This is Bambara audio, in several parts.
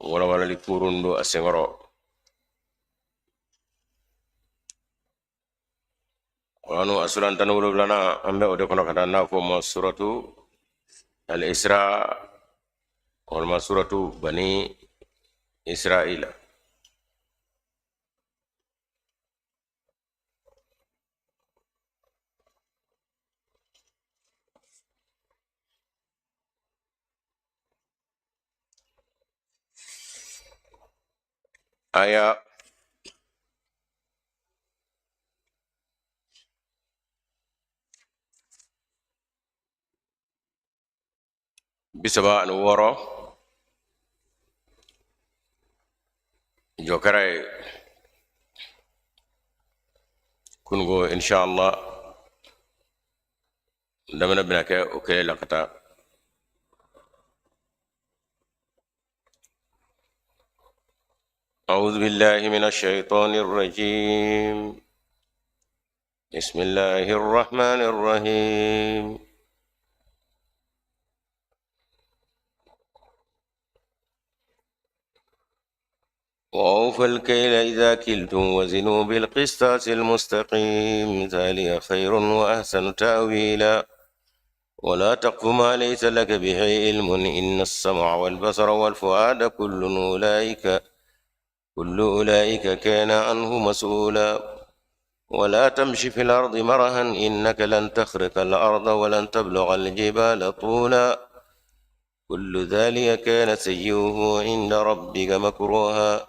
Walawalali kurun don a senkɔrɔ. Kuranu a suran 17nan, an bɛ o de kɔnɔ ka taa, n'a fɔ o ma suratu al-Isra walima suratu Bani Israila. Aya 36 jɔ kɛra ye kununko. Inshallah, daminɛ bɛna kɛ o kelen la ka taa. أعوذ بالله من الشيطان الرجيم. بسم الله الرحمن الرحيم. وأوفوا الكيل إذا كلتم وزنوا بالقسطاس المستقيم، ذلك خير وأحسن تأويلا. ولا تقف ما ليس لك به علم، إن السمع والبصر والفؤاد كل أولئك كان عنه مسؤولا. ولا تمش في الأرض مرحا، إنك لن تخرق الأرض ولن تبلغ الجبال طولا. كل ذلك كان سيئه عند ربك مكروها.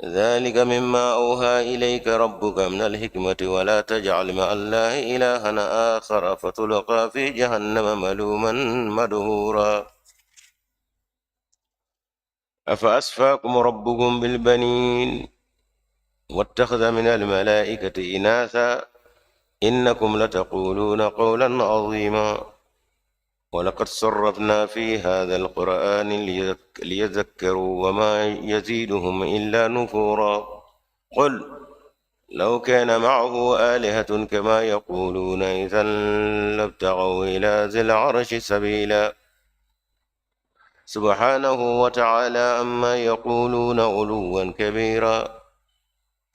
ذلك مما أوحى إليك ربك من الحكمة. ولا تجعل مع الله إلها آخر فتلقى في جهنم ملوما مدحورا. أفأصفاكم ربكم بالبنين واتخذ من الملائكة إناثا؟ إنكم لتقولون قولا عظيما. ولقد صرفنا في هذا القرآن ليذكروا وما يزيدهم إلا نفورا. قل لو كان معه آلهة كما يقولون إذا لابتغوا إلى ذي العرش سبيلا. سبحانه وتعالى عما يقولون علوا كبيرا.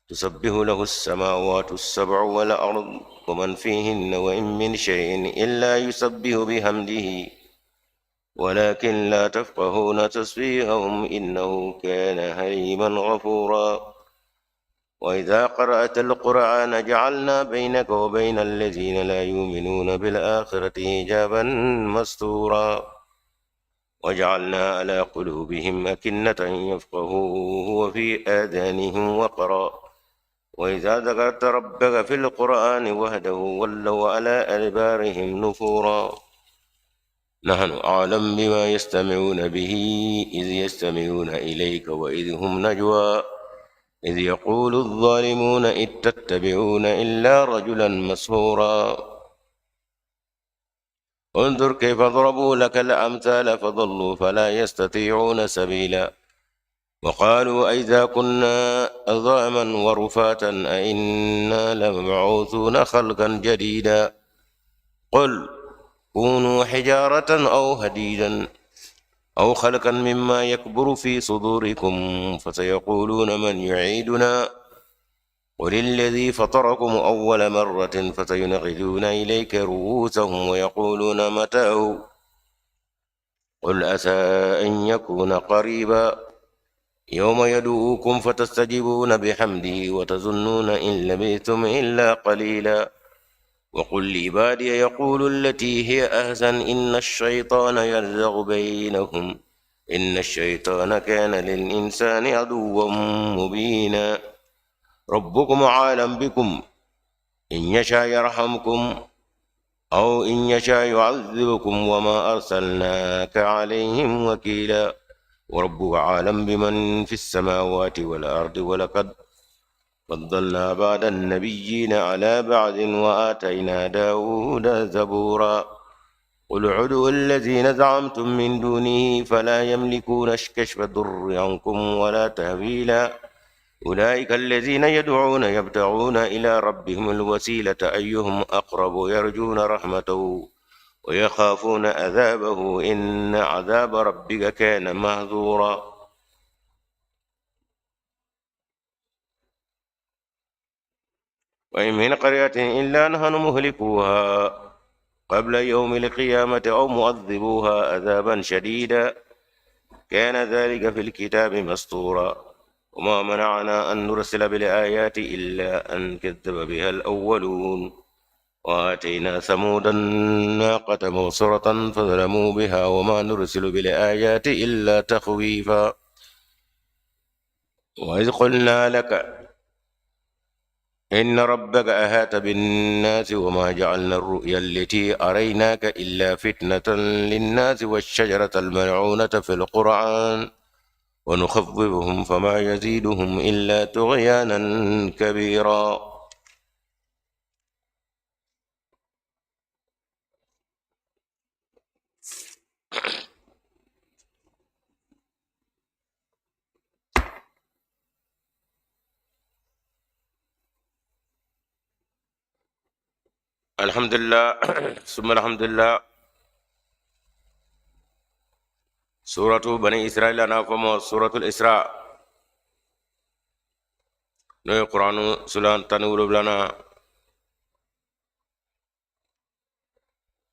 تسبح له السماوات السبع والأرض ومن فيهن، وإن من شيء إلا يسبح بحمده ولكن لا تفقهون تسبيحهم، إنه كان حليما غفورا. وإذا قرأت القرآن جعلنا بينك وبين الذين لا يؤمنون بالآخرة حجابا مستورا. وجعلنا على قلوبهم أكنة أن يفقهوه وفي آذانهم وقرا. وإذا ذكرت ربك في القرآن وحده ولوا على أدبارهم نفورا. نحن أعلم بما يستمعون به إذ يستمعون إليك وإذ هم نجوى إذ يقول الظالمون إن تتبعون إلا رجلا مسحورا. انظر كيف ضربوا لك الأمثال فضلوا فلا يستطيعون سبيلا. وقالوا أئذا كنا عظاما ورفاتا أئنا لمبعوثون خلقا جديدا. قل كونوا حجارة أو حديدا أو خلقا مما يكبر في صدوركم، فسيقولون من يعيدنا؟ قل الذي فطركم أول مرة، فسينغضون إليك رؤوسهم ويقولون متاه؟ قل عسى أن يكون قريبا. يوم يدعوكم فتستجيبون بحمده وتظنون إن لبثتم إلا قليلا. وقل لعبادي يقولوا التي هي أحسن، إن الشيطان ينزغ بينهم، إن الشيطان كان للإنسان عدوا مبينا. ربكم أعلم بكم، إن يشاء يرحمكم أو إن يشاء يعذبكم، وما أرسلناك عليهم وكيلا. وربك أعلم بمن في السماوات والأرض، ولقد فضلنا بعض النبيين على بعض وآتينا داود زبورا. قل ادعوا الذين زعمتم من دونه فلا يملكون كشف الضر عنكم ولا تهويلا. أولئك الذين يدعون يبتغون إلى ربهم الوسيلة أيهم أقرب، يرجون رحمته ويخافون عذابه، إن عذاب ربك كان محذورا. وإن من قرية إلا نحن مهلكوها قبل يوم القيامة أو معذبوها عذابا شديدا كان ذلك في الكتاب مسطورا. وما منعنا أن نرسل بالآيات إلا أن كذب بها الأولون. وآتينا ثمود الناقة مبصرة فظلموا بها وما نرسل بالآيات إلا تخويفا. وإذ قلنا لك إن ربك أحاط بالناس وما جعلنا الرؤيا التي أريناك إلا فتنة للناس والشجرة الملعونة في القرآن ونخوفهم فما يزيدهم إلا طغيانا كبيرا. الحمد لله ثم الحمد لله. سورة بني إسرائيل أنا فما سورة الإسراء نوي قرآن سلان تنولو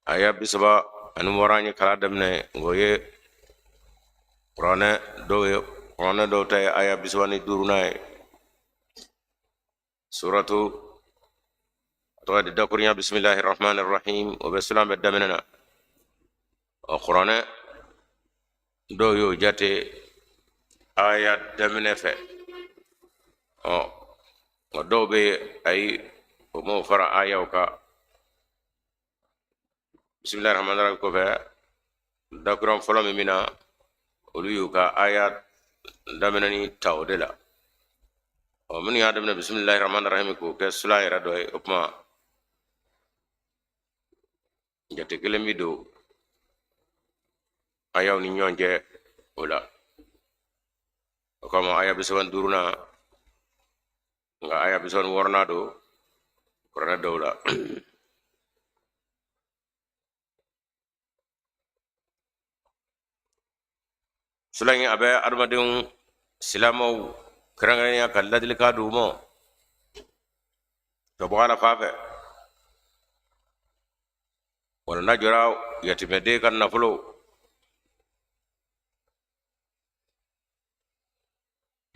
aya bisaba ani wɔɔrɔ an ye kalan daminɛ o ye kuranɛ dɔw ye, kuranɛ dɔw ta ye aya bisaba ni duurunan ye. Suratu tɔgɔ di dakurunya bisimilahi rahmani rahim, o bɛ sulan bɛ daminɛ na. Ɔ kuranɛ dɔw y'o jate aya daminɛ fɛ, ɔ nka dɔw bɛ ayi o m'o fara ayaw kan. Bisimilahi rahmani rahim kɔfɛ dakuran fɔlɔ min bɛ na, olu y'u ka aya daminɛni ta o de la. Ɔ minnu y'a daminɛ bisimilahi rahmani rahim k'o kɛ sulan yɛrɛ dɔ ye, o tuma jate kelen bɛ don ayaw ni ɲɔgɔn cɛ o la. O kama aya bisaba ni duurunan, nka aya bisaba ni wɔɔrɔnan don kuranɛ dɔw la. Sulan in a bɛ adamadenw silamɛw kɛrɛnkɛrɛnnenya ka ladilikan d'u ma ka bɔ ala fan fɛ, wala n'a jɔra yatimɛden ka nafolo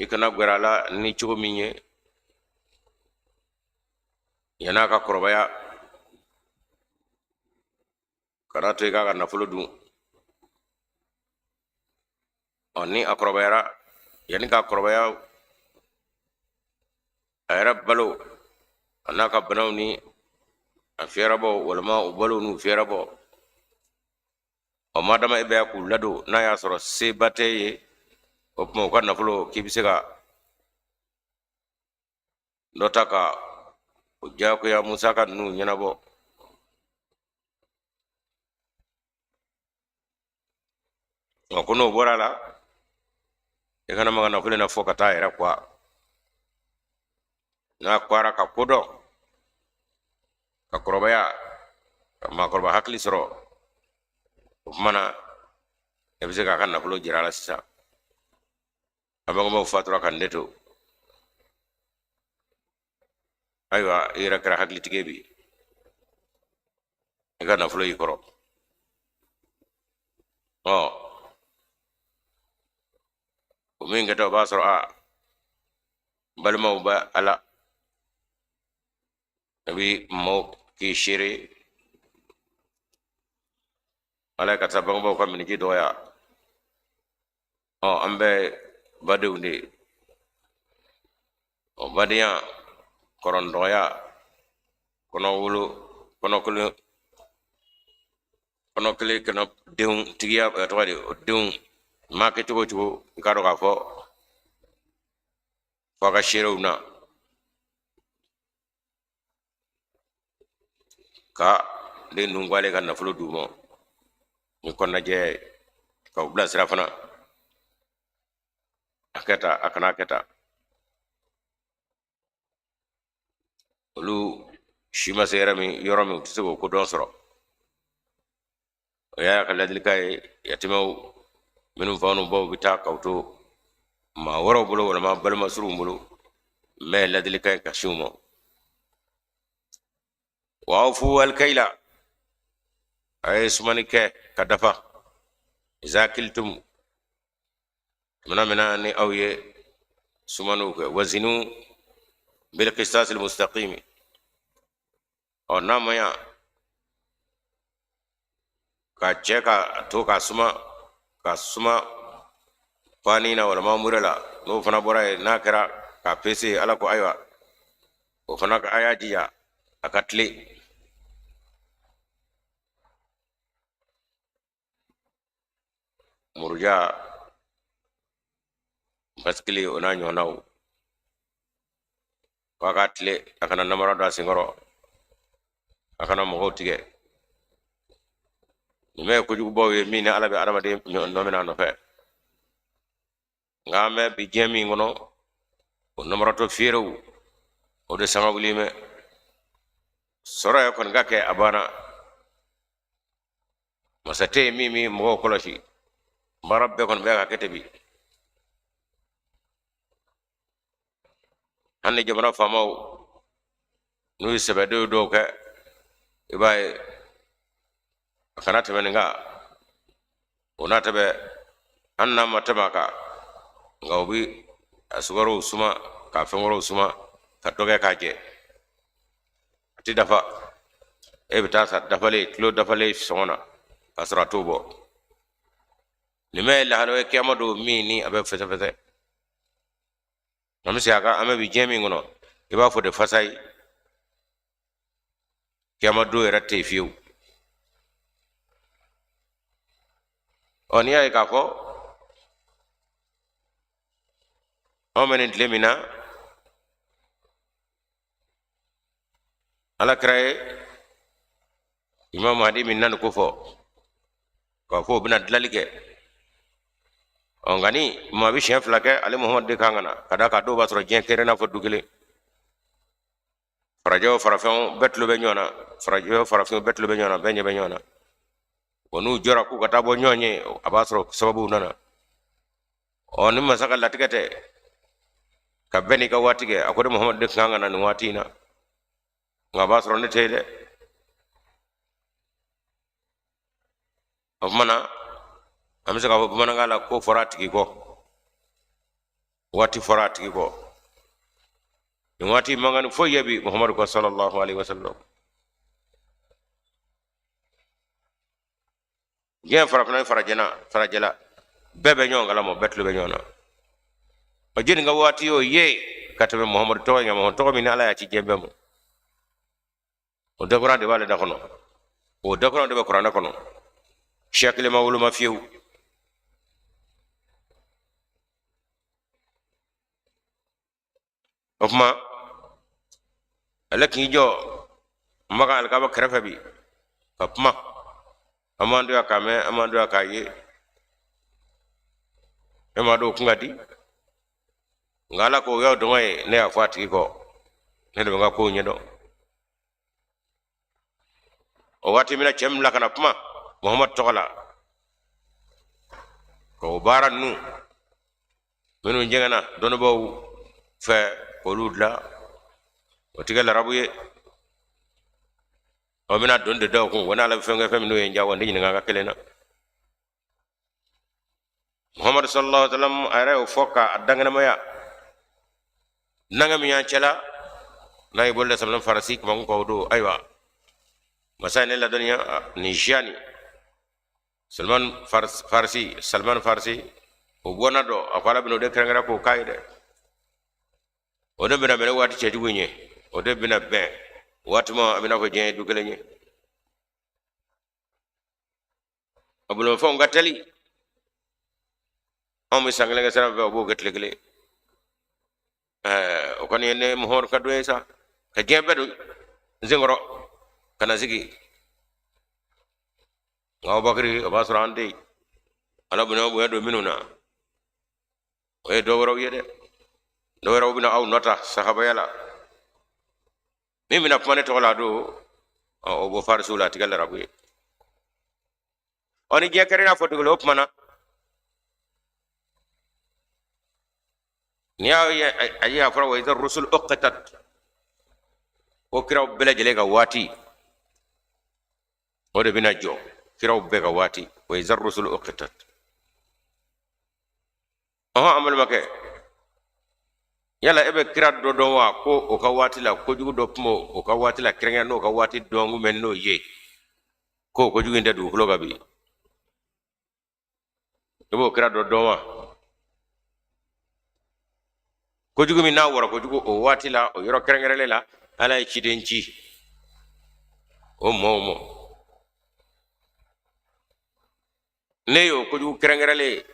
i kana gwɛrɛ a la ni cogo min ye yan'a ka kɔrɔbaya, kana to i k'a ka nafolo dun. Ɔ ni a kɔrɔbayara, yanni k'a kɔrɔbaya a yɛrɛ balo a n'a ka banaw ni a fiyɛrɛbɔ walima u balo n'u fiyɛrɛbɔ, ɔ madama e bɛ k'u ladon, n'a y'a sɔrɔ seba t'e ye, o tuma u ka nafolo k'i bɛ se ka dɔ ta ka o diyagoya musaka ninnu ɲɛnabɔ. Nka ko n'o bɔra a la, i kana maga nafolo in na fo ka taa yɛrɛ kuwa. N'a kuwara ka ko dɔn, ka kɔrɔbaya, ka maakɔrɔba hakili sɔrɔ, o tuma na e bɛ se k'a ka nafolo jira a la sisan. A bangebaaw fatura ka ne to, ayiwa i yɛrɛ kɛra hakilitigi ye bi, i ka nafolo y'i kɔrɔ. Ɔ o min kɛtɔ, o b'a sɔrɔ a balimaw bɛ a la, a bɛ maaw k'i seere ala ka taa bangebaaw ka minniji dɔgɔya. Ɔ an bɛɛ badenw de ye. Ɔ badenya kɔrɔndɔgɔya kɔnɔ wolo kɔnɔ kelen kɔnɔ kelen kɔnɔ denw tigiya tɔgɔ de o denw maa kɛ cogo o cogo, i k'a dɔn k'a fɔ f'a ka seerew na ka den dun k'ale ka nafolo d'u ma ni kɔnɔnajɛ ye, ka u bilasira fana, a kɛ tan a kana kɛ tan. Olu si ma se yɔrɔ min yɔrɔ min u tɛ se k'o kodɔn sɔrɔ. O y'a ka ladilikan ye yatimɛw minnu faw n'u baw bɛ taa k'aw to maa wɛrɛw bolo walima balima surunw bolo, n bɛ ladilikan ye ka sin u ma. Wa awfu alkaila, a ye sumani kɛ ka dafa. Iza kiltum, tumana min na ni aw ye sumaniw kɛ, wazinu bilqisas almustaqimi. Ɔ, n'a ma ɲa ka cɛ ka to ka suma, ka suma paani na walima mure la, n'o fana bɔra yen, n'a kɛra ka pese, ala ko ayiwa, o fana a y'a jija a ka tilen. Muruja basikili o n'a ɲɔgɔnnaw, k'a ka tilen, a kana namara don a senkɔrɔ, a kana mɔgɔw tigɛ. Nin bɛɛ ye kojugubaw ye min ni ala bɛ adamaden nɔ minɛ a nɔfɛ. Nka an bɛ bi diɲɛ min kɔnɔ, o namaratɔ fiyerew o de sanga wuli mɛ sɔrɔ yɛrɛ kɔni ka kɛ a banna. Masa tɛ yen min bɛ mɔgɔw kɔlɔsi, baara bɛɛ kɔni bɛ ka kɛ ten bi. Hali ni jamana faamaw n'u ye sɛbɛdenw dɔw kɛ, i b'a ye a kana tɛmɛ nin kan, o n'a tɛmɛ, hali n'a ma tɛmɛ a kan, nka u bɛ a sukarow suma ka fɛn wɛrɛw suma ka dɔ kɛ k'a jɛ, a tɛ dafa. E bɛ taa sa dafalen, kilo dafalen sɔngɔ na, k'a sɔrɔ a t'o bɔ. Nin bɛɛ ye lahala ye kiyama don min ni a bɛ fɛsɛfɛsɛ. An bɛ segin a kan, an bɛ bi diɲɛ min kɔnɔ, i b'a fɔ de fasa ye, kiyama don yɛrɛ tɛ yen fiyewu. Ɔ, n'i y'a ye k'a fɔ anw bɛ nin tile min na, ala kira ye imam mahdi min nani ko fɔ k'a fɔ o bɛna dilali kɛ. Ɔ, nka ni maa bɛ siɲɛ fila kɛ, ale muhamadu de kan ka na, ka d'a kan dɔw b'a sɔrɔ diɲɛ kɛra i n'a fɔ du kelen. Farajɛw, farafinw bɛɛ tulo bɛ ɲɔgɔn na, farajɛw, farafinw bɛɛ tulo bɛ ɲɔgɔn na, bɛɛ ɲɛ bɛ ɲɔgɔn na. Wa n'u jɔra k'u ka taa bɔ ɲɔgɔn ye, a b'a sɔrɔ sababuw nana. Ɔ, ni masa ka latigɛ tɛ ka bɛn n'i ka waati kɛ, a ko ne muhamadu de kan ka na nin waati in na, nka a b'a sɔrɔ ne tɛ yen dɛ. O tuma na, an bɛ se k'a fɔ bamanankan la ko fɔra a tigi kɔ, waati fɔra a tigi kɔ. Nin waati man kan ni foyi ye bi muhamadu kɔ, sallallahu alaihi wasallam. Diɲɛ farafinna ni farajɛna, farajɛla bɛɛ bɛ ɲɔgɔn kalama, bɛɛ tulo bɛ ɲɔgɔn na. O jɔni ka waati y'o ye ka tɛmɛ muhamadu tɔgɔ ɲɛ, muhamadu tɔgɔ min ni ala y'a ci diɲɛ bɛɛ ma? O dakuran de b'ale da kɔnɔ, o dakuran de bɛ kuranɛ kɔnɔ, siya kelen ma woloma fiyewu. O tuma ale k'i jɔ Makan alikaba kɛrɛfɛ bi ka kuma, an m'an doya k'a mɛn, an m'an doya k'a ye. E m'a dɔn o kun ka di, nka ala ko o y'aw dɔngɔ ye, ne y'a fɔ a tigi kɔ, ne de bɛ n ka kow ɲɛdɔn. O waati min na cɛ min bila ka na kuma muhamadu tɔgɔ la, ka o baara ninnu minnu jɛngɛnna dɔnnibaaw fɛ k'olu dilan, o ti kɛ larabu ye. O bɛna don de da o kun wa n'ala bɛ fɛn kɛ, fɛn min n'o ye n diya, wa n tɛ ɲininka ka kelen na. Muhamadu sallallahu alaihi wasallam a yɛrɛ y'o fɔ k'a dankɛnɛmaya nanga min y'an cɛla n'a ye bolo da Salman Farisi kamakun kan o don. Ayiwa, masa ye ne ladɔnniya nin siya nin Salman Farisi, Salman Farisi o bɔnna dɔ, a ko ala bɛna o de kɛrɛnkɛrɛn k'o k'a ye dɛ. O de bɛna bɛn waati cɛjugu in ye, o de bɛna bɛn waati ma a bɛna fɔ diɲɛ ye du kelen ye. A bolomafɛnw ka teli, anw bɛ san kelen kɛ sira fɛ, o b'o kɛ tile kelen. Ɛɛ, o kɔni ye ne muhamadu ka don ye sa, ka diɲɛ bɛɛ don n senkɔrɔ ka na sigi. Nka Abubakari, o b'a sɔrɔ an tɛ yen. Ala bonya bonya don minnu na, o ye dɔ wɛrɛw ye dɛ. Dɔ wɛrɛw bɛna aw nɔ ta sahabaya la. Min bɛna kuma ne tɔgɔ la don, o bɔ farisiw la, a ti kɛ larabu ye. Ɔ, ni diɲɛ kɛra i n'a fɔ dugukolo, o tuma na n'i y'a ye a ye a fɔra wa iza rusul uqitat, o kiraw bɛɛ lajɛlen ka waati O de bɛna jɔ kiraw bɛɛ ka waati, wa iza rusulu uqitat. Ɔhɔn, an balimakɛ, yala e bɛ kira dɔ dɔn wa ko o ka waati la kojugu dɔ tun b'o o ka waati la kɛrɛnkɛrɛn n'o ka waati dɔn kun bɛ n'o ye k'o kojugu in tɛ dugukolo kan bi? E b'o kira dɔ dɔn wa? Kojugu min n'a wɔrɔ kojugu o waati la, o yɔrɔ kɛrɛnkɛrɛnlen la, Ala ye ciden ci o mɔɔw ma. Ne y'o kojugu kɛrɛnkɛrɛnlen ye,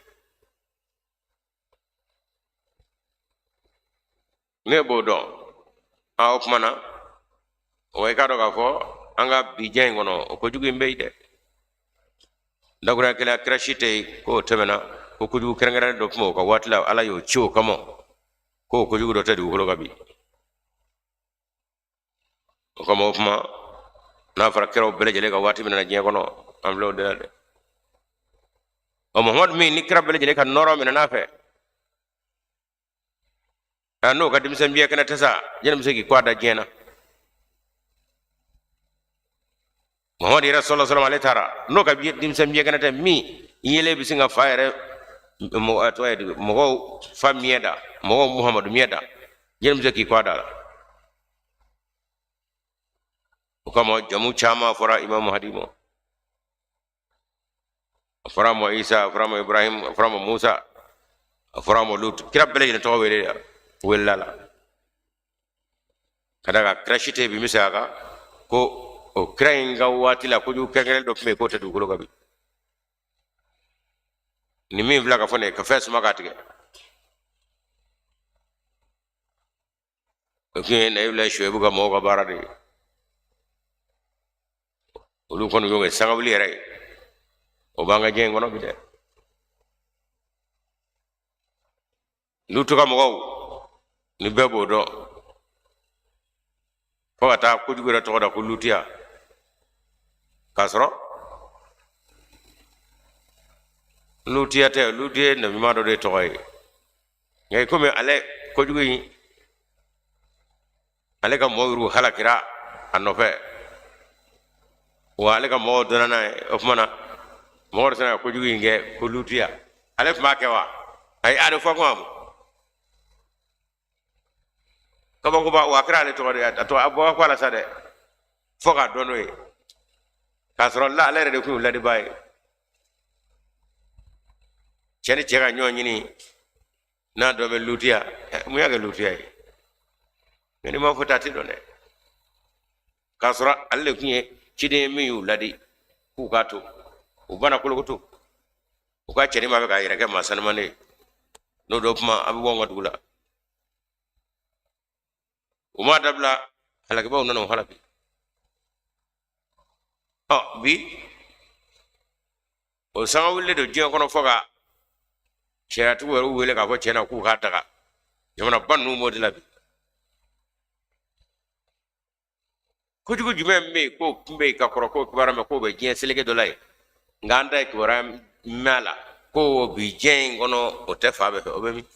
ne b'o dɔn. A o tuma na, wa i k'a dɔn k'a fɔ an ka bi diɲɛ in kɔnɔ, o kojugu in bɛ yen dɛ. Dakuruya kelen, kira si tɛ yen k'o tɛmɛna ko kojugu kɛrɛnkɛrɛnnen dɔ tun b'o ka waati la, Ala y'o ci o kama k'o kojugu dɔ tɛ dugukolo kan bi. O kama, o kuma n'a fɔra kiraw bɛɛ lajɛlen ka waati min na diɲɛ kɔnɔ, an filɛ o de la dɛ. Ɔ, Muhamadu min ni kira bɛɛ lajɛlen ka nɔɔrɔ minɛ n'a fɛ, n'o ka denmisɛn biɲɛ kɛnɛ tɛ sa, jɛnɛ bɛ se k'i kɔ a da diɲɛ na. Muhamadu yɛrɛ sɔlɔ sɔlɔ, ale taara n'o ka denmisɛn biɲɛ kɛnɛ tɛ, min yelen bɛ sin ka fa yɛrɛ mɔgɔ tɔgɔ ye di, mɔgɔw fa miɲɛ da, mɔgɔw Muhamadu miɲɛ da, jɛnɛ bɛ se k'i kɔ a da la. O kama jamu caman fɔra Imamu Hadi ma. A fɔra ma Isa, a fɔra ma Ibrahim, a fɔra ma Musa, a fɔra ma Lut. Kira bɛɛ lajɛlen tɔgɔ wele welela la ka da kan kira si tɛ bi min se a kan ko o kira in ka waati la kojugu kɛrɛnkɛrɛn dɔ tun bɛ yen k'o tɛ dugukolo kan bi. Ni min filɛ ka fɔ nin ye, ka fɛn suma k'a tigɛ, o tun ye Nabiyulayi Suwayibu ka mɔgɔw ka baara de ye. Olu kɔni y'o kɛ sangawuli yɛrɛ ye. O b'an ka diɲɛ in kɔnɔ bi dɛ. Lutu ka mɔgɔw ni bɛɛ b'o dɔn, fo ka taa kojugu yɛrɛ tɔgɔ da ko lutiya, k'a sɔrɔ lutiya tɛ. Lutu ye nabiɲuman dɔ de tɔgɔ ye, nka komi ale kojugu in, ale ka mɔgɔw yɛrɛw halakira a nɔfɛ, wa ale ka mɔgɔw dɔnna n'a ye. O tuma na mɔgɔ dɔ sera ka kojugu in kɛ ko lutiya. Ale tun b'a kɛ wa? Ayi, a de fɔ kuma ma kabakoba wa, a kɛra ale tɔgɔ de ye. A tɔgɔ a bɔ ko a la sa dɛ, fo k'a dɔn n'o ye, k'a sɔrɔ la ale yɛrɛ de tun y'u ladibaa ye. Cɛ ni cɛ ka ɲɔgɔn ɲini n'a dɔ bɛ lutiya, mun y'a kɛ lutiya ye? Mɛ n'i m'a fɔ ten, a tɛ dɔn dɛ. K'a sɔrɔ ale de tun ye ciden ye min y'u ladi k'u k'a to u bana kolokoto, u ka cɛnin b'a fɛ k'a yɛrɛ kɛ maa sanuman ye. N'o dɔ kuma, a bɛ bɔ an ka dugu la. U m'a dabila, halakibaw nana u halaki. Ɔ bi o sanga wulilen don diɲɛ kɔnɔ, fo ka sariyatigiw yɛrɛ wele k'a fɔ tiɲɛ na k'u k'a daga. Jamanaba ninnu b'o de la bi. Kojugu jumɛn bɛ yen k'o tun bɛ yen ka kɔrɔ, k'o kibaruya mɛn k'o bɛ diɲɛ seleke dɔ la yen, nka an ta ye kibaruya mɛn a la ko bi diɲɛ in kɔnɔ o tɛ fan bɛɛ fɛ, o bɛ min?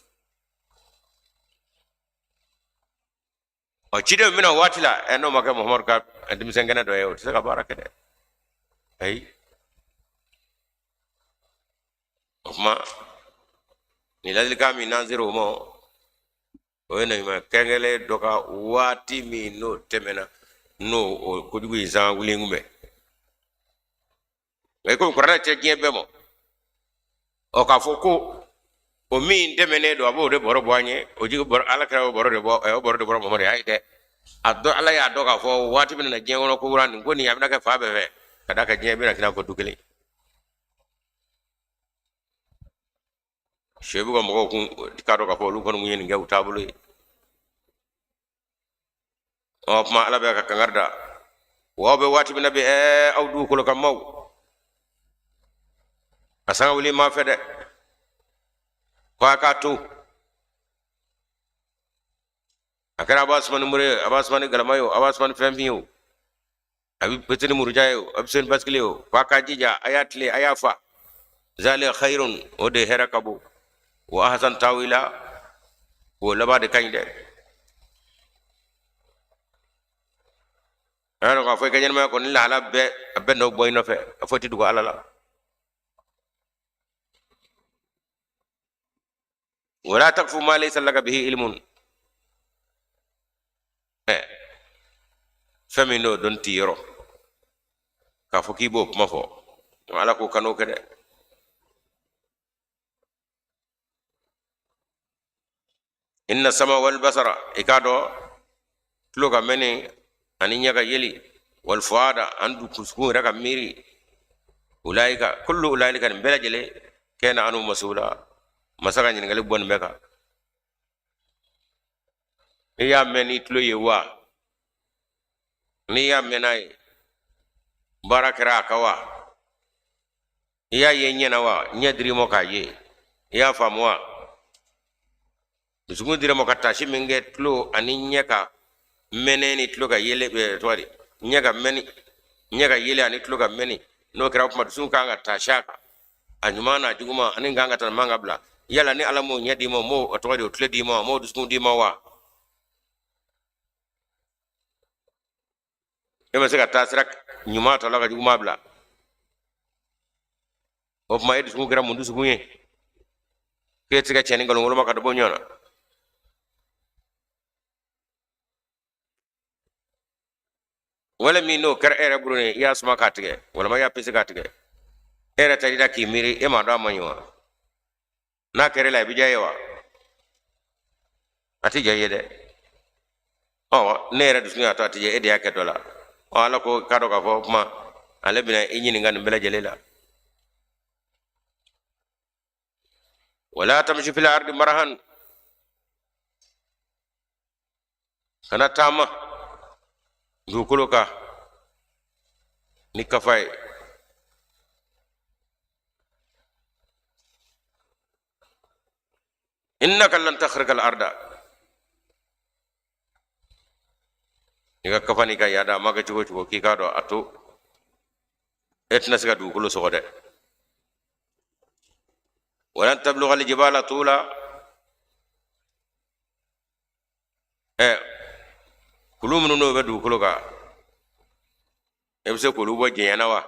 Ɔ, ciden bɛna waati la, ɛ, n'o ma kɛ Muhamadu ka denmisɛn kɛnɛ dɔ ye, o tɛ se ka baara kɛ dɛ. Ayi, o tuma nin ladilikan min n'an sera o ma, o ye nabiɲuman kɛrɛnkɛrɛnlen dɔ ka waati min n'o tɛmɛna, n'o o kojugu in sanga wuli kun bɛ. Nka i komi kuranɛ tɛ diɲɛ bɛɛ ma, ɔ, k'a fɔ ko o min tɛmɛnen don, a b'o de bɔrɔ bɔ an ye, o jigi bɔrɔ, Ala kɛra o bɔrɔ de bɔ, o bɔrɔ de bɔra Mamadu ye. Ayi dɛ, a dɔn, Ala y'a dɔn k'a fɔ waati min na diɲɛ kɔnɔ ko wura nin ko nin a bɛna kɛ fan bɛɛ fɛ, ka d'a kan diɲɛ bɛna k'i n'a fɔ du kelen. Suwayibu ka mɔgɔw kun k'a dɔn k'a fɔ olu kɔni kun ye nin kɛ u taabolo ye. Ɔ kuma, Ala bɛ ka kangari da wa aw bɛ waati min na bi, ɛɛ, aw dugukolo kan maaw, a sanga wuli ma fɛ dɛ, ko a k'a to a kɛra a b'a suma ni muru ye, a b'a suma ni galama ye o, a b'a suma ni fɛn fin ye o, a bɛ pese ni muruja ye o, a bɛ se ni basikili ye o, f'a k'a jija, a y'a tile, a y'a fa. Zalika khairun, o de hɛrɛ ka bon, wa ahsan tawila, o laban de ka ɲi dɛ. A y'a dɔn k'a fɔ i ka ɲɛnamaya kɔni lahala bɛɛ, a bɛɛ nɔ bɔ i nɔfɛ, a foyi tɛ dogo Ala la. Wala takfu ma laysa laka bihi ilmun, fɛn min n'o dɔn t'i yɔrɔ k'a fɔ k'i b'o kuma fɔ, Ala ko kan'o kɛ dɛ. Inna sama wal basara, i k'a dɔn tulo ka mɛnni ani ɲɛ ka yeli, wal fuada, an dusukun yɛrɛ ka miiri, ulaika kullu ulaika, nin bɛɛ lajɛlen, kana anhu masula, masa ka ɲininkali bɔ nin bɛɛ kan. N'i y'a mɛn n'i tulo ye wa, n'i y'a mɛn n'a ye, baara kɛra a kan wa, i y'a ye ɲɛ na wa, ɲɛ dir'i ma k'a ye, i y'a faamu wa, dusukun dir'i ma ka taasi min kɛ tulo ani ɲɛ ka mɛnɛ ni tulo ka yele, tɔgɔ di, ɲɛ ka mɛnni, ɲɛ ka yele ani tulo ka mɛnni, n'o kɛra o tuma dusukun kan ka taasi a kan, a ɲuman n'a juguman, ani kan ka taa man ka bila. Yala ni Ala m'o ɲɛ d'i ma, m'o tɔgɔ di, o tulo d'i ma, m'o dusukun d'i ma wa, e ma se ka taa sira ɲuman ta la ka juguman bila, o tuma e dusukun kɛra mun dusukun ye k'e tɛ se ka tiɲɛ ni nkalon woloma ka dɔ bɔ ɲɔgɔn na? Wale min n'o kɛra e yɛrɛ bolo ni i y'a suma k'a tigɛ, walima i y'a pese k'a tigɛ, e yɛrɛ taar'i da k'i miiri, e m'a dɔn a man ɲi wa? N'a kɛra e la, i bɛ diya i ye wa? A tɛ diya i ye dɛ. Ɔ ne yɛrɛ dusukun y'a to a tɛ diya, e de y'a kɛ dɔ la. Ɔ Ala ko k'a dɔn k'a fɔ kuma ale bɛna i ɲininka nin bɛɛ lajɛlen la. Wala tamshi fil ardi marahan, kana taama dugukolo kan ni kafa ye. Innaka lan takhrika al arda, i ka kafa n'i ka yaada a ma kɛ cogo o cogo, k'i k'a dɔn a to e tɛna se ka dugukolo sɔgɔ dɛ. Walan tabluga al jibala tula, kulu minnu n'o bɛ dugukolo kan, e bɛ se k'olu bɔ janya na wa?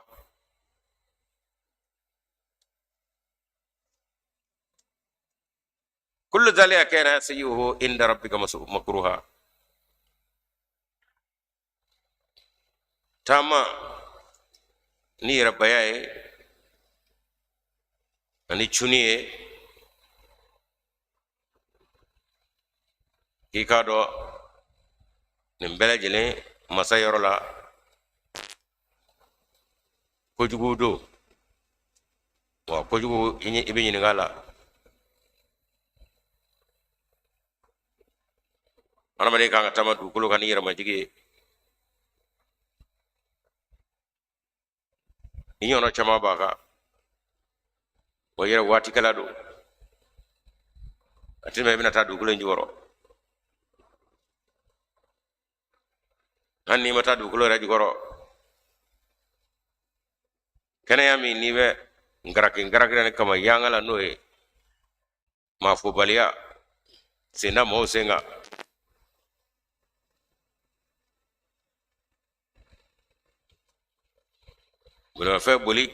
Kullu zalika kana sayyi'uhu inda rabbika makruha. Taama ni yɛrɛbaya ye ani cuni ye, k'i k'a dɔn nin bɛɛ lajɛlen masa yɔrɔ la kojugu don wa, kojugu i bɛ ɲininka a la. Adamaden kan ka taama dugukolo kan ni yɛrɛmajigi ye. I ɲɔgɔnna caman b'a kan o yɛrɛ waatikɛla don, a tɛ mɛn i bɛna taa dugukolo in jukɔrɔ. Hali n'i ma taa dugukolo yɛrɛ jukɔrɔ, kɛnɛya min n'i bɛ ngaraki ngaraki ni kama yanga la, n'o ye maafobaliya senda mɔgɔw sen kan, bolimafɛn boli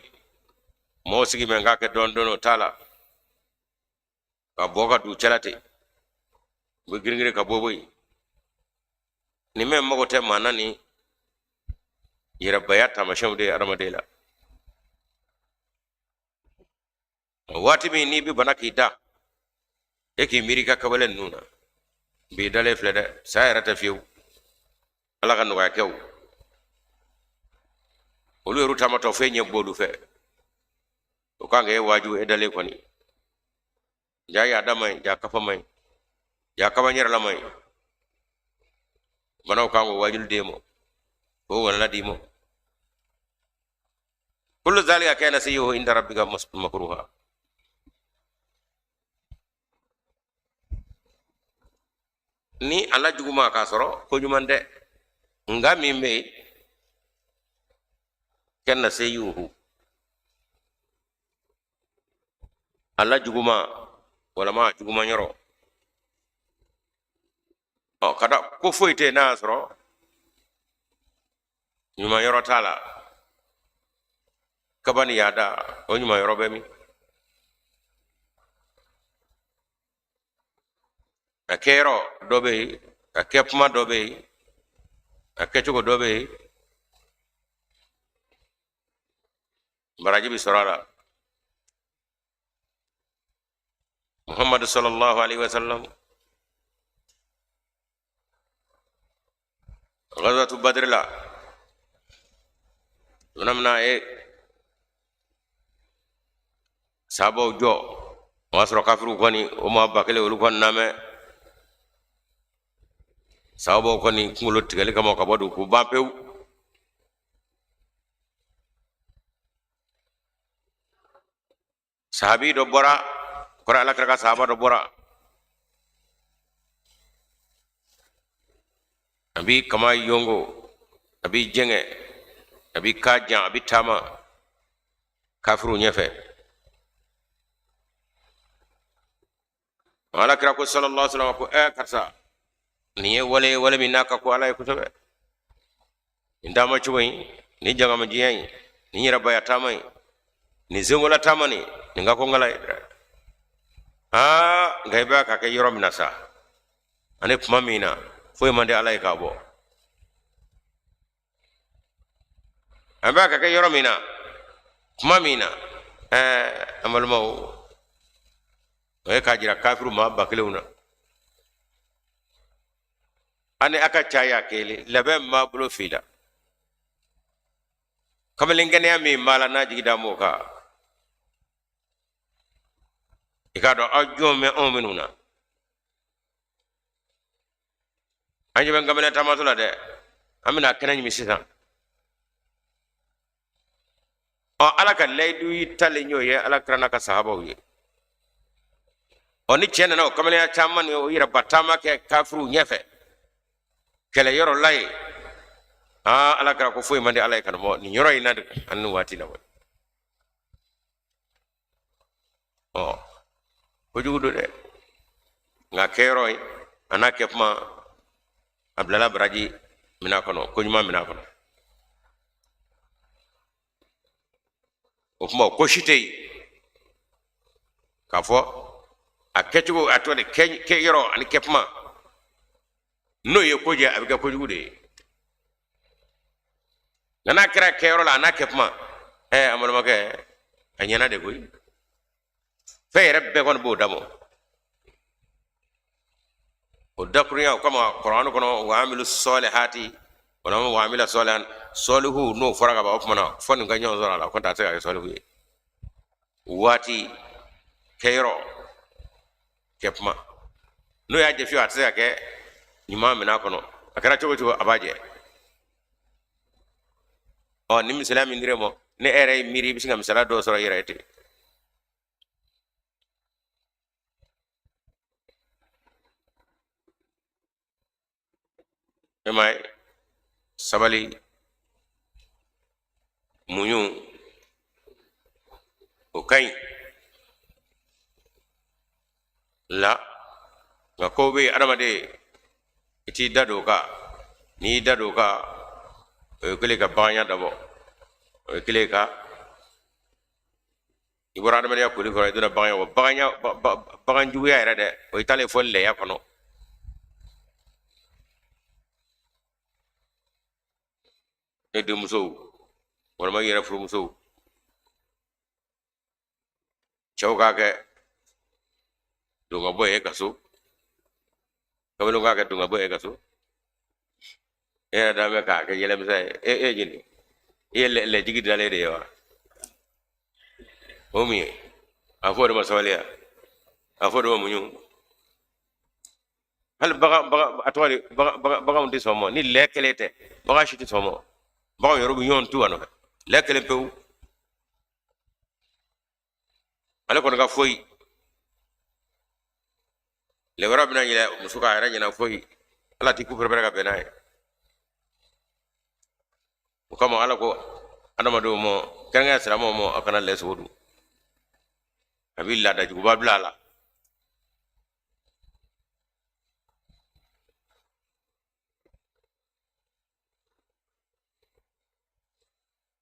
mɔgɔw sigi mɛ k'a kɛ dɔɔni dɔɔni, o t'a la ka bɔ ka d'u cɛla ten, u bɛ girin girin ka bɔ yen. Nin bɛɛ mago tɛ maa na ni yɛrɛbaya taamasiyɛnw de ye adamaden la. Waati min n'i bɛ bana k'i da, e k'i miiri i ka kɛwale ninnu na. Bi dalen filɛ dɛ, saya yɛrɛ tɛ fiyewu, Ala ka nɔgɔya kɛ o. Olu yɛrɛ taamatɔ foyi ɲɛ b'olu fɛ, o kan ka e waaju e dalen kɔni. Ja yaada man ɲi, ja kafa man ɲi, ja kaba ɲɛrɛla man ɲi. Banaw kan k'o waajuli d'e ma, k'o walala d'i ma. Kullu zalika kana sayyi'uhu inda rabbika makruha. Ni ala juguman k'a sɔrɔ ko ɲuman tɛ, nka min bɛ yen kana sayyi'uhu, ala juguman walama a juguman yɔrɔ ɔ ka da ko foyi tɛ yen n'a y'a sɔrɔ Ɲuman yɔrɔ t'a la. Kaba ni yaada, o ɲuman yɔrɔ bɛ min? A kɛyɔrɔ dɔ bɛ yen, a kɛ kuma dɔ bɛ yen, a kɛcogo dɔ bɛ yen, baraji bɛ sɔrɔ a la. Muhammadu sallallahu alaihi wasallam, ghazwatu Badri la, tuma min na a ye sahabaw jɔ, o y'a sɔrɔ kafiriw kɔni, o maa 1000, olu kɔni namɛ sahabaw kɔni kunkolo tigɛli kama ka bɔ dugu k'u ban pewu. Sahabi dɔ bɔra kɔrɔ, Ala kira ka sahaba dɔ bɔra, a b'i kama yongo, a b'i jɛngɛ, a b'i ka jan, a bɛ taama kafiriw ɲɛfɛ. Ala kira ko sallallahu alaihi wasallam ko karisa, nin ye wale ye, wale min n'a ka ko Ala ye kosɛbɛ. Nin taama cogo in, nin jangamajiya in, nin yɛrɛbaya taama in, nin senkola taama nin, nin ka ko Ala ye dɛ. Aa, nka i b'a ka kɛ yɔrɔ min na sa, ani kuma min na, foyi man di Ala ye k'a bɔ. An b'a ka kɛ yɔrɔ min na, kuma min na, an balimaw, o ye k'a jira kafiru maa 1000w na, ani a ka caya kelen labɛn b'a bolo f'i la. Kamalen kɛnɛya min b'a la, n'a jigi da m'o kan, i k'a dɔn aw jɔn bɛ anw minnu na. An ɲɛ bɛ kamalen taamatɔ la dɛ, an bɛna kɛnɛ ɲimi sisan. Ɔ, Ala ka layidu yi talen y'o ye Ala kira n'a ka sahabaw ye. Ɔ, ni cɛ nana o kamalenya caman ni o yɛrɛba taama kɛ kafiriw ɲɛfɛ kɛlɛ yɔrɔ la ye, aa, Ala kira ko foyi man di Ala ye ka bɔ nin yɔrɔ in na ani nin waati la. Ɔ, kojugu don dɛ, nka kɛyɔrɔ ye a n'a kɛ kuma, a bilala baraji minɛn kɔnɔ, ko ɲuman minɛn kɔnɔ. O kuma, o ko si tɛ yen k'a fɔ a kɛcogo, a tɔgɔ de kɛ yɔrɔ ani kɛ kuma, n'o ye ko jɛ, a bɛ kɛ kojugu de ye. Nka n'a kɛra kɛyɔrɔ la, a n'a kɛ kuma, an balimakɛ, a ɲɛna de koyi. Fɛn yɛrɛ bɛɛ kɔni b'o damɔ, o dakurunya o kama kuranɛ kɔnɔ, wa amilu sɔlihati, walima wa amila sɔlihan, sɔlihu n'o fɔra ka ban, o tuma na fɔ nin ka ɲɔgɔn sɔrɔ a la, ko t'a tɛ se ka kɛ sɔlihu ye. Waati, kɛyɔrɔ, kɛ kuma, n'o y'a jɛ fiyewu, a tɛ se ka kɛ ɲuman minɛn kɔnɔ. A kɛra cogo cogo, a b'a jɛ. Ɔ, ni misaliya min dir'e ma, ni e yɛrɛ ye miiri, i bɛ se ka misaliya dɔw sɔrɔ i yɛrɛ ye ten. E m'a ye, sabali, muɲu, o ka ɲi la. Nka kow bɛ yen, adamaden i t'i da don o kan. N'i y'i da don o kan, o ye kelen ka baganya dabɔ, o ye kelen ka i bɔra adamadenya koli kɔrɔ, i donna baganya, wa baganya, bagan juguya yɛrɛ dɛ, o ye taalen fɔ lɛya kɔnɔ. E denmusow walima i yɛrɛ furumusow, cɛw k'a kɛ don ka bɔ ye ka so, kamalenw k'a kɛ don ka bɔ ye ka so, e yɛrɛ da bɛ k'a kɛ yɛlɛmisɛn ye. E e jeni, i ye lɛjigi dalen de ye wa? O mun ye? A fɔ o de ma sabali, a fɔ o de ma muɲu. Hali bagan, bagan, a tɔgɔ de, bagan, baganw tɛ sɔn ma ni lɛ kelen tɛ, bagan si tɛ sɔn ma. Baganw yɛrɛ bɛ ɲɔgɔn tu a nɔfɛ, lɛ kelen pewu, ale kɔni ka foyi. Lɛ wɛrɛ bɛna yɛlɛ muso k'a yɛrɛ ɲɛna foyi, Ala t'i ku pɛrɛpɛrɛ ka bɛn n'a ye. O kama Ala ko adamadenw ma, kɛrɛnkɛrɛn silamɛw ma, a kana lɛ sogo dun, a bɛ laada juguba bila a la.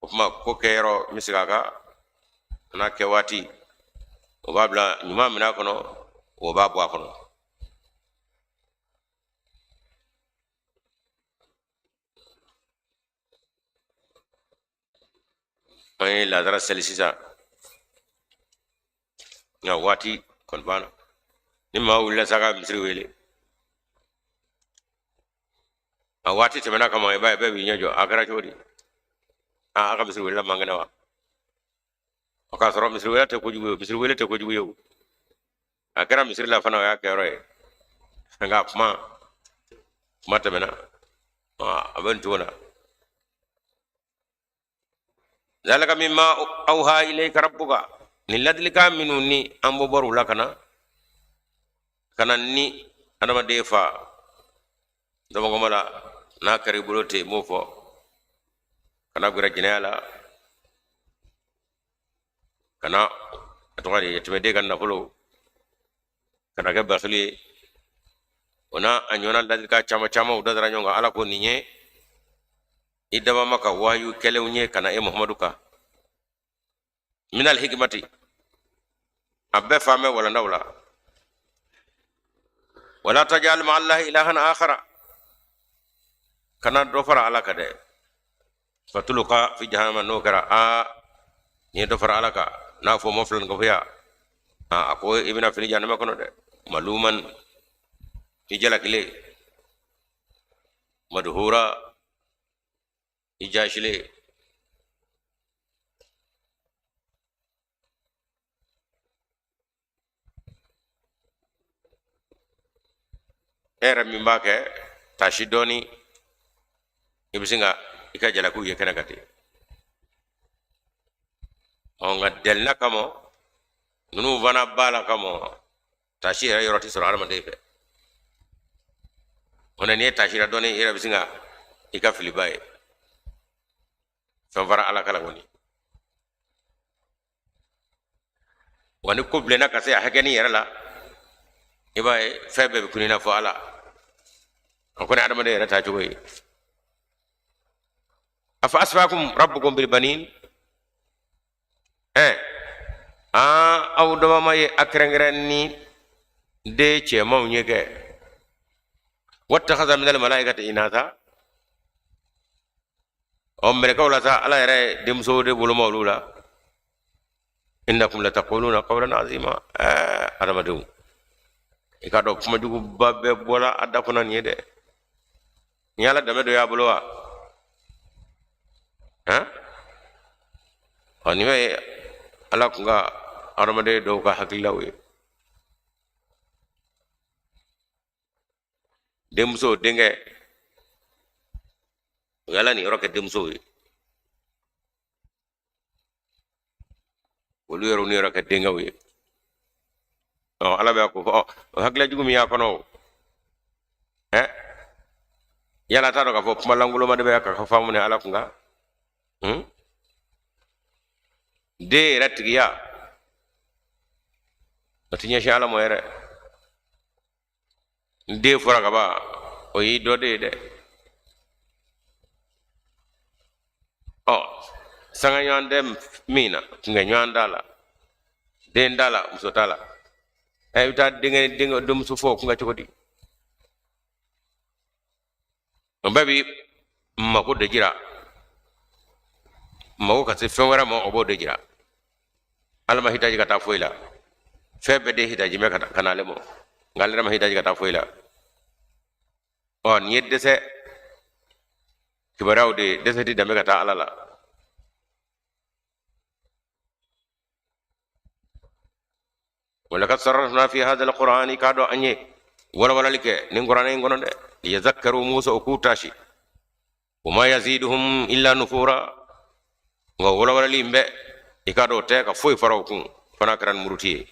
O tuma ko kɛyɔrɔ n bɛ segin a kan, a n'a kɛ waati, o b'a bila ɲuman minɛn kɔnɔ, o b'a bɔ a kɔnɔ. An ye lazara seli sisan, nka waati kɔni banna. Ni maa wulila sa ka misiri wele, a waati tɛmɛna kama, i b'a ye bɛɛ b'i ɲɛ jɔ, a kɛra cogo di? Aa, a ka misiri welela man kɛnɛ wa? O k'a sɔrɔ misiri wele tɛ kojugu ye, misiri wele tɛ kojugu ye o. A kɛra misiri la fana, o y'a kɛyɔrɔ ye, nka kuma tɛmɛna, a bɛ nin cogo la. Zalika mimma awha ilayka rabbuka, nin ladilikan minnu ni an bɔ bɔr'u la ka na ka na ni adamaden fa dɔgɔma la, n'a kɛra i bolo ten, i m'o fɔ, kana gɛrɛ jɛnɛya la, kana a tɔgɔ de yatimɛden ka nafolo, kana kɛ basili ye, o n'a a ɲɔgɔnna ladilikan caman caman, u dadara ɲɔgɔn kan. Ala ko nin ye i dabama ka wahayu kɛlenw ye ka na e Muhamadu kan. Minal hikimati, a bɛɛ fan bɛ walandaw la. Wala tajal ma allahi ilahan akhara, kana dɔ fara Ala kan dɛ. Fatuluka fi jahannama, n'o kɛra, a n'i ye dɔ fara Ala kan, n'a fɔ mɔ filankafoya, a ko i bɛna fili jahanama kɔnɔ dɛ. Maluman, i jalakilen, madhura, i jaasilen. E yɛrɛ min b'a kɛ taasi dɔɔni, i bɛ sin ka i ka jalakiw ye kɛnɛ kan ten. Ɔ, nka delina kama, ninnu fana b'a la kama, taasi yɛrɛ yɔrɔ tɛ sɔrɔ hadamaden fɛ. O na, n'i ye taasi la dɔɔni, i yɛrɛ bɛ sin ka i ka filiba ye. Fɛn fara Ala kan kɔni. Wa ni ko bilenna ka se a hakɛnin yɛrɛ la, i b'a ye fɛn bɛɛ bɛ kun i n'a fɔ Ala. O kɔni hadamaden yɛrɛ taa cogo ye. Afa asfakum rabbukum bilbanin, ɛ aa, aw dabama ye a kɛrɛnkɛrɛn ni den cɛmanw ye kɛ. Wattakhadha minal malaikati inatha, ɔ, mɛlɛkɛw la sa, Ala yɛrɛ ye denmuso de woloma olu la. Innakum lataquluna qawlan azima, ɛɛ adamadenw, i k'a dɔn kuma juguba bɛɛ bɔla a da kɔnɔ nin ye dɛ. Nin y'Ala danbe dɔ y'a bolo wa? Han, ɔ, nin bɛ Ala kun ka adamaden dɔw ka hakililaw ye. Denmuso, denkɛ, o y'Ala niyɔrɔ kɛ denmusow ye, olu yɛrɛ niyɔrɔ kɛ denkɛw ye. Ɔ, Ala bɛ ko fɔ, ɔ, o hakilila jugu min y'a kɔnɔ, o ɛ, yala t'a dɔn k'a fɔ kuma lankoloma de bɛ ka faamu ni Ala kun kan. Den yɛrɛ tigiya, o tɛ ɲɛsin Ala ma yɛrɛ. N den fɔra ka ban, o y'i dɔ de ye dɛ. Ɔ, sanga ɲɔgɔn tɛ min na, kunkɛ ɲɔgɔn t'a la, den t'a la, muso t'a la, ɛ, i bɛ taa denkɛ denkɛ denmuso fɔ o kunka cogo di? O bɛɛ bi mako de jira, mako ka se fɛn wɛrɛ ma, o b'o de jira. Ala ma hitaji ka taa foyi la, fɛn bɛɛ de hitaji bɛ ka na ale ma, nka ale yɛrɛ ma hitaji ka taa foyi la. Ɔ, nin ye dɛsɛ kibaruyaw de ye, dɛsɛ tɛ danbe ka taa Ala la. Walakad sarrafna fi hadha alqur'ani, k'a dɔn an ye walawalali kɛ nin kuranɛ in kɔnɔ dɛ, liyazakkaru, musa o k'u tasi, wama yaziduhum illa nufura. Nka walawalali in bɛ, i k'a dɔn o tɛ ka foyi fara o kun, fana kɛra ni muruti ye.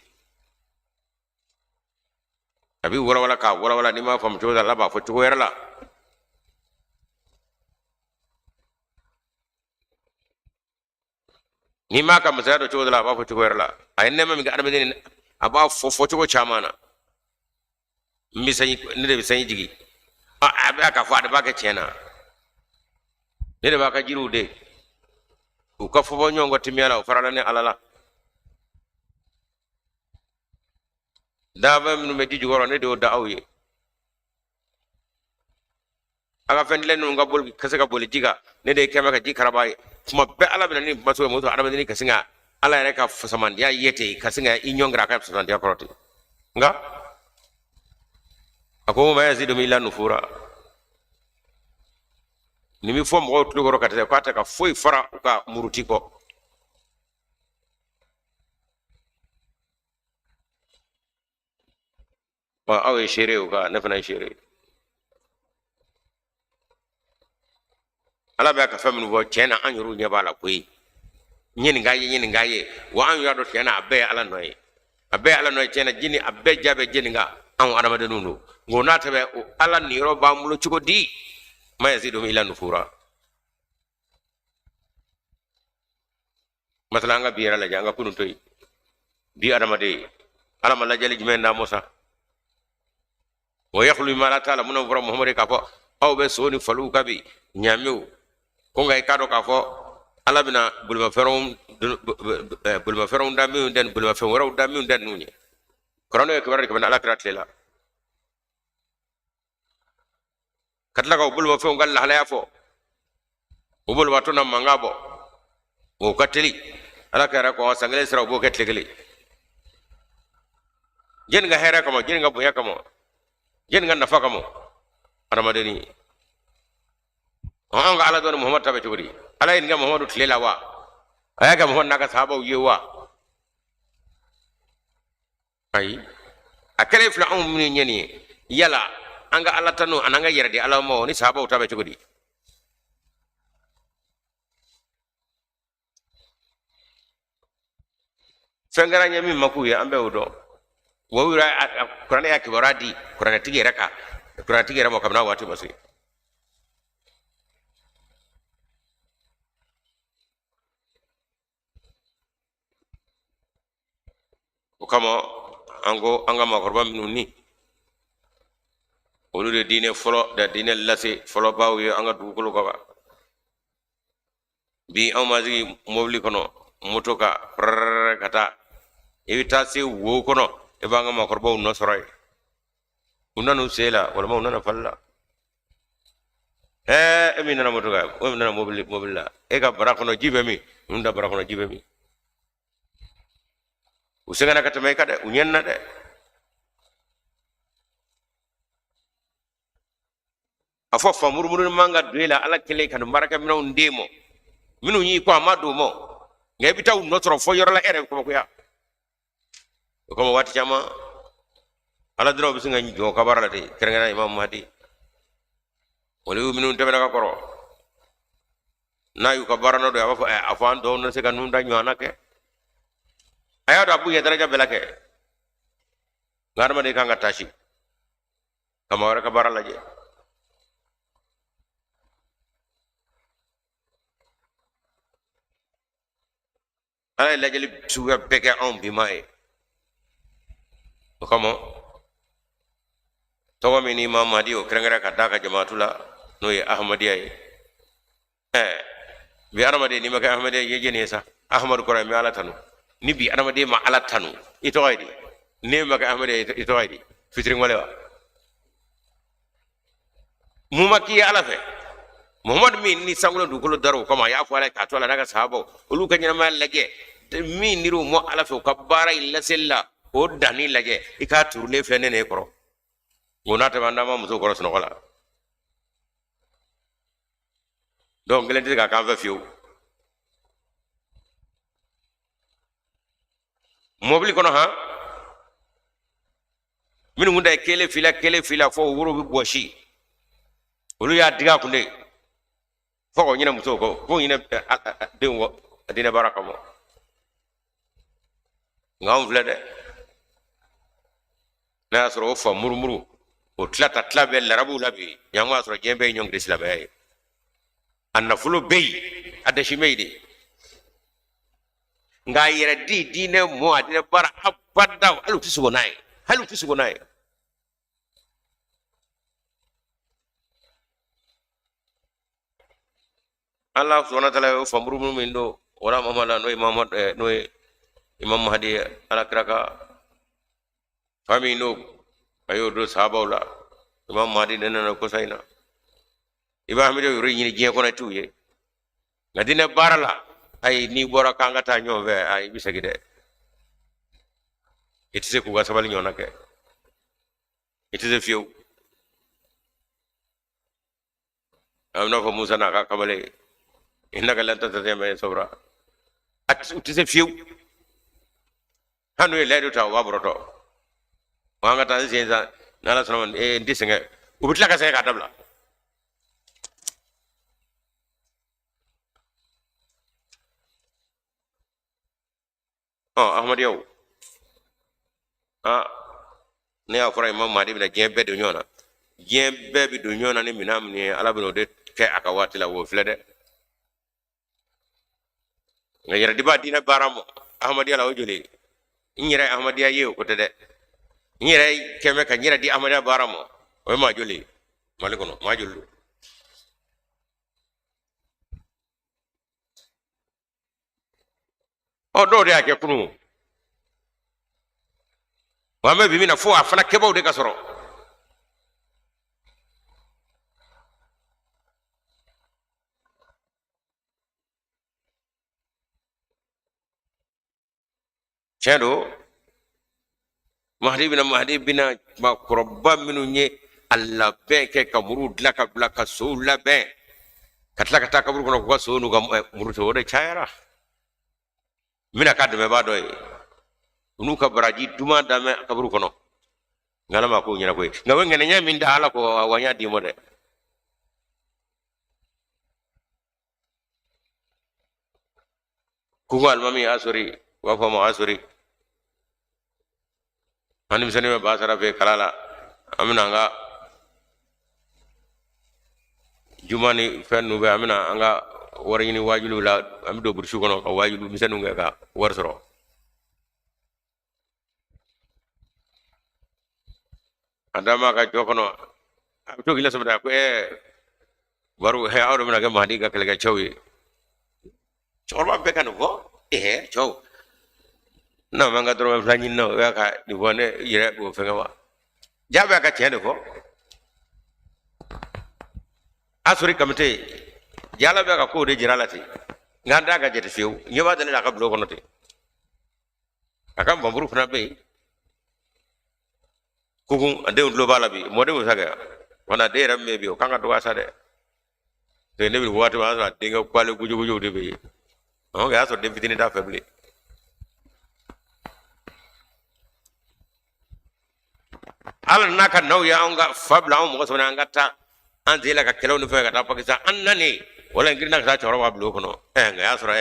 A bɛ walawala k'a walawala, n'i m'a faamu cogo dɔ la, Ala b'a fɔ cogo wɛrɛ la. N'i m'a ka masaya dɔn cogo dɔ la, a b'a fɔ cogo wɛrɛ la. A ye nɛɛma min kɛ adamaden, a b'a fɔ fɔcogo caman na. N bɛ sanji, ne de bɛ sanji jigin. A bɛ k'a fɔ a de b'a kɛ tiɲɛ na, ne de b'a ka jiriw den. U ka fɔbɔ ɲɔgɔn kɔ timiya la, o farala ni Ala la. Daaba minnu bɛ ji jukɔrɔ, ne de y'o da aw ye. A ka fɛn dilan ninnu ka boli ka se ka boli ji kan, ne de ye kɛmɛ ka ji karaba ye. Tuma bɛɛ Ala bɛna ni kuma sugu ye, mun adamaden ka sin ka Ala yɛrɛ ka fasamandiya ye ten, ka sin ka i ɲɔngiri a ka fasamandiya kɔrɔ ten. Nka a ko ma yaziduhum illa nufura. Nin bɛ fɔ mɔgɔw tulo kɔrɔ ka tɛmɛ k'a tɛ ka foyi fara u ka muruti kɔ. Aw ye seere ye o kan, ne fana ye seere ye. Ala bɛ ka fɛn minnu fɔ, tiɲɛ na, an yɛrɛw ɲɛ b'a la koyi. N ye nin k'a ye, n ye nin k'a ye wa. An y'a dɔn tiɲɛ na, a bɛɛ ye Ala nɔ ye, a bɛɛ ye Ala nɔ ye. Tiɲɛ na, jini a bɛɛ ja bɛ jeni kan, anw adamadenw don. Nka o n'a ta bɛɛ, o Ala niyɔrɔ b'an bolo cogo di? Ma yaziduhum illa nufura. Masala, an ka bi yɛrɛ lajɛ, an ka kunun to yen. Bi adamaden, Ala ma lajɛli jumɛn d'a ma sa? Wa yakhluqu ma la ta'lamuna. Fɔra Muhamadu k'a fɔ aw bɛ so ni faliw ka bi ɲaamiw ko, nka i k'a dɔn k'a fɔ Ala bɛna bolimafɛnw da minnu tɛ, bolimafɛn wɛrɛw da minnu tɛ ninnu ye. Kuranɛ ye kibaruya de kabini Ala kira tile la, ka tila ka o bolimafɛnw ka lahalaya fɔ. O bolibatɔ na mankan bɔ, o ka teli. Ala kɛra kɔ san kelen sira, o b'o kɛ tile kelen. Jɛni ka hɛrɛ kama, jɛni ka bonya kama, jɛni ka nafa kama, adamadenni an ka Ala dɔn ni Muhamadu ta bɛ cogo di? Ala ye nin kɛ Muhamadu tile la wa? A y'a kɛ Muhamadu n'a ka sahabaw ye wa? Ayi, a kɛlen filɛ anw minnu ɲɛ nin ye. Yala an ka Ala tanu an'an ka yɛrɛ di Ala ma, o ni sahabaw ta bɛ cogo di? Fɛn kɛra ɲɛ min ma k'u ye, an bɛɛ y'o dɔn. Wa u yɛrɛ, kuranɛ y'a kibaruya di kuranɛtigi yɛrɛ kan, kuranɛtigi yɛrɛ ma kabini a waati ma se. O kama an ko an ka maakɔrɔba minnu ni olu de diinɛ fɔlɔ da, diinɛ lase fɔlɔbaw ye an ka dugukolo kan bi, anw ma sigi mobili kɔnɔ, moto kan prrrr ka taa, i bɛ taa se wo kɔnɔ, i b'an ka maakɔrɔbaw nɔ sɔrɔ yen. U nana u sen la walima u nana fali la. Ɛɛ, e min nana moto kan, e min nana mobili la, e ka bara kɔnɔ ji bɛ min? Ninnu da bara kɔnɔ ji bɛ min? U sɛgɛnna ka tɛmɛ e kan dɛ, u ɲɛnna dɛ. A fɔ fa murumuru man ka don e la. Ala kɛlen ka nin baarakɛminɛnw d'e ma, minnu y'i kɔ a ma don o ma, nka i bɛ taa u nɔ sɔrɔ fo yɔrɔ la, e yɛrɛ bɛ kabakoya. O kama waati caman Ala dɔrɔn bɛ sin ka jɔ ka baara la ten, kɛrɛnkɛrɛnnenya Imam Mahdi, waliyu minnu tɛmɛna ka kɔrɔ, n'a y'u ka baara nɔ dɔn, a b'a fɔ a fɔ an tɔw na se ka ninnu ta ɲɔgɔnna kɛ. A y'a dɔn a b'u ɲɛ daraja bɛɛ la kɛ, nka adamaden kan ka taasi ka maa wɛrɛ ka baara lajɛ. Ala ye lajɛli suguya bɛɛ kɛ anw bi maa ye. O kama tɔgɔ min ni Imam Mahdi o kɛrɛnkɛrɛn ka d'a ka jamaatu la, n'o ye Ahmadiyya ye. Ɛɛ, bi adamaden n'i ma kɛ Ahmadiyya ye, jɛni ye sa. Ahmadu kɔrɔ ye n bɛ Ala tanu. Ni bi adamaden ma Ala tanu, i tɔgɔ ye di? N'e ma kɛ Ahmadiyya ye, i tɔgɔ ye di? Fitiriwale wa? Mun ma k'i ye Ala fɛ? Muhamadu min ni sankolo dugukolo dara o kama, a y'a fɔ Ala ye k'a to a la n'a ka sahabaw, olu ka ɲɛnamaya lajɛ, min nir'u mɔ Ala fɛ u ka baara in laseli la, o danni lajɛ, i k'a turulen filɛ ne n'e kɔrɔ. O n'a tɛmɛ, an d'an ma muso kɔrɔ sunɔgɔ la. Donc kelen tɛ se ka k'an fɛ fiyewu. Mɔbili kɔnɔ han, minnu kun ta ye kelen fila kelen fila fo woro bɛ bɔsi, olu y'a digi a kun de fo k'o ɲinɛ musow kɔ, fo ɲinɛ denw kɔ diinɛ baara kama. Nka anw filɛ dɛ, n'a y'a sɔrɔ o fa murumuru o tila ta tila bɛɛ larabuw la bi, ɲango y'a sɔrɔ diɲɛ bɛɛ ye ɲɔngiri silamɛya ye. A nafolo bɛ yen, a dɛsi bɛ yen de, nka a yɛrɛ di diinɛ mɔ, a diinɛ baara abada, hali u tɛ sogo n'a ye, hali u tɛ sogo n'a ye. Ala subahana taala y'o fa murumuru min don Wala Muhammad n'o ye Muhammad n'o ye Imam Mahdi ala kira ka famille n'o a y'o don sahabaw la. Imam Mahdi de nana kosa in na. I b'a Ahmadiya yɔrɔ ɲini diɲɛ kɔnɔ t'u ye. Nka diinɛ baara la, ayi, n'i bɔra k'an ka taa ɲɔgɔn fɛ, ayi, i bɛ segin dɛ. I tɛ se k'u ka sabali ɲɔgɔnna kɛ, i tɛ se fiyewu. A bɛ n'a fɔ Musa n'a ka kamalen, innaka lan tastati'a ma'iya sabra. A u tɛ se fiyewu. Hali n'u ye layidu ta, u b'a bɔrɔtɔ. Wa an ka taa n sen sa, n'Ala sɔnna ma, n tɛ sɛgɛn. U bɛ tila ka sɛgɛn k'a dabila. Ɔ Ahmadiyaw, aa, ne y'a fɔra Imam Mahdi bɛna diɲɛ bɛɛ don ɲɔgɔn na. Diɲɛ bɛɛ bɛ don ɲɔgɔn na ni minɛn min ye, Ala bɛna o de kɛ a ka waati la. O filɛ dɛ. Nka yɛrɛdiba diinɛ baara mɔ Ahmadiya la, o joli n yɛrɛ Ahmadiya ye, o ko tɛ dɛ. N yɛrɛ kɛmɛ ka n yɛrɛ di Ahmadiya baara mɔ, o ye maa joli ye Mali kɔnɔ? Maa joli don? Ɔ, dɔw de y'a kɛ kunun. Wa an bɛ bi min na, fo a fana kɛbaw de ka sɔrɔ. Tiɲɛ don, Mahdi bɛna, Mahdi bɛna. Maakɔrɔba minnu ye a labɛn kɛ ka muru dilan ka bila ka sow labɛn ka tila ka taa kaburu kɔnɔ k'u ka sow n'u ka muru to, o de cayara. N bɛna k'a dɛmɛbaa dɔ ye, u n'u ka baraji duman damɛ kaburu kɔnɔ. Nka Ala ma k'o ɲɛna koyi. Nka o ŋɛnɛɲɛ min da Ala ko wa n y'a d'i ma dɛ. Kuku alimami asori, u b'a fɔ a ma asori. An denmisɛnnin bɛ ba sara fɛ kala la, an bɛna an ka juma ni fɛn ninnu bɛ, an bɛna an ka wari ɲini wajuliw la. An bɛ don burusi kɔnɔ ka wajulu misɛnninw kɛ ka wari sɔrɔ. A dama ka jɔ kɔnɔ, a bɛ to k'i lasɔmɔ ko ɛɛ baro hɛ, aw de bɛna kɛ Mahadi ka kɛlɛkɛcɛw ye. Cɛkɔrɔba bɛɛ ka nin fɔ, ɛɛ cɛw n'a ma n ka dɔrɔmɛ 2 ɲini na, o y'a ka nin fɔ ne yɛrɛ b'o fɛngɛ wa. Ja bɛ a ka tiɲɛ de fɔ. Asori Kamite jala bɛ ka kow de jira a la ten, nka an t'a ka jate fiyewu. Ɲɛ b'a dalen a ka bulon kɔnɔ ten, a ka npanmuru fana bɛ yen. Kugun a denw tulo b'a la bi, mɔdenw bɛ se ka wala den yɛrɛ min bɛ bi, o kan ka dɔgɔya sa dɛ. Ne bɛ waati min, o y'a sɔrɔ a denkɛ kwale gujugujuw de bɛ yen. O y'a sɔrɔ den fitinin t'a fɛ bilen. Ala n'a ka naw ye anw ka fa bila anw mɔgɔ saba an ka taa an sen la ka kɛlɛw ni fɛn ka taa Pakistan. An nanen wala n girinna ka taa cɛkɔrɔba bulon kɔnɔ. Nka y'a sɔrɔ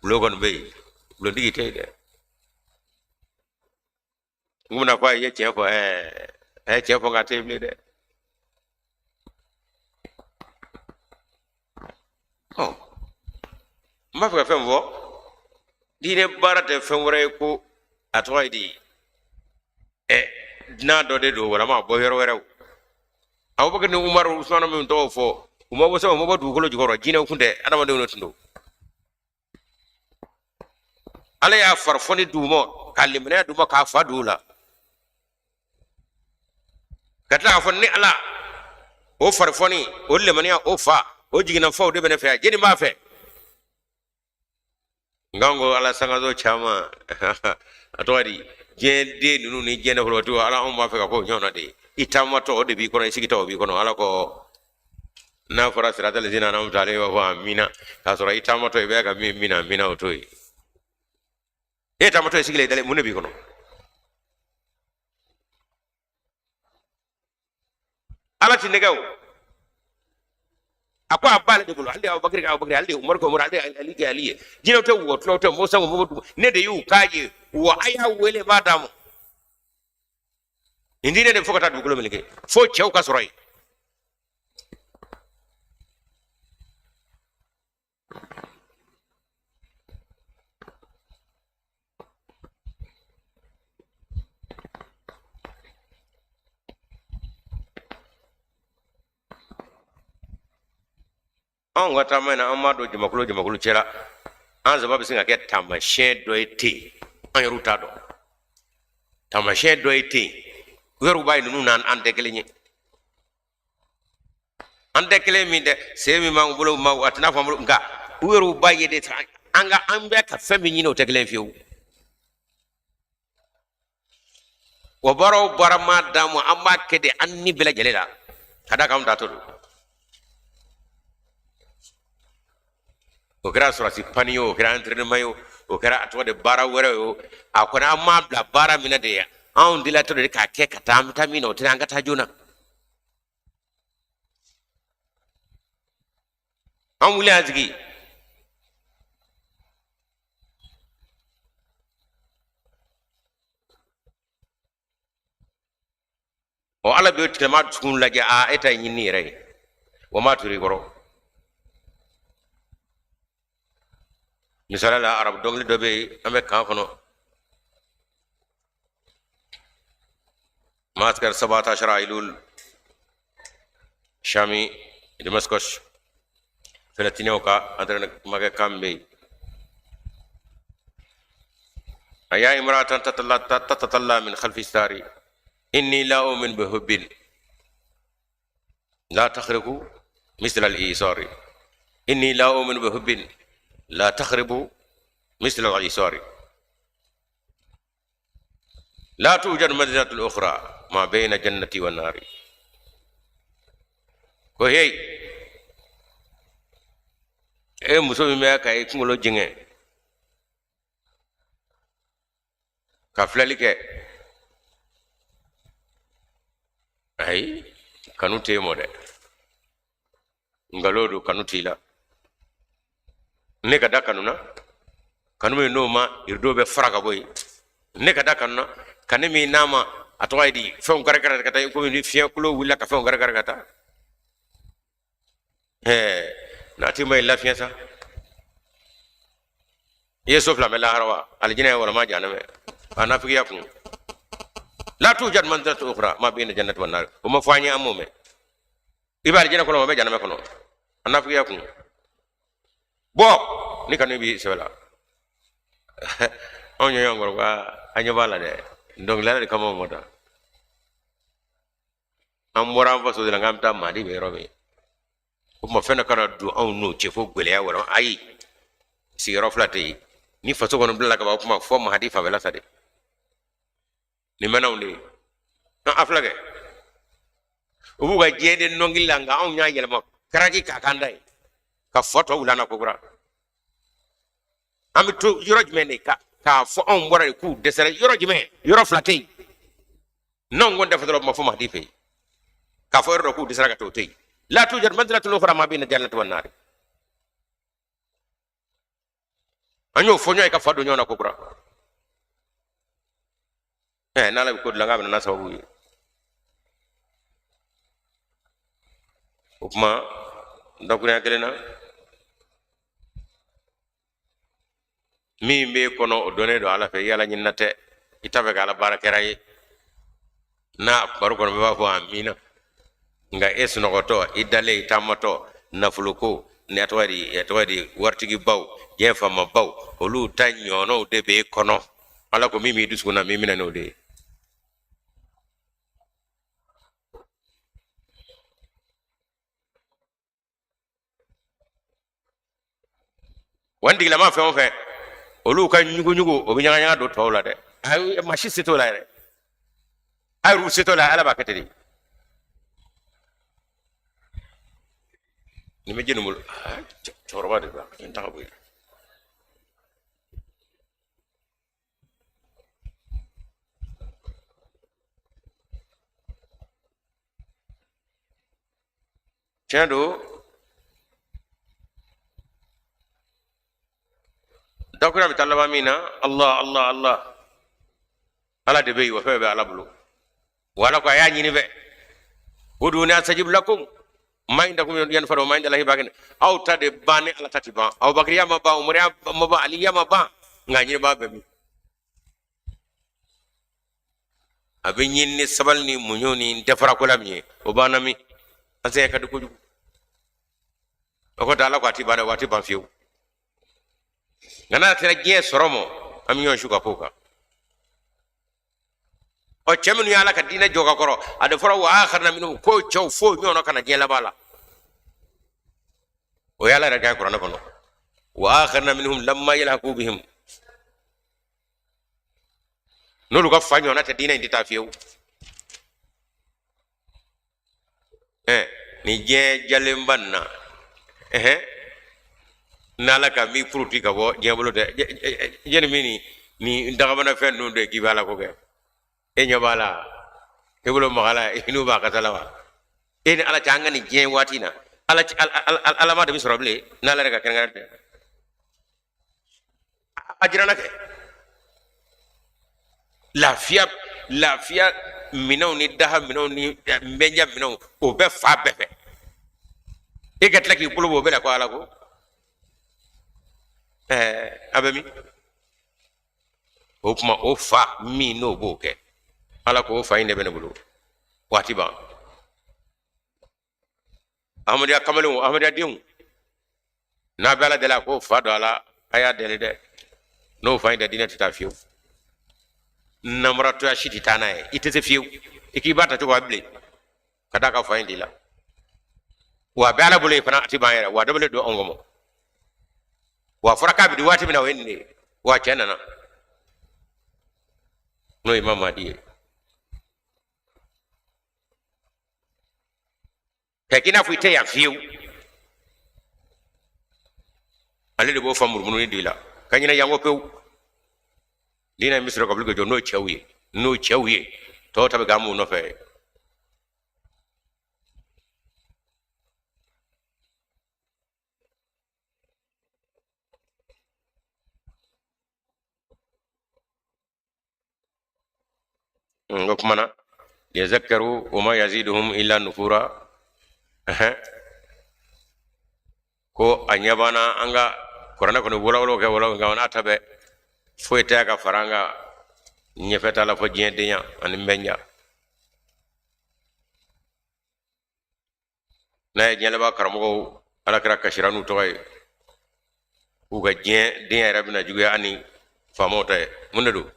bulon kɔni bɛ yen, bulontigi tɛ yen dɛ. N kun bɛna fɔ a ye tiɲɛ fɔ, a ye tiɲɛ fɔ, nka a tɛ yen bilen dɛ. Ɔ, n b'a fɛ ka fɛn fɔ. Diinɛ baara tɛ fɛn wɛrɛ ye ko a tɔgɔ ye di, dunan dɔ de don walama bɔ yɔrɔ wɛrɛw. Abubakar ni Umaru, Usumana min tɔgɔ fɔ, u ma bɔ sɛbɛn, u ma bɔ dugukolo jukɔrɔ, jinɛw kun tɛ, adamadenw de tun don. Ala y'a farifoni d'u ma ka limaniya d'u ma k'a fa d'u la, ka tila k'a fɔ ni Ala o farifoni, o limaniya, o fa, o jiginna faw de bɛ ne fɛ yan, jɛni b'a fɛ. Nka n ko Ala sangaso caman, a tɔgɔ di, diɲɛ den ninnu ni diɲɛ nafolotigiw, Ala anw b'a fɛ ka k'o ɲɔgɔnna de ye. I taamatɔ o de b'i kɔnɔ, i sigitɔ o b'i kɔnɔ. Ala ko n'a fɔra sirata lezina an'amta alayhim, i b'a fɔ amina, k'a sɔrɔ i taamatɔ i bɛ ka min mina amina o to yen. E taamatɔ i sigilen i dalen, mun de b'i kɔnɔ? Ala ti nɛgɛ o, a ko a b'ale de bolo. Ale de ye Abubakar kɛ Abubakar, ale de ye Umaru kɛ Umaru, ale de ye Ali kɛ Ali ye. Jinɛw tɛ, wɔtulaw tɛ, mɔgɔ sango mɔgɔ dugu, ne de y'u k'a ye wa a y'a wele b'a d'a ma. Nin diinɛ de fo ka taa dugukolo meleke, fo cɛw ka sɔrɔ yen. Anw ka taama in na, an b'a dɔn jamakulu jamakulu cɛla. An saba bɛ se ka kɛ taamasiyɛn dɔ ye ten, an yɛrɛw t'a dɔn. Taamasiyɛn dɔ ye ten, u yɛrɛw b'a ye ninnu n'an tɛ kelen ye. An tɛ kelen min dɛ, sen min b'an bolo ma, a tɛna fɔ an bolo, nka u yɛrɛw b'a ye de an ka an bɛ ka fɛn min ɲini, o tɛ kelen fiyewu. Wa baara o baara maa d'an ma, an b'a kɛ de an ni bɛɛ lajɛlen la, ka d'a kan anw taatɔ don. O kɛra sɔrɔsi panni ye, o kɛra entraînement ye, o kɛra a tɔgɔ de baara wɛrɛ ye, o a kɔni an m'a bila baara min na de ye, anw delatɔ de k'a kɛ ka taa, an bɛ taa min na, o tɛ an ka taa joona. An wuli an sigi. Ɔ, Ala bɛ tilema dusukun lajɛ, a e ta ye ɲinini yɛrɛ ye, o m'a turu i kɔrɔ. Misali la, arabu dɔnkili dɔ bɛ yen, an bɛ kan kɔnɔ, معسكر 17 أيلول شامي دمشق فلسطينيو ka entraînement kɛ kan bɛ yen. أيا امرأة تتطلع من خلف الستار، إني لا أؤمن بحب لا تخرق مثل الإيثار، إني لا أؤمن بحب لا تخرب مثل الإيثار، لا توجد منزلة أخرى ما بين الجنة والنار. Ko hey, e muso min bɛ ka i kunkolo jɛngɛ ka filɛli kɛ, ayi, kanu tɛ e mɔ dɛ, nkalon don, kanu t'i la. Ne ka da kanu na, kanu min n'o ma rideau bɛ fara ka bɔ yen. Ne ka da kanu na, kanu min n'a ma a tɔgɔ ye di, fɛnw kari-kari ka taa, komi ni fiɲɛ kulo wulila ka fɛnw kari-kari ka taa. Ɛɛ, n'a t'i ma i lafiɲɛ sa, i ye so fila mɛn lahara wa, alijinɛ ye walama jahanamɛ, a nafigiya kun. La tujad manzilatu ukhra ma bayna jannati wan nar, o ma fɔ an ye, an m'o mɛn. I bɛ alijinɛ kɔnɔ, o bɛ jahanamɛ kɔnɔ, a nafigiya kun. Bɔ ni kanu b'i sɛbɛ la, anw ɲɔgɔn kɔrɔ ko an ɲɛ b'a la dɛ, dɔnkilidala de kama o ma taa. An bɔra an faso de la k'an bɛ taa Mali bɛ yɔrɔ min, o tuma fɛn dɔ kana don anw n'o cɛ fo gɛlɛya wɛrɛ. Ayi, sigiyɔrɔ fila tɛ yen. Ni faso kɔni bilala ka ban, o kuma fɔ Mahadi fanfɛla sa de, nin mɛnnaw de ye. A filɛ kɛ, u b'u ka diɲɛ de nɔngili la, nka anw y'a yɛlɛma karaki k'a k'an ta ye, ka fɔ tɔ wuli an na kokura. An bɛ to yɔrɔ jumɛn de ka k'a fɔ anw bɔra de k'u dɛsɛra yɔrɔ jumɛn? Yɔrɔ fila tɛ yen. N'anw kɔni tɛ fɔ dɔrɔn, ma fɔ Mahadi fɛ yen k'a fɔ yɔrɔ dɔ k'u dɛsɛra ka t'o to yen. La tujad manzilatun ukhra ma bayna jannati wan nar. An y'o fɔ ɲɔgɔn ye ka fa don ɲɔgɔn na kokura. Ɛɛ, n'Ala bɛ ko dilan k'a bɛ na n'a sababu ye. O kuma dakurunya kelen na, min b'e kɔnɔ, o dɔnnen don Ala fɛ. I Ala ɲinina tɛ, i t'a fɛ ka Ala baara kɛra ye n'a baro kɔnɔ, bɛɛ b'a fɔ amiina. Nka e sunɔgɔtɔ, i dalen, i taamatɔ, nafoloko ni a tɔgɔ di, a tɔgɔ di, waritigibaw, diɲɛ faamabaw, olu ta ɲɔgɔnnaw de b'e kɔnɔ. Ala ko min b'i dusukun na, min minɛ n'o de ye. Wa n tigilama fɛn o fɛn, olu ka ɲuguɲugu, o bɛ ɲagaɲaga don tɔw la dɛ. Ayi, maa si se t'o la yɛrɛ, a yɛrɛ se t'o la. Ala b'a kɛ ten de. Nin bɛ jɛni bolo, cɛkɔrɔba de b'a n ta ka bɔ yen. Tiɲɛ don, dakura bɛ taa laban min na, Allah, Allah, Allah, Ala de bɛ yen, wa fɛn bɛɛ bɛ Ala bolo. Wa Ala ko a y'a ɲini fɛ, uduni astajib lakum, ma indakum yanfadu wa ma indallahi baqin. Aw ta de ban ni Ala ta ti ban. Abubakar ya ma ban, Umar ya ma ban, Ali ya ma ban, nka ɲinibaa bɛ min? A bɛ ɲini ni sabali ni muɲu ni dɛfarako la min ye, o banna min? An sɛgɛn ka di kojugu. O ko tɛ, Ala ko a ti ban dɛ, wa a ti ban fiyewu. Nka n'a sera diɲɛ sɔrɔ ma, an bɛ ɲɔgɔn su ka k'o kan. Ɔ, cɛ minnu y'Ala ka diinɛ jɔ ka kɔrɔ, a de fɔra wa akharina minhum, ko cɛw fo ɲɔgɔn ka na diɲɛ laban la. O y'Ala yɛrɛ kan kuranɛ kɔnɔ. Wa akharina minhum lamma yalhaqu bihim. N'olu ka fa ɲɔgɔnna tɛ, diinɛ in tɛ taa fiyewu. Ni diɲɛ jalenba nin na, n'Ala ka m'i puruti ka bɔ diɲɛ bolo tɛ, jɛni min ni dagabana fɛn ninnu de k'i b'a la ko kɛ, e ɲɛ b'a la, e bolo maga la, i n'u b'a kasa la wa? E ni Ala cɛ, an ka nin diɲɛ waati in na, Ala Ala ma de bɛ sɔrɔ bilen n'Ala yɛrɛ ka kɛrɛnkɛrɛn tɛ. A jirana kɛ lafiya, lafiya minɛnw ni daha minɛnw ni nbɛnja minɛnw, o bɛ fa bɛɛ fɛ. E ka tila k'i bolo bɔ o bɛɛ la ko Ala ko a bɛ min? O tuma o fa min n'o b'o kɛ, Ala ko o fa in de bɛ ne bolo waati ban. Ahmadiyya kamalenw, Ahmadiyya denw, n'a bɛ Ala deli, a k'o fa don a la, a y'a deli dɛ. N'o fa in tɛ, diinɛ tɛ taa fiyewu. Namaratɔya si tɛ taa n'a ye, i tɛ se fiyewu. I k'i b'a ta cogo a bilen ka d'a ka fa in di la. Wa a bɛ Ala bolo yen fana, a tɛ ban yɛrɛ. Wa a dabɔlen don anw kama. Wa a fɔra k'a bɛ di waati min na, o ye nin de ye. Wa cɛ nana n'o ye Imam Mahdi ye. Ka k'i n'a fɔ i tɛ yan fiyewu, ale de b'o fa murumuru di la ka ɲinɛ yanko pewu. Diinɛ in bɛ sɔrɔ ka wuli ka jɔ n'o cɛw ye, n'o cɛw ye, tɔw ta bɛ k'an m'u nɔfɛ. O kuma na, yazakkaru wa ma yaziduhum illa nufura. Ko a ɲɛ banna an ka kuranɛ kɔni wolawolo kɛ walaw, nka n'a ta bɛɛ foyi tɛ ka fara an ka ɲɛfɛta la fo diɲɛ denya ani nbɛnja. N'a ye diɲɛ laban karamɔgɔw, Ala kira kasira n'u tɔgɔ ye, k'u ka diɲɛ denya yɛrɛ bɛna juguya ani faamaw ta ye. Mun de don?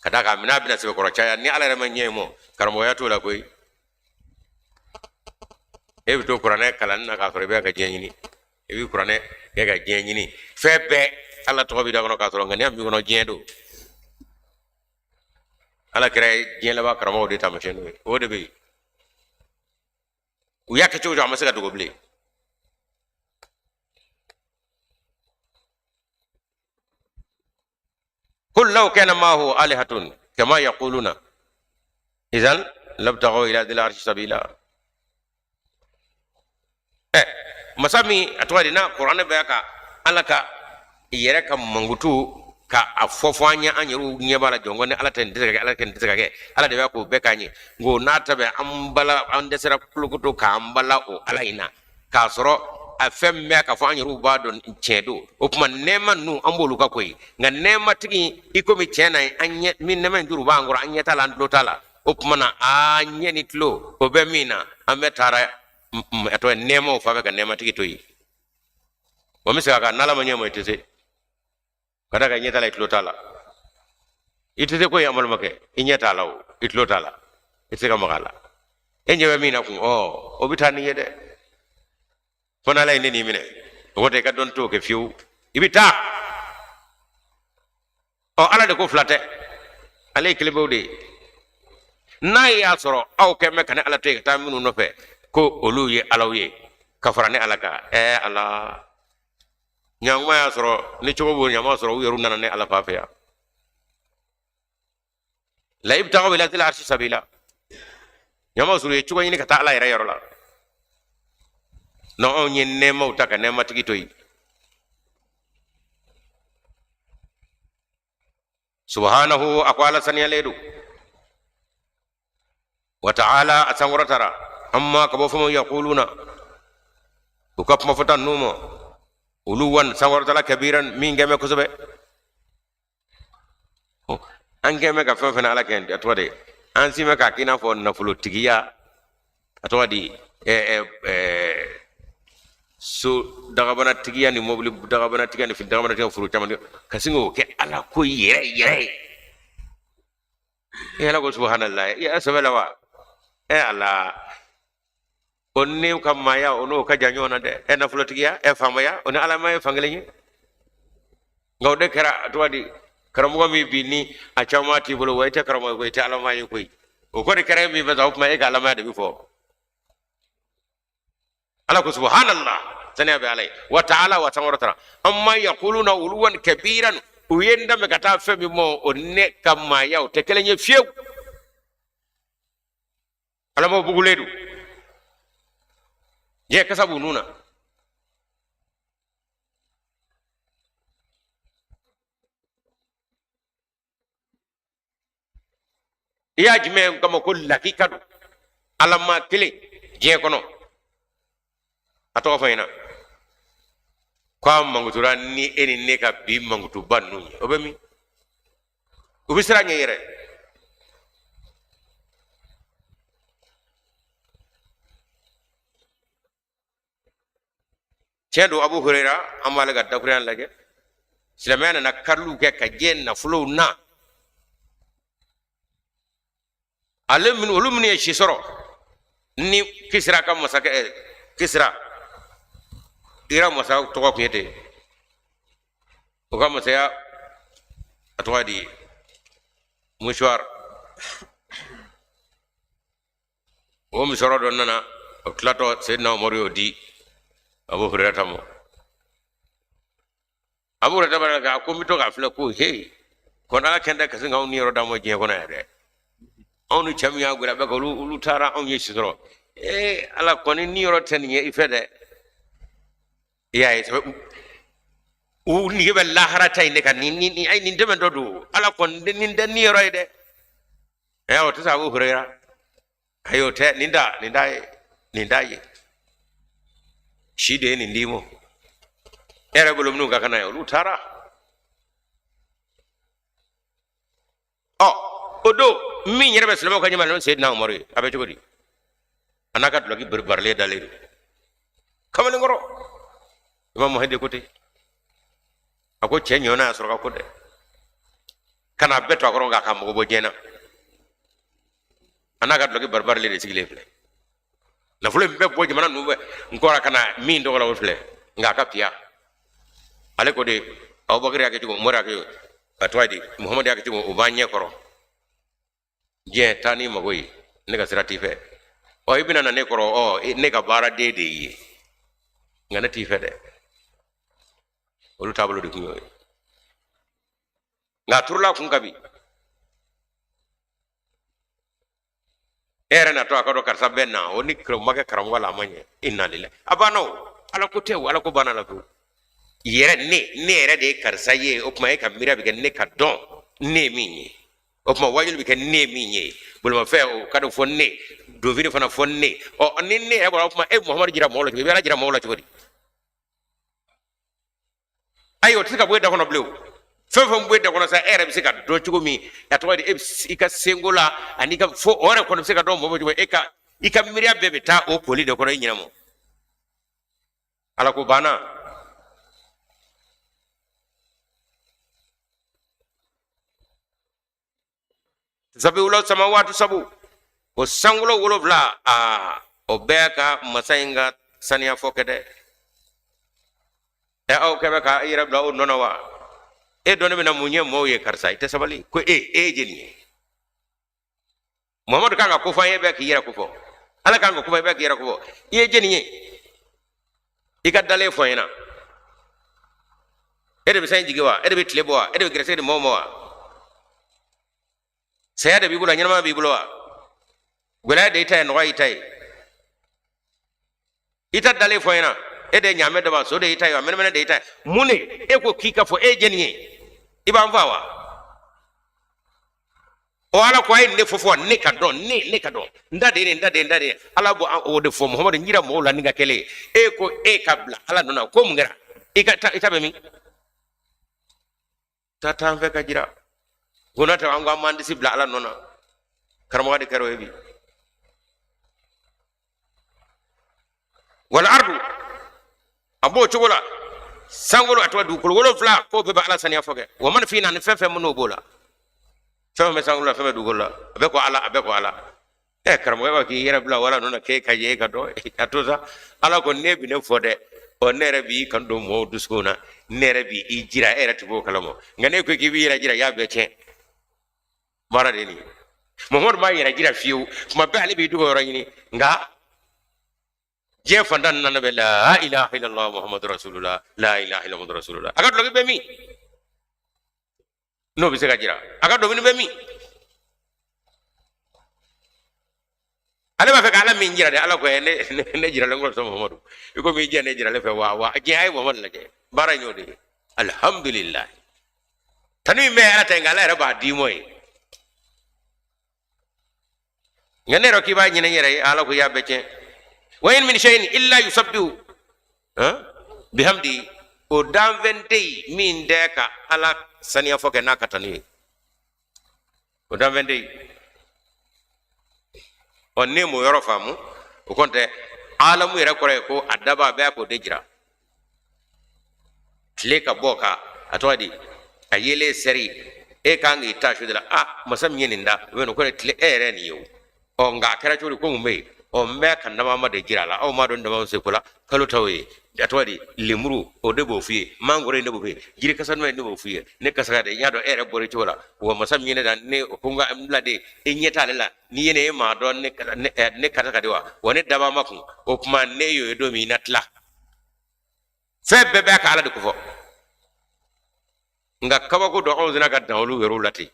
Ka d'a kan minɛn bɛna sɛbɛkɔrɔ caya. Ni Ala yɛrɛ ma ɲɛ mɔ, karamɔgɔya t'o la koyi. E bɛ to kuranɛ kalanni na k'a sɔrɔ i bɛ ka diɲɛ ɲini, i bɛ kuranɛ kɛ ka diɲɛ ɲini, fɛn bɛɛ Ala tɔgɔ b'i da kɔnɔ k'a sɔrɔ ŋaniya min kɔnɔ diɲɛ don. Ala kira ye diɲɛ laban karamɔgɔw de taamasiyɛn n'o ye. O de bɛ yen, u y'a kɛ cogo cogo, a ma se ka dogo bilen. Qul law kana maahu alihatun kama yaquluna idhan labtaghaw ila dhil arshi sabila. Masa min a tɔgɔ di, n'a kuranɛ bɛ ka Ala ka yɛrɛ ka mankutu ka a fɔ fɔ an ye, an yɛrɛw ɲɛ b'a la jɔn ko ni Ala tɛ nin tɛ se ka kɛ, Ala tɛ nin tɛ se ka kɛ, Ala de b'a k'o bɛɛ k'an ye. Nko n'a ta bɛ an bala, an dɛsɛra kulokoto k'an bala o Ala in na, k'a sɔrɔ a fɛn min bɛ k'a fɔ an yɛrɛw b'a dɔn tiɲɛ don. O tuma nɛɛma ninnu, an b'olu ka ko ye, nka nɛɛmatigi i komi tiɲɛ na an ɲɛ min nɛɛma in juru b'an kɔrɔ, an ɲɛ t'a la, an tulo t'a la. O tuma na an ɲɛ ni tulo o bɛ min na, an bɛ taara a tɔgɔ nɛɛmaw fan fɛ ka nɛɛmatigi to yen. O bɛ segin a kan, n'Ala ma ɲɛ ma, i tɛ se ka d'a kan i ɲɛ t'a la, i tulo t'a la, i tɛ se ko ye. An balimakɛ, i ɲɛ t'a la o, i tulo t'a la, i tɛ se ka maga a la. E ɲɛ bɛ min na kun, ɔ o bɛ taa n'i ye dɛ, fo n'Ala ye ne n'i minɛ. O kɔrɔ tɛ i ka dɔnni t'o kɛ fiyewu, i bɛ taa. Ɔ, Ala de ko fila tɛ, ale ye kelen pewu de ye. N'a y'a sɔrɔ aw kɛn bɛ ka ne Ala to yen ka taa minnu nɔfɛ ko olu ye alaw ye ka fara ne Ala kan, Ala ɲankuma y'a sɔrɔ ni cogo b'o ɲama sɔrɔ, u yɛrɛ nana ne Ala fa fɛ yan. La ibtagaw ila zil arshi sabila, ɲama sɔrɔ u ye cogo ɲini ka taa Ala yɛrɛ yɔrɔ la. Non, anw ye nɛɛmaw ta ka nɛɛmatigi to yen. Subhanahu, a ko Ala saniyalen don, wa ta'ala, a sankɔrɔtara, amma, ka bɔ fɛn min yaquluna, u ka kuma fɔta ninnu ma, uluwan, sankɔrɔtala, kabiran, min kɛmɛ kosɛbɛ. An kɛmɛ ka fɛn fɛn Ala kɛ, a tɔgɔ de an si mɛ k'a k'i n'a fɔ nafolotigiya, a tɔgɔ di So dagabanatigiya ni mobili dagabanatigiya ni fini dagabanatigiya furu caman ka sin k'o kɛ ala ko yɛrɛ yɛrɛ ye. E ala ko subhanallah, e sɛbɛ la wa? E ala, o ne ka maaya o n'o ka jan ɲɔgɔn na dɛ. E nafolotigiya, e faamaya, o ni alamaya ye fankelen ye. Nka o de kɛra a tɔgɔ di, karamɔgɔ min bi ni a caman t'i bolo wa, i tɛ karamɔgɔ ye koyi, i tɛ alama ye koyi. O kɔni kɛra e min fɛ sa, o tuma e ka alamaya de bɛ fɔ. Ala ko subhanallah, saniya bɛ ala ye. Wa ta'ala wa sankɔrɔtara amma yaquluna uluwan kabiran, u ye n danbɛ ka taa fɛn min ma, o ne ka maaya o tɛ kelen ye fiyewu. Alamaw bugulen don, diɲɛ kasa b'u nun na. I y'a jumɛn kama ko lakika don, alama kelen diɲɛ kɔnɔ, a tɔgɔ fɔ ɲɛna ko a mankutura ni e ni ne ka bi mankutuba ninnu ye, o bɛ min? U bɛ siran ɲɛ yɛrɛ. Tiɲɛ don, Abu Hurera, an b'ale ka dakurunya lajɛ. Silamɛya nana kariliw kɛ ka diɲɛ nafolow na. Ale minnu, olu minnu ye si sɔrɔ ni Kisira ka masakɛ, Kisira, Iran masa tɔgɔ tun ye ten, o ka masaya a tɔgɔ di mouchoir, o musɔrɔ dɔ nana, o tilatɔ Seyidina Umaru y'o di Abu Hurerata ma. Abu Hurerata b'a la, a ko n bɛ to k'a filɛ ko he ko n'Ala kɛn tɛ ka sin k'anw niyɔrɔ d'an ma diɲɛ kɔnɔ yan dɛ, anw ni cɛ min y'a gwɛlɛya bɛɛ kan, olu taara, anw ye si sɔrɔ. Ee Ala kɔni niyɔrɔ tɛ nin ye i fɛ dɛ. I y'a ye, u nege bɛ lahara ta in de kan. Nin nin ayi nin dɛmɛ dɔ don, Ala kɔni nin tɛ niyɔrɔ ye dɛ. Ɛ o tɛ se Abu Hurera, ayi o tɛ nin da, nin da ye, nin da ye si de ye nin d'i ma. E yɛrɛ bolo minnu ka kan n'a ye, olu taara. Ɔ o don min yɛrɛ bɛ silamɛw ka ɲɛmaa n'o Seyidina Umaru ye, a bɛ cogo di? A n'a ka dulɔki barilen dalen don kamalenkɔrɔ. Imam Mahdi ko ten, a ko cɛ ɲɔgɔnna y'a sɔrɔ ka ko dɛ, ka n'a bɛɛ to a kɔrɔ nka k'a mago bɔ diɲɛ na. A n'a ka dulɔki baribarilen de sigilen filɛ, nafolo in bɛɛ bɔ jamana ninnu bɛɛ n kɔra ka na min tɔgɔ la o filɛ, nka a ka piya ale ko de Abubakar y'a kɛ cogo, Umaru y'a kɛ cogo, a tɔgɔ ye di, Muhamadu y'a kɛ cogo, o b'an ɲɛ kɔrɔ. Diɲɛ taa n'i mago ye, ne ka sira t'i fɛ. Ɔ i bɛna na ne kɔrɔ, ɔ ne ka baaraden de y'i ye, nka ne t'i fɛ dɛ. Olu taabolo de tun y'o ye, nka a turula kun kabi e yɛrɛ natɔ a ka dɔn karisa bɛ na, o ni ma kɛ karamɔgɔ la a ma ɲɛ. Inna lillahi, a banna o, ala ko tɛ o, ala ko banna la pewu. Yɛrɛ ne yɛrɛ de ye karisa ye, o tuma e ka miiriya bɛ kɛ ne ka dɔn ne ye min ye, o tuma wajuli bɛ kɛ ne ye min ye, bolimafɛn o ka dɔn fɔ ne, donfini fana fɔ ne. Ɔ ni ne yɛrɛ bɔra, o tuma e Muhamadu jira mɔgɔw la cogo di? I bɛ ala jira mɔgɔw la cogo di? Ayi, o tɛ se ka bɔ e da kɔnɔ bilen. O fɛn fɛn bɔ e da kɔnɔ sa, e yɛrɛ bɛ se ka dɔn cogo min, a tɔgɔ di, e bɛ i ka senko la ani ka fo o yɛrɛ kɔni bɛ se ka dɔn mɔgɔ cogo, e ka i ka miiriya bɛɛ bɛ taa o koli de kɔnɔ i ɲinɛ mɔ. Ala ko banna. Tusabbihu lahu samawatu sabu, o sankolo wolonfila, aa o bɛɛ ka masa in ka saniya fɔ kɛ dɛ. Ɛ aw kɛ bɛ ka i yɛrɛ bila o nɔ na wa? E dɔnni bɛna mun ɲɛ mɔgɔw ye? Karisa i tɛ sabali ko e ye jeli ye? Muhamadu kan ka ko fɔ an ye bɛɛ k'i yɛrɛ ko fɔ, Ala kan ka ko fɔ i bɛɛ k'i yɛrɛ ko fɔ. I ye jeli ye? I ka dalen fɔ n ɲɛna. E de bɛ sanji jigin wa? E de bɛ tile bɔ wa? E de bɛ gɛrɛsɛgɛ di mɔgɔw ma wa? Saya de b'i bolo, ɲɛnamaya b'i bolo wa? Gɛlɛya de y'i ta ye, nɔgɔya y'i ta ye. I ta dalen fɔ n ɲɛna. E de ye ɲaamɛ daba, so de y'i ta ye wa? Mɛnɛmɛnɛ de y'i ta ye. Mun de e ko k'i ka fɔ e ye jɛni ye? I b'an faa wa? O Ala ko a ye ne fɔ fɔ ne ka dɔn, ne ka dɔn, n da de ye, n da de ye, n da de ye. Ala b'o o de fɔ Muhamadu, n jira mɔgɔw la ni ka kɛlen. E ko e ka bila Ala nɔ na, ko mun kɛra? I ka i ta bɛ min? Taa taa an fɛ ka jira. Ko n'a tɛ an ko an b'an disi bila Ala nɔ na. Karamɔgɔ de kɛra o ye bi. Wal ardu, A b'o cogo la sankolo a tɔgɔ dugukolo wolonfila k'o bɛɛ bɛ Ala saniya fɔ kɛ. Wa man fihinna, ani fɛn fɛn minnu b'o la, fɛn fɛn bɛ sankolo la, fɛn bɛ dugukolo la, a bɛɛ ko Ala, a bɛɛ ko Ala. Ɛ karamɔgɔ, e b'a k'i yɛrɛ bila wala ninnu na k'e ka ye e ka dɔn a to sa. Ala ko ne bɛ ne fɔ dɛ, ɔ ne yɛrɛ b'i kan don mɔgɔw dusukun na, ne yɛrɛ b'i jira, e yɛrɛ tɛ b'o kalama. Nka ne ko k'i b'i yɛrɛ jira, i y'a bɛɛ tiɲɛ. Baara de ye nin ye. Muhamadu m'a yɛrɛ jira fiyewu, tuma bɛɛ ale b'i dogo yɔrɔ ɲini. Nka diɲɛ fantan nana bɛ la ilaha illallah muhammadu rasulullah, la ilaha illallah muhammadu rasulullah. A ka dɔlɔki bɛ min n'o bɛ se ka jira? A ka dɔnkili bɛ min? Ale b'a fɛ ka Ala min jira de, Ala ko ne jiralen kɔrɔ sa Muhammadu, i ko min jɛ ne jiralen fɛ wa wa diɲɛ a ye Muhammadu lajɛ. Baara in y'o de ye. Alhamdulillah, tanu in bɛɛ ye Ala ta ye, nka Ala yɛrɛ b'a d'i ma ye. Nka ne yɛrɛ k'i b'a ɲini n yɛrɛ ye, Ala ko i y'a bɛɛ tiɲɛ. Wa in min shay'in illa yusabbihu bihamdi, o danfɛn tɛ yen min tɛ ka Ala saniya fɔ kɛ n'a ka tanu ye, o danfɛn tɛ yen. Ɔ ne m'o yɔrɔ faamu, o kɔni tɛ alamu yɛrɛ kɔrɔ ye ko a dabaa bɛɛ k'o de jira. Tile ka bɔ ka a tɔgɔ di a yelen sɛri, e kan k'i ta su de la. A masa min ye nin da, o bɛ nin kɔrɔ tile e yɛrɛ nin ye o. Ɔ nka a kɛra cogo di, ko mun bɛ yen? Ɔ n bɛ ka namama de jira a la, aw m'a dɔn dama se ko la kalo taw ye. A tɔgɔ di lemuru, o de b'o f'i ye, mangoro in de b'o f'i ye, jiri kasa duman in de b'o f'i ye. Ne kasa ka di, n y'a dɔn e yɛrɛ bɔra cogo la. Wa masa min ye ne da, ne ko n ka n bila de, e ɲɛ t'ale la, n'i ye ne e m'a dɔn ne kasa ka di wa. Wa ne dabaa ma kun, o tuma ne y'o ye don min i na tila. Fɛn bɛɛ bɛ ka Ala de kofɔ. Nka kabako dɔ, anw sina ka dan olu yɛrɛw la ten,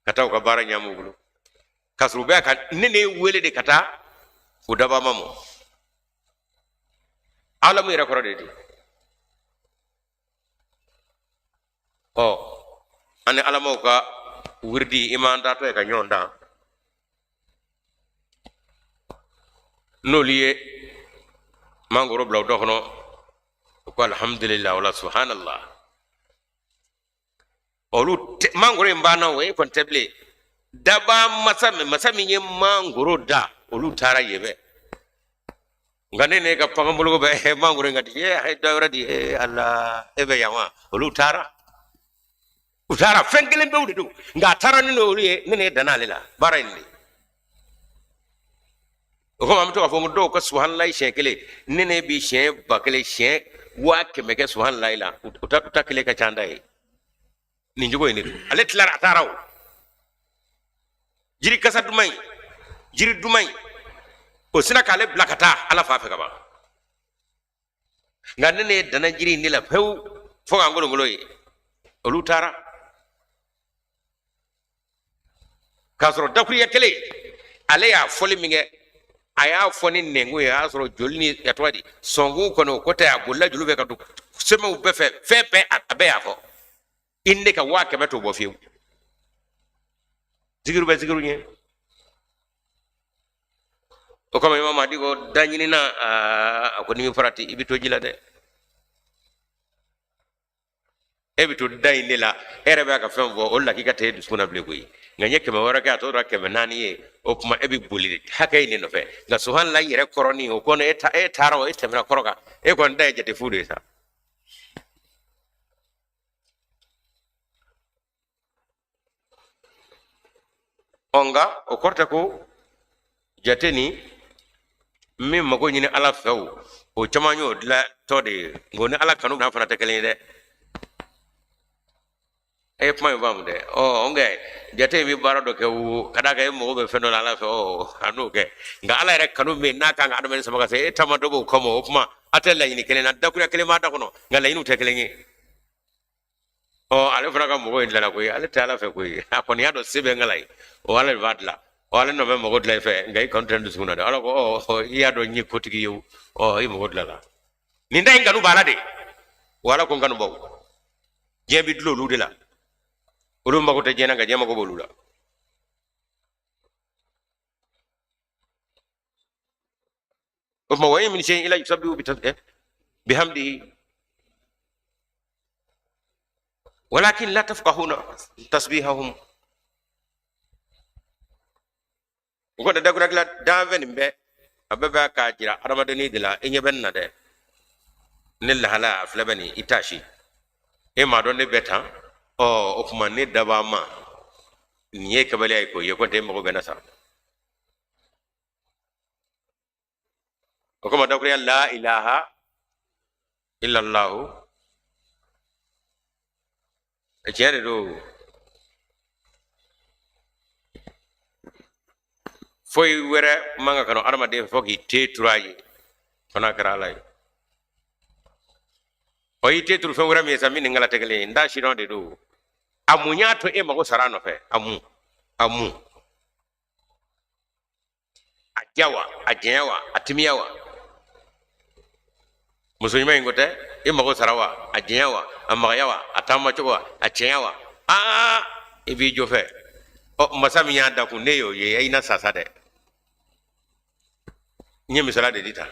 ka taa u ka baara ɲaamu bolo, k'a sɔrɔ u bɛ ka ne ne wele de ka taa u dabama mɔ. Alamu yɛrɛ kɔrɔ de di. Ɔ an ni alamaw ka wiridi, i m'an taatɔ ye ka ɲɔgɔn dan n'olu ye mangoro bila u da kɔnɔ, u ko alhamdulillah wala subhanallah. Olu mangoro in banna o, e kɔni tɛ bilen. Daba masa min, masa min ye mangoro da, olu taara yen bɛɛ. Nka ne ne ka pangan boloko bɛ mangoro in ka di e dɔ wɛrɛ di e ala e bɛ yan wa. Olu taara, u taara fɛn kelen pewu de don, nka a taara ni n'olu ye, ne ne danna ale la baara in de. O kama an bɛ to k'a fɔ ko dɔw ka suhanilayi siɲɛ kelen, ne ne bi siɲɛ 1000, siɲɛ 100,000 kɛ suhanilayi la, u ta kelen ka ca an ta ye. Nin cogo in de don. Ale tilara a taara o jiri kasa duman in, jiri duman in, o sina k'ale bila ka taa Ala fa fɛ ka ban. Nka ne ne ye dana jiri in de la pewu fo k'an kolonkolon ye. Olu taara k'a sɔrɔ dakuriya kelen, ale y'a fɔli min kɛ, a y'a fɔ ni nɛnkun ye, a y'a sɔrɔ joli ni a tɔgɔ di sɔnkun kɔni, o ko tɛ, a bolila joli bɛ ka don sɛmɛw bɛɛ fɛ, fɛn bɛɛ a bɛɛ y'a fɔ. I ne ka 100,000 t'o bɔ fiyewu. Zikiru bɛ zikiru ɲɛ. O kama Imam Mahdi ko daɲinina, a ko n'i bɛ farati i bɛ to ji la dɛ, e bɛ to da in de la, e yɛrɛ bɛ ka fɛn fɔ o lakika tɛ e dusukun na bilen koyi. Nka n ye 600 kɛ, a tora 400 ye, o tuma e bɛ boli hakɛ in de nɔfɛ. Nka suhanala yɛrɛ kɔrɔnin o kɔnɔ, e taara o, e tɛmɛna kɔrɔ kan, e kɔni ta ye jate fu de ye sa. Ɔ nka o kɔrɔ tɛ ko jate ni min mago ɲini Ala fɛ, o caman y'o dilan tɔ de ye. Nka o ni Ala kanu n'a fana tɛ kelen ye dɛ. E ye kuma in faamu dɛ. Ɔ nka jate in bɛ baara dɔ kɛ wo, ka d'a kan e mago bɛ fɛn dɔ la Ala fɛ, ɔ a n'o kɛ. Nka Ala yɛrɛ kanu min n'a kan ka adamaden sama ka se e ta ma, dɔ b'o kama. O kuma a tɛ laɲini kelen na, dakuruya kelen b'a da kɔnɔ, nka laɲiniw tɛ kelen ye. Ɔ ale fana ka mɔgɔ in dilanna koyi, ale tɛ Ala fɛ koyi, a kɔni y'a dɔn se bɛ n kala ye, o Ala de b'a dilan. Ɔ ale nɔ bɛ mɔgɔ dilan i fɛ, nka i kanu tɛ n dusukun na dɛ. Ala ko ɔ i y'a dɔn n ye kotigi ye o, ɔ i mɔgɔ dilanna. Nin da in kanu b'a la de, o Ala ko n kanu baw diɲɛ bɛ dulon olu de la, olu mago tɛ diɲɛ na, nka diɲɛ mago b'olu la. O tuma wa in min shay'in illa yusabbihu bihamdihi walakin la tafqahuna tasbihahum. O kɔni dakurakila danfɛn nin bɛɛ, a bɛɛ bɛ k'a jira adamadennin de la, i ɲɛ bɛ nin na dɛ. Ne lahala a filɛ bɛ nin i t'a si e m'a dɔn ne bɛ tan ɔ o tuma ne dabaa ma nin ye kɛbaliya ye k'o ye ko n tɛ e mago bɛ na sa o kama dakuruya la ilaha illallahu tiɲɛ de don foyi wɛrɛ man ka kanu adamaden fo k'i te turu a ye fo n'a kɛra ala ye ɔ i te turu fɛn wɛrɛ min ye sa min ni ala tɛ kelen ye n t'a sidɔn de don a mun y'a to e mago sara a nɔfɛ a mun a mun a diya wa a janya wa a timiya wa muso ɲuman in ko tɛ e mago sara wa a janya wa a magaya wa a taamacogo wa a cɛnya wa aa i b'i jɔ fɛ ɔ masa min y'a dakun ne y'o ye i na sa sa dɛ n ye misala de di tan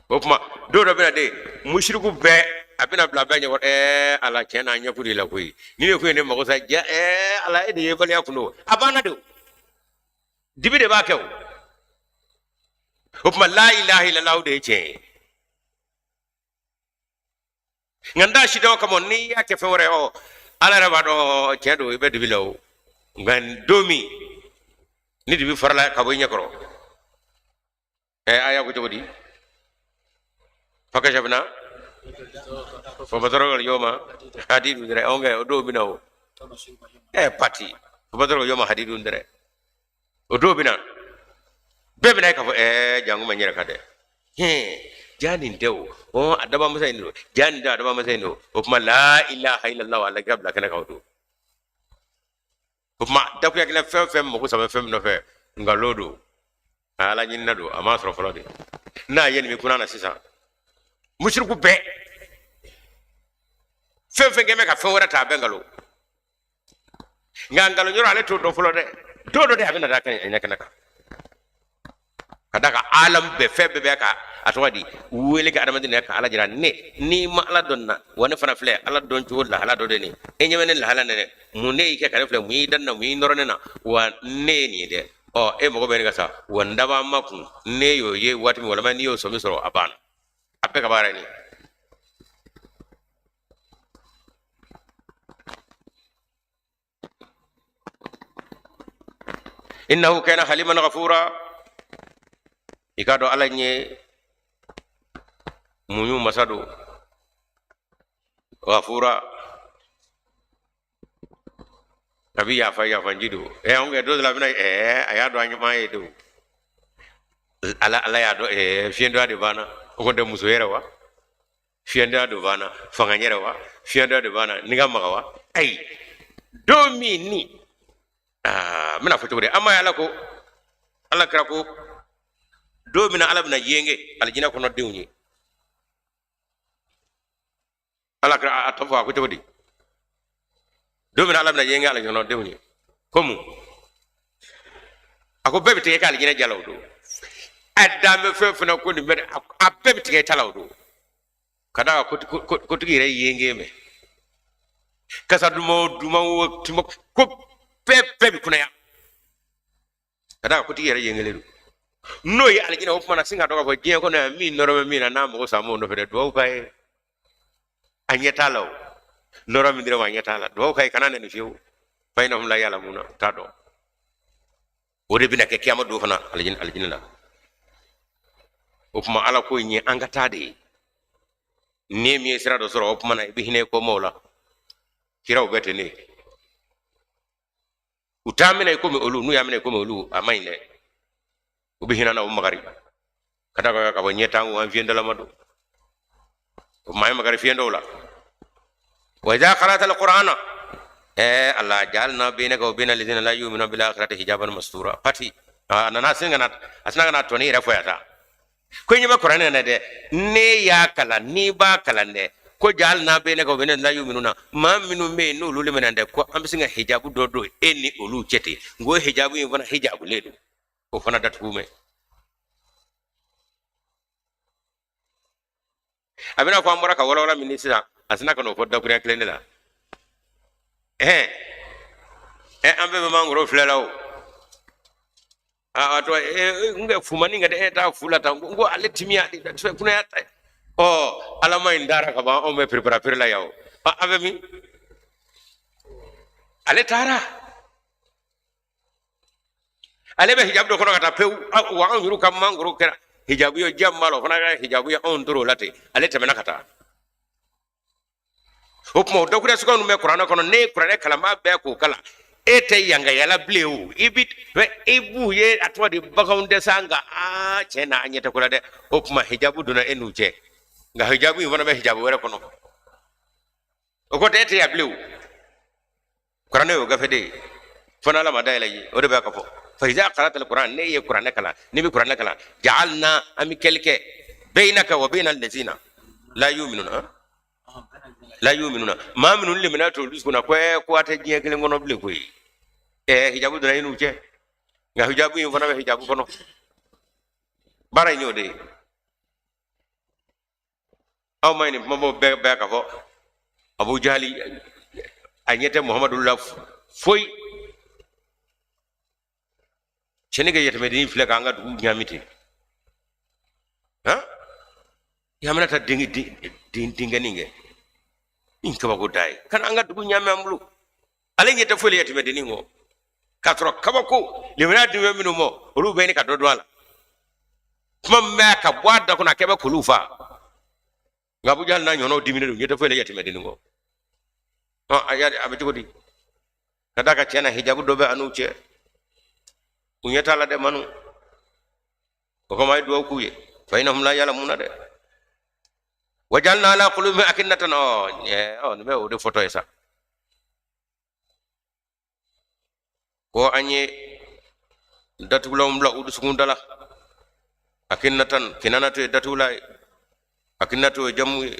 o tuma don dɔ bɛna de musiriku bɛɛ a bɛna bila bɛɛ ɲɛkɔrɔ ɛɛ ala tiɲɛ na an ɲɛ kun i la koyi ni ne kun ye ne mago sa ja ɛɛ ala e de ye baliya kun don a banna de o dibi de b'a kɛ o o tuma la ilaha illallah de ye tiɲɛ ye nka n t'a sidɔn kama n'i y'a kɛ fɛn wɛrɛ ye ɔ ala yɛrɛ b'a dɔn tiɲɛ don i bɛ dibi la o nka don min ni dibi farala ka bɔ i ɲɛkɔrɔ ɛ aya ko cogo di fakashafna fabasaruka alyawma hadidun dɛrɛ ɔn kɛ o don bɛ na o ɛ pati fabasaruka alyawma hadidun dɛrɛ o don bɛ na bɛɛ bɛna ye k'a fɔ ɛɛ janko ma n yɛrɛ ka dɛ hɛn ja nin tɛ o ɔ a daba masa in don ja nin tɛ a daba masa in don o tuma la ilaha illallah ala ka bila kɛnɛ kan o don o tuma dakuya kelen fɛn fɛn mago saba fɛn min nɔfɛ nkalon don ala ɲinina don a m'a sɔrɔ fɔlɔ de n'a ye nin bɛ kunna na sisan musiriku bɛɛ fɛn fɛn kɛn bɛ ka fɛn wɛrɛ ta a bɛɛ nkalon nka nkalon yɔrɔ ale t'o dɔn fɔlɔ dɛ don dɔ de a bɛna da ɲɛ kɛnɛ kan ka d'a kan alam bɛɛ fɛn bɛɛ bɛ ka a tɔgɔ di wele kɛ adamaden na ka ala jira ne n'i ma ala dɔn na wa ne fana filɛ ala dɔn cogo lahala dɔ de nin e ɲɛ bɛ ne lahala ne dɛ mun ne y'i kɛ ka ne filɛ mun y'i dan na mun y'i nɔrɔ ne na wa ne ye nin ye dɛ ɔ e mago bɛ ne ka sa wa n dabaa ma kun ne y'o ye waati min walima n'i y'o sɔmi sɔrɔ a banna a bɛɛ ka baara ye nin ye innahu kana haliman ghafura i k'a dɔn ala ye muɲu masa don ghafura a bɛ yafa yafanji don ɛ anw kɛ don dɔ la a bɛna ɛɛ a y'a dɔn an ɲuman ye don ala ala y'a dɔn ɛɛ fiyɛntɔya de banna o ko tɛ muso yɛrɛ wa fiyɛntɔya de b'an na fanga yɛrɛ wa fiyɛntɔya de b'an na ni ka maga wa ayi don min ni aa n bɛna fɔ cogo di an ma ye ala ko ala kira ko don min na ala bɛna yenge alijinɛ kɔnɔ denw ye ala kira a tɔ fɔ a ko cogo di don min na ala bɛna yenge alijinɛ kɔnɔ denw ye ko mun a ko bɛɛ bɛ tigɛ ka alijinɛ jala o don a dan bɛ fɛn fɛn na ko nin bɛ a bɛɛ bɛ tigɛ ta la o don ka d'a kan kotigi yɛrɛ yenge mɛn kasa duman o duman o tuma ko bɛɛ bɛɛ bɛ kunnaya ka d'a kan kotigi yɛrɛ yengelen don n'o ye alijinɛ o kuma na sin ka dɔn k'a fɔ diɲɛ kɔnɔ yan min nɔrɔ bɛ min na n'a mago sa m'o nɔfɛ dɛ duwawu k'a ye a ɲɛ t'a la o nɔrɔ min dira ma a ɲɛ t'a la duwawu k'a ye kana nɛni fiyewu fa innahum la ya'lamuna t'a dɔn o de bɛna kɛ kiyama don fana alijinɛ alijinɛ la o tuma ala ko in ye an ka taa de ye ni min ye sira dɔ sɔrɔ o tuma na i bɛ hinɛ kɔmaw la kiraw bɛɛ ten ne u t'a minɛ i komi olu n'u y'a minɛ komi olu a man ɲi dɛ u bɛ hinɛ na u makari ka d'a kan ka bɔ ɲɛ t'an kun an fiyentɔlama don o tuma an ye makari fiyentɔw la wa idha qara'ta al-qur'ana eh Allah ja'alna bainaka wa bainal ladina la yu'minuna bil akhirati hijaban mastura pati a nana sin ka na a sina ka na tɔni yɛrɛ fɔ yan sa ko i ɲɛ bɛ kuranɛ na dɛ ne y'a kalan n'i b'a kalan dɛ ko ja'alna bainaka wa bainal la yu'minuna maa minnu bɛ yen n'olu limaniya dɛ ko an bɛ sin ka hijabu dɔ don e ni olu cɛ ten n ko hijabu in fana hijabulen don o fana datugu mɛ a bɛna fɔ an bɔra ka walawala min ni sisan a sina ka n'o fɔ dakurunya kelen de la ɛhɛn ɛ an bɛɛ bɛ mangoro filɛ la o a tɔ n kɛ fumani ka e taa fu la tan n ko ale timiya kunaya ta Ɔ, alama in dara ka ban, anw bɛ piripara piri la yan. O a bɛ min? Ale taara, ale bɛ hijabu dɔ kɔnɔ ka taa pewu. Wa anw yɛrɛ ka mangoro kɛra hijabu ye, jam b'a la, o fana kɛra hijabu ye. Anw tor'o la ten, ale tɛmɛna ka taa. O tuma, o dakuruya suguya ninnu bɛ kuranɛ kɔnɔ. Ne ye kuranɛ kalanbaa bɛɛ k'o kalan, e tɛ yangayala bilen. O i bi i b'u ye, a tɔgɔ di, baganw tɛ sa. Nka aa, tiɲɛ na, an ɲɛ tɛ ko la dɛ. O tuma, hijabu donna e n'u cɛ, nka hijabu in fana bɛ hijabu wɛrɛ kɔnɔ. O kɔ tɛ, e tɛ yan bilen. O kuranɛ y'o gafe de ye fo n'Ala ma dayɛlɛ ye. O de bɛ ka fɔ fa iza qara'ta al-Qur'an, ne ye kuranɛ kalan, n'i bɛ kuranɛ kalan, ja'alna, an bɛ kɛli kɛ, bainaka wa baina allazina la yu'minuna, la yu'minuna, maa minnu limaniya t'olu dusukun na, ko ko a tɛ diɲɛ kelen kɔnɔ bilen koyi. Hijabu donna i n'u cɛ, nka hijabu in fana bɛ hijabu kɔnɔ. Baara in y'o de ye. Aw ma nin kumabaw bɛɛ ka fɔ. Abu Jahali, a ɲɛ tɛ Muhamadu la foyi. Cɛni kɛ yɛtɛmɛden filɛ k'an ka dugu ɲaami ten. Han, yamina ta denkɛnin kɛ nin kabako da ye ka na an ka dugu ɲaami an bolo. Ale ɲɛ tɛ foyi la yɛtɛmɛdennin kɔ, k'a sɔrɔ kabako limaniya dun bɛ minnu mɔ, olu bɛ ɲini ka dɔ dɔn a la. Kuma min bɛ ka bɔ a da kɔnɔ, a kɛ bɛ k'olu fa. Nka Abu Jahali n'a ɲɔgɔnnaw diminen don, ɲɛ tɛ foyi la yɛtɛmɛdennin kɔ. Ɔ, a y'a a bɛ cogo di? Ka d'a kan tiɲɛ na, hijabu dɔ bɛ a n'u cɛ, u ɲɛ t'a la dɛ. Manu, o kama a ye dugawu k'u ye, fa innahum la yalamuna dɛ. Wajalna ala qulubihim akinnatan. Ɔ ɔ, nin bɛ o de fɔtɔ ye sa, ko an ye datugulanw bila u dusukun da la. Akinnatan, kinanatu ye datugulan ye, akinnatu ye jamu ye.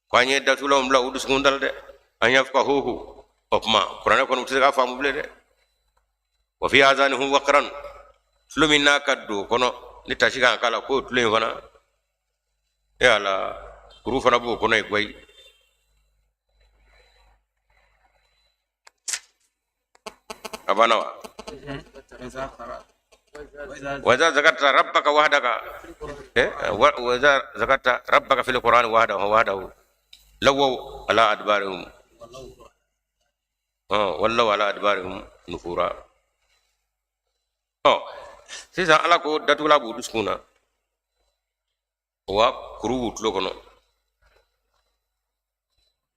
Ko an ye datugulanw bila u dusukun da la dɛ, an yafqahuhu. O tuma, kuranɛ kɔnɔ, u tɛ se k'a faamu bilen dɛ. Wa fi azanihim waqran, tulo min n'a ka don kɔnɔ ni tasi kan k'a la, k'o tulo in fana e ala, kuru fana b'o kɔnɔ yen koyi. A banna wa? Wa iza zakarta rabbaka wahdaka, wa iza zakarta rabbaka fil qur'ani wahdahu wahdahu lawaw ala adbarihim, wallaw ala adbarihim nufura. Ɔ, sisan Ala ko datugula b'u dusukun na, wa kuru b'u tulo kɔnɔ.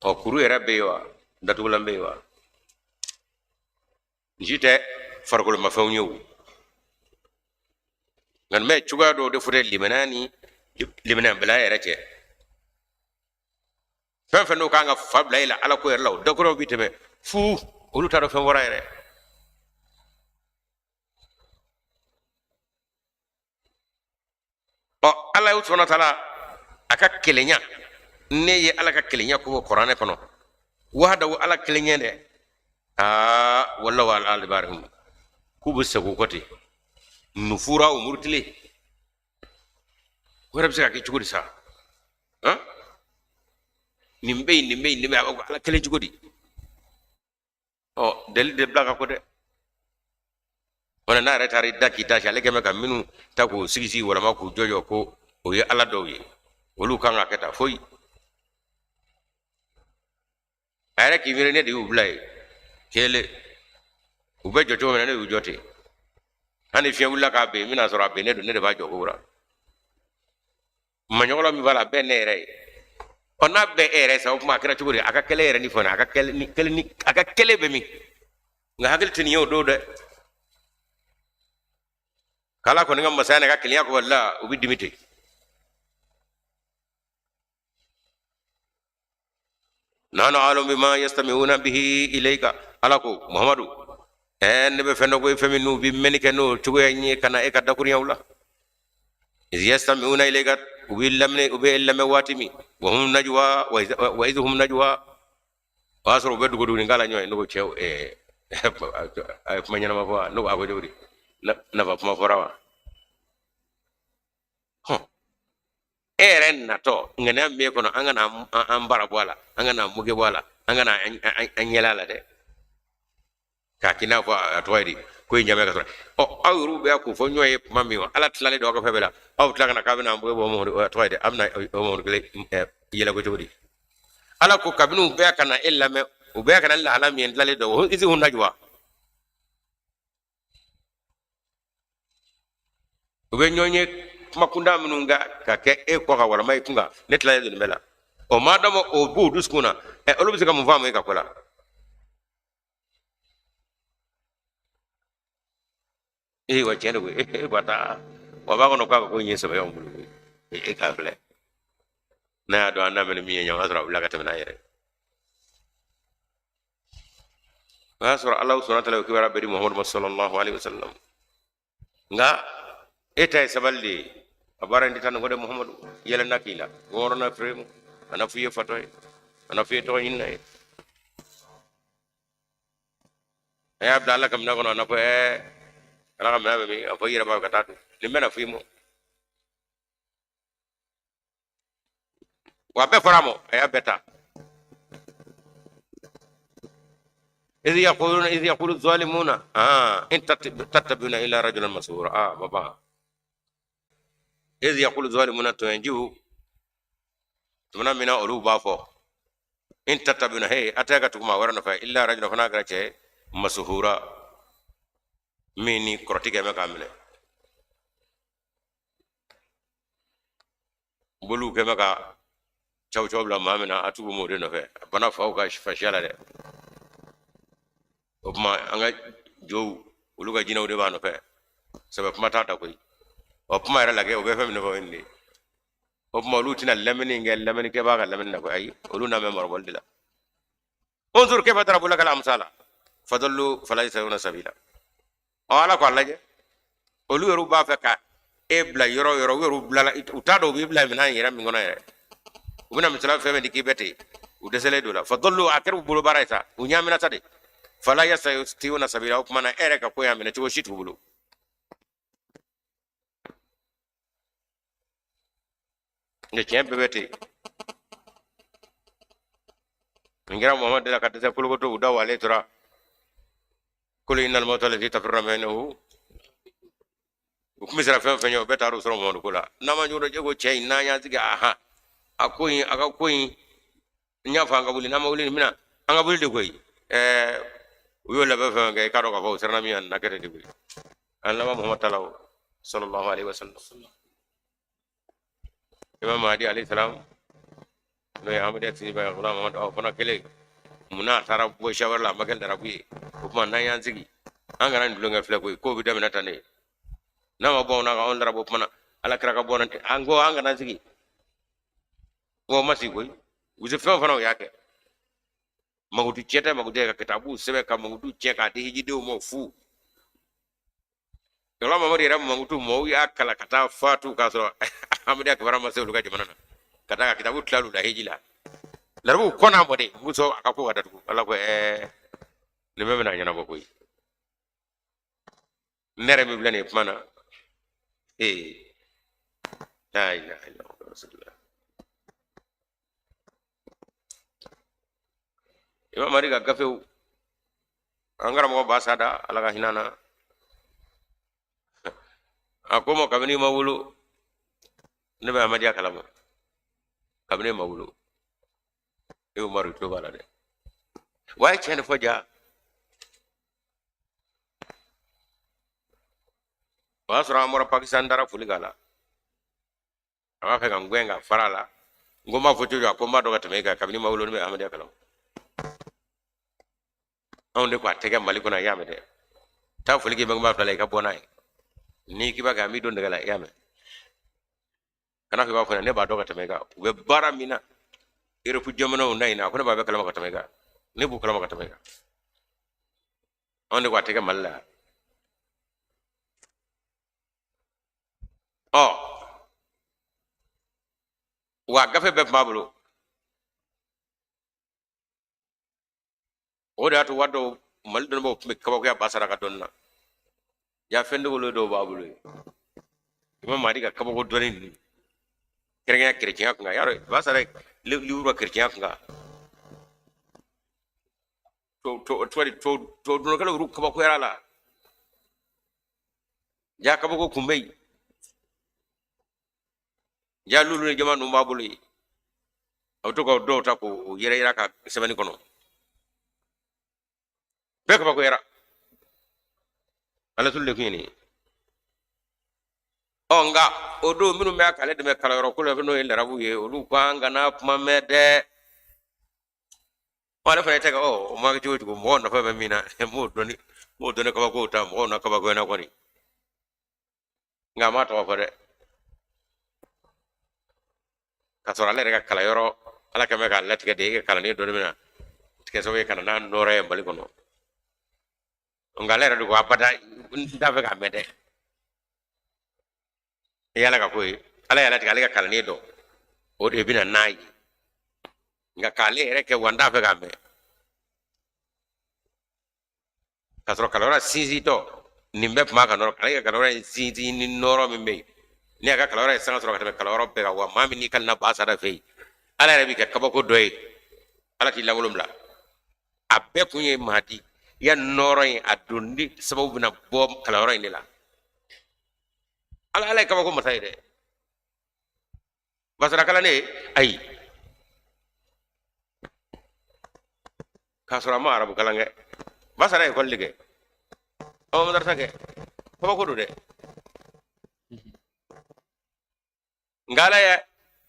Ɔ, kuru yɛrɛ bɛ yen wa, datugulan bɛ yen wa? Nin si tɛ farikolomafɛnw ye o, nka nin bɛ cogoya dɔw de fɔ dɛ, limaniya ni limaniyabaliya yɛrɛ cɛ. Fɛn fɛn n'o kan ka fa bila i la Ala ko yɛrɛ la, o dakuraw bi tɛmɛ fu, olu t'a dɔn fɛn fɔra yɛrɛ. Ɔ, Ala ye subhanahu wa taala a ka kelenya, ne ye Ala ka kelenya ko fɔ kuranɛ kɔnɔ, wahdahu, Ala kelen ye dɛ. Aa, wallaw ala adbarihim, k'u bɛ segin u kɔ ten, nufura, u murutilen. O yɛrɛ bɛ se ka kɛ cogo di sa? Han, nin bɛ yen, nin bɛ yen, nin bɛ yen, a b'a fɔ Ala kelen cogo di? Ɔ, deli de bila ka ko dɛ. Wala n'a yɛrɛ taara i da k'i ta si, ale kɛmɛ ka minnu ta k'u sigi sigi walama k'u jɔjɔ ko o ye Ala dɔw ye, olu kan ka kɛ tan foyi. A yɛrɛ k'i miiri, ne de y'u bila yen kelen, u bɛ jɔ cogo min na, ne y'u jɔ ten. Hali ni fiɲɛ wulila k'a ben, n bɛna sɔrɔ a bennen don, ne de b'a jɔ ko kura. Maɲɔgɔlɔ min b'a la, a bɛɛ ne yɛrɛ ye. Ɔ, n'a bɛɛ e yɛrɛ sa, o tuma a kɛra cogo di? A ka kɛlɛ yɛrɛ ni fana, a ka kɛlɛ ni kɛlɛ ni a ka kɛlɛ bɛ min? Nka hakili tɛ nin ye o don dɛ. K'Ala kɔni ka masaya n'a ka kelenya ko la, u bɛ dimi ten. Nahnu a'lamu bima yastami'una bihi ilayka. Ala ko Muhamadu, ne bɛ fɛn dɔ ko fɛn min n'u bɛ mɛnni kɛ n'o cogoya in ye ka na e ka dakurunyaw la. Iz yastami'una ilayka, u bɛ lamɛn, u bɛ lamɛn waati min, wa hum najwa, wa iz hum najwa, o y'a sɔrɔ u bɛ dogodogonin kan la ɲɔgɔn ye. Ne ko cɛw, a ye kuma ɲɛnama fɔ wa? Ne ko a ko cogo di? Nafa kuma fɔra wa? Hɔn, e yɛrɛ natɔ, ŋaniya min b'e kɔnɔ, an kana an bara bɔ a la, an kana an muge bɔ a la, an kana an yɛlɛ a la dɛ, k'a k'i n'a fɔ a tɔgɔ ye di, ko in ɲamɛ ka sɔrɔ ɔ aw yɛrɛw bɛ k'o fɔ ɲɔgɔn ye tuma min wa Ala tilalen don aw ka fɛn bɛɛ la, aw bɛ tila ka na k'a bɛna an bɔ Mamadu tɔgɔ ye dɛ, a bɛna Mamadu kelen yɛlɛko cogo di? Ala ko kabini u bɛɛ ka na e lamɛn, u bɛɛ ka na lahala min ye n tilalen don o إذ هم نجوى, u bɛ ɲɔgɔn ye kuma kunda minnu kan ka kɛ e kɔ kan walama i kun kan, ne tilalen don nin bɛɛ la. O ma dama o b'u dusukun na, ɛ olu bɛ se ka mun faamu e ka ko la? Ee wa tiɲɛ don koyi, e ba taa wa b'a kɔnɔ k'a ka ko in ye sɛbɛ y'anw bolo koyi, e k'a filɛ n'a y'a dɔn an n'a mɛn min ye ɲɔgɔn sɔrɔ, a wulila ka tɛmɛ n'an yɛrɛ. O y'a sɔrɔ Ala subhanahu wa ta'ala kibaruya bɛɛ di Muhamadu ma sallallahu alaihi wasallam, nka e ta ye sabali de ye. A baara in tɛ taa nin kɔ dɛ Muhamadu, yɛlɛ na k'i la wɔɔrɔ na fere mu, a na f'i ye fatɔ ye, a na f'i ye tɔgɔ ɲinina ye, a y'a bila Ala ka minɛ kɔnɔ, a na fɔ ɛɛ Ala ka minɛ bɛ min, a fɔ i yɛrɛ b'a ka taa dun nin bɛɛ na f'i ma, wa a bɛɛ fɔra a ma, a y'a bɛɛ ta. إذ يقولون إذ يقول الظالمون إن تتبعون إلا رجلا مسحورا. بابا إذ يقول الظالمون تنجو tuma min na olu b'a fɔ إن تتبعون he a tɛ ka tugu maa wɛrɛ nɔfɛ إلا رجلا fo n'a kɛra cɛ مسحورا min ni kɔrɔti kɛ bɛ k'a minɛ, boliw kɛ bɛ ka caw caw bila maa min na, a tugu m'o de nɔfɛ, a bana faw ka fasiya la dɛ. O tuma an ka jow olu ka jinɛw de b'a nɔfɛ, sɛbɛ kuma t'a da koyi. O kuma yɛrɛ lajɛ, o bɛ fɛn min nɔfɛ o ye nin de ye. O tuma olu tɛna lamɛnni kɛ lamɛnnikɛbaa ka lamɛnni na koyi, ayi, olu n'a mɛn marabɔli de la. انظر كيف ضربوا لك الأمثال فضلوا فلا يستطيعون سبيلا. Ɔ Ala k'a lajɛ, olu yɛrɛ b'a fɛ ka e bila yɔrɔ o yɔrɔ, u yɛrɛ bilala, u t'a dɔn u b'i bila minɛn yɛrɛ min kɔnɔ yɛrɛ. U bɛna misaliya fɛn fɛn di k'i bɛ ten, u dɛsɛlen don la. فضلوا a kɛra u bolo baara ye sa, u ɲaamina sa de. فلا يستطيعون سبيلا. O tuma na e yɛrɛ ka ko y'a minɛ cogo si t'u bolo. Nka tiɲɛ bɛɛ bɛ ten. Nin kɛra Muhamadu de la ka dɛsɛ kolokoto u da wale tora قل إن الموت الذي تفرون منه. U tun bɛ siran fɛn o fɛn ɲɛ, o bɛɛ taar'u sɔrɔ Muhamadu ko la. N'an ma ɲɔgɔn dɔn, e ko cɛ in n'an y'an sigi ahan a ko in a ka ko in n y'a fɔ an ka wuli, n'an ma wuli nin bɛna an ka wuli de koyi. Ɛɛ u y'o labɛn fɛn fɛn kɛ, i k'a dɔn k'a fɔ u siranna min ɲɛ na kɛ de koyi. An laban Muhamadu ta la o sallallahu alaihi wasallam. Imam Mahdi alayhi salam n'o ye Ahmadu Siniba Gulam Muhammad, o fana kelen munna a taara bɔ siya wɛrɛ la, a ma kɛ larabu ye. O tuma n'an y'an sigi an kana nin tulonkɛ filɛ koyi, k'o bɛ daminɛ tan de, n'a ma bɔ anw na anw larabu kuma na, Ala kira ka bɔ na, an ko an kana sigi, o ma sigi koyi. U se fɛn o fana o y'a kɛ mankutu cɛ tɛ mankutu ye ka kitabu sɛbɛn ka mankutu cɛ k'a di hijidenw ma fu. Yɔrɔ Mamadu yɛrɛ mankutu mɔgɔw y'a kalan ka taa fatu k'a sɔrɔ Amadiya kibaruya ma se olu ka jamana na, ka taa ka kitabu tila olu la hiji la. Larabuw kɔnna mɔ de muso a ka ko ka datugu. Ala ko ɛɛ nin bɛɛ bɛna ɲɛnabɔ koyi. Ne yɛrɛ min filɛ nin ye kuma na, ee la ilaha illallah rasulullah. Imam Malik ka gafew, an karamɔgɔ Basada, Ala ka hinɛ na, a ko ma kabini ma wolo ne bɛ Amadiya kalama, kabini ma wolo e Umaru tulo b'a la dɛ. Wa ye tiɲɛ de fɔ ja. O y'a sɔrɔ an bɔra Pakistan taara foli k'a la, a b'a fɛ ka n gɛn ka fara a la, n ko n b'a fɔ cogo a ko n b'a dɔn ka tɛmɛ e kan, kabini ma wolo ne bɛ Amadiya kalama. Anw de ko a tɛ kɛ Mali kɔnɔ, i y'a mɛn dɛ. Taa foli k'i bangebaa fila la, i ka bɔ n'a ye. N'i k'i b'a kɛ an b'i don nɛgɛ la, i y'a mɛn. Kana fɔ i b'a fɔ ne b'a dɔn ka tɛmɛ e kan. U bɛ baara min na Europe jamanaw na yen, a ko ne b'a bɛɛ kalama ka tɛmɛ e kan, ne b'u kalama ka tɛmɛ e kan. Anw de ko a tɛ kɛ Mali la. Ɔ wa gafe bɛɛ tun b'a bolo. O de y'a to waati dɔw Mali dɔnnibaaw tun bɛ kabakoya Basara ka dɔnni na. Ya fɛn dogolen dɔw b'a bolo yen. Imam Mahdi ka kabako dɔnni ninnu kɛrɛnkɛrɛnya kerecɛnya kun kan, yarɔ Basara livre ka kerecɛnya kun kan, to to to to to dɔnnikɛlaw y'olu kabakoyara la. Ja kabako kun bɛ yen, ja lulu ni jama ninnu b'a bolo yen, a bɛ to ka dɔw ta k'o yɛrɛ yira ka sɛbɛnni kɔnɔ, bɛɛ kabakoyara. Ala tulu de kun ye nin ye. Ɔ nka o don minnu bɛ k'ale dɛmɛ kalanyɔrɔ ko la, n'o ye larabu ye, olu ko an kana kuma mɛn dɛ. Ɔ ale fana tɛ ka ɔ o ma kɛ cogo o cogo, mɔgɔw nafa bɛ min na, n b'o dɔn, n b'o dɔn, kabakow ta mɔgɔw na kabakoya na kɔni, nka a m'a tɔgɔ fɔ dɛ. K'a sɔrɔ ale yɛrɛ ka kalanyɔrɔ ala kɛmɛ k'a latigɛ de, e ka kalanden dɔ de bɛna kɛ sababu ye ka na n'a nɔrɔ ye Mali kɔnɔ. Nka ale yɛrɛ de ko abada n t'a fɛ k'a mɛn dɛ. I y'ala ka ko ye, ala y'a latigɛ ale ka kalanden dɔ o de bɛna n'a ye, nka k'ale yɛrɛ kɛ wa n t'a fɛ k'a mɛn. K'a sɔrɔ kalanyɔrɔ sinsintɔ nin bɛɛ tun b'a ka nɔrɔ, ale ka kalanyɔrɔ in sinsin ni nɔrɔ min bɛ yen, n'i y'a ka kalanyɔrɔ ye sanga sɔrɔ ka tɛmɛ kalanyɔrɔ bɛɛ kan, wa maa min n'i kalanna Basara fɛ yen, ala yɛrɛ b'i kɛ kabako dɔ ye, ala t'i lankolon bila. A bɛɛ kun ye Mahadi ya nɔrɔ in a donni sababu bɛna bɔ kalanyɔrɔ in de la. Ala ye kabako masa ye dɛ. Basara kalannen ayi, k'a sɔrɔ a ma arabu kalan kɛ, Basara ekɔli de kɛ, a ma madarasa kɛ, kabako don dɛ. Nka ala ye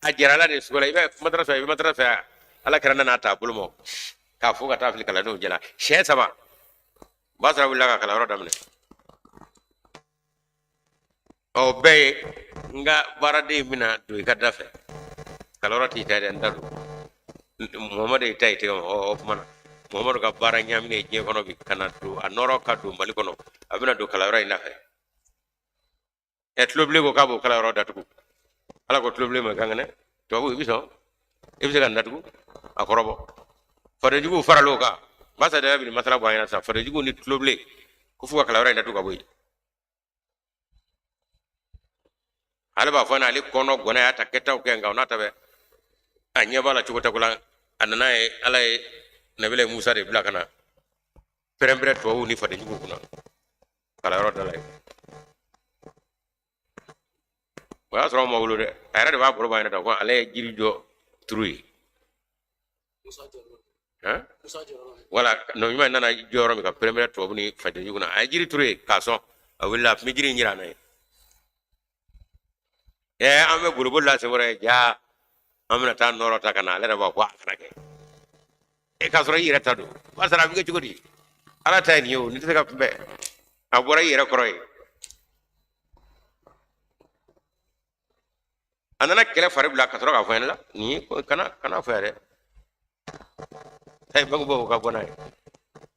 a jira ala de sugo la, i bɛ madarasa, i bɛ madarasa, ala kɛra nana ta bolo ma k'a fo ka taa fili kalandenw jɛla siɲɛ 3. Basara wulila ka kalanyɔrɔ daminɛ. Ɔ bɛɛ ye n ka baaraden bɛna don i ka da fɛ, kalanyɔrɔ t'i ta ye dɛ, n ta don. Muhamadu y'i ta ye tɛgɛ ma. Ɔ o tuma na Muhamadu ka baara ɲaaminen ye diɲɛ kɔnɔ bi, ka na don a nɔrɔ ka don Mali kɔnɔ, a bɛna don kalanyɔrɔ in da fɛ. Ɛ tulobilen ko k'a b'o kalanyɔrɔ datugu. Ala ko tulobilen ma kan kɛnɛ, tubabu i bɛ sɔn, i bɛ se ka nin datugu? A kɔrɔbɔ fadenjuguw faral'o kan. Basa de bɛ masala bɔ an ɲɛna sisan, fadenjuguw ni tulobilen ko f'u ka kalanyɔrɔ in datugu ka bɔ yen. Ale b'a fɔ n'ale kɔnɔ gɔnɛ y'a ta kɛtaw kɛ, nka o n'a ta bɛɛ a ɲɛ b'a la cogo tɛ ko la. A nana ye ala ye nabila Musa de bila ka na pɛrɛnpɛrɛn tubabuw ni fadenjuguw kunna kalanyɔrɔ da la yen. O y'a sɔrɔ ma wolo dɛ, a yɛrɛ de b'a baro bɔ a ɲɛna ko ale ye jiri jɔ turu ye. Wala nɔ ɲuman nana jɔ yɔrɔ min ka pɛrɛnpɛrɛn tubabu ni fadenjugu kunna, a ye jiri turu yen k'a sɔn, a wulila a tun bɛ jiri in jira an na ye. Ɛ an bɛ boliboli la sen wɛrɛ ye, ja an bɛna taa nɔrɔ ta ka na, ale yɛrɛ b'a fɔ a kana kɛ. E k'a sɔrɔ i yɛrɛ ta don, o b'a sɔrɔ a bɛ kɛ cogo di? Ala ta ye nin ye o, nin tɛ se ka kunbɛn, a bɔra i yɛrɛ kɔrɔ ye. A nana kɛlɛ fari bila ka sɔrɔ k'a fɔ ɲɛna nin ye, kana fɔ yan dɛ, ayi bangebaaw ka bɔ n'a ye,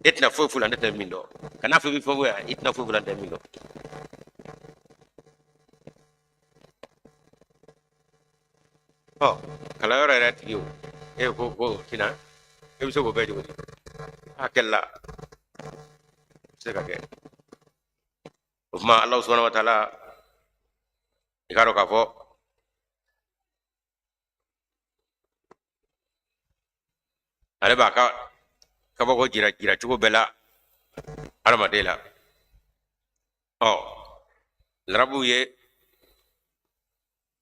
e tɛna foyi f'u la, ne tɛ min dɔn, kana fɔ i bɛ fɛn fɔ yan, i tɛna foyi f'u la, ne tɛ min dɔn. Ɔ kalanyɔrɔ yɛrɛ tigi o, e ko ko tina, e bɛ se k'o bɛɛ cogo di? A kɛlɛla se ka kɛ. O tuma Alahu subahana wa taala, i k'a dɔn k'a fɔ ale b'a ka kabako jira jira cogo bɛɛ la adamaden la. Ɔ larabuw ye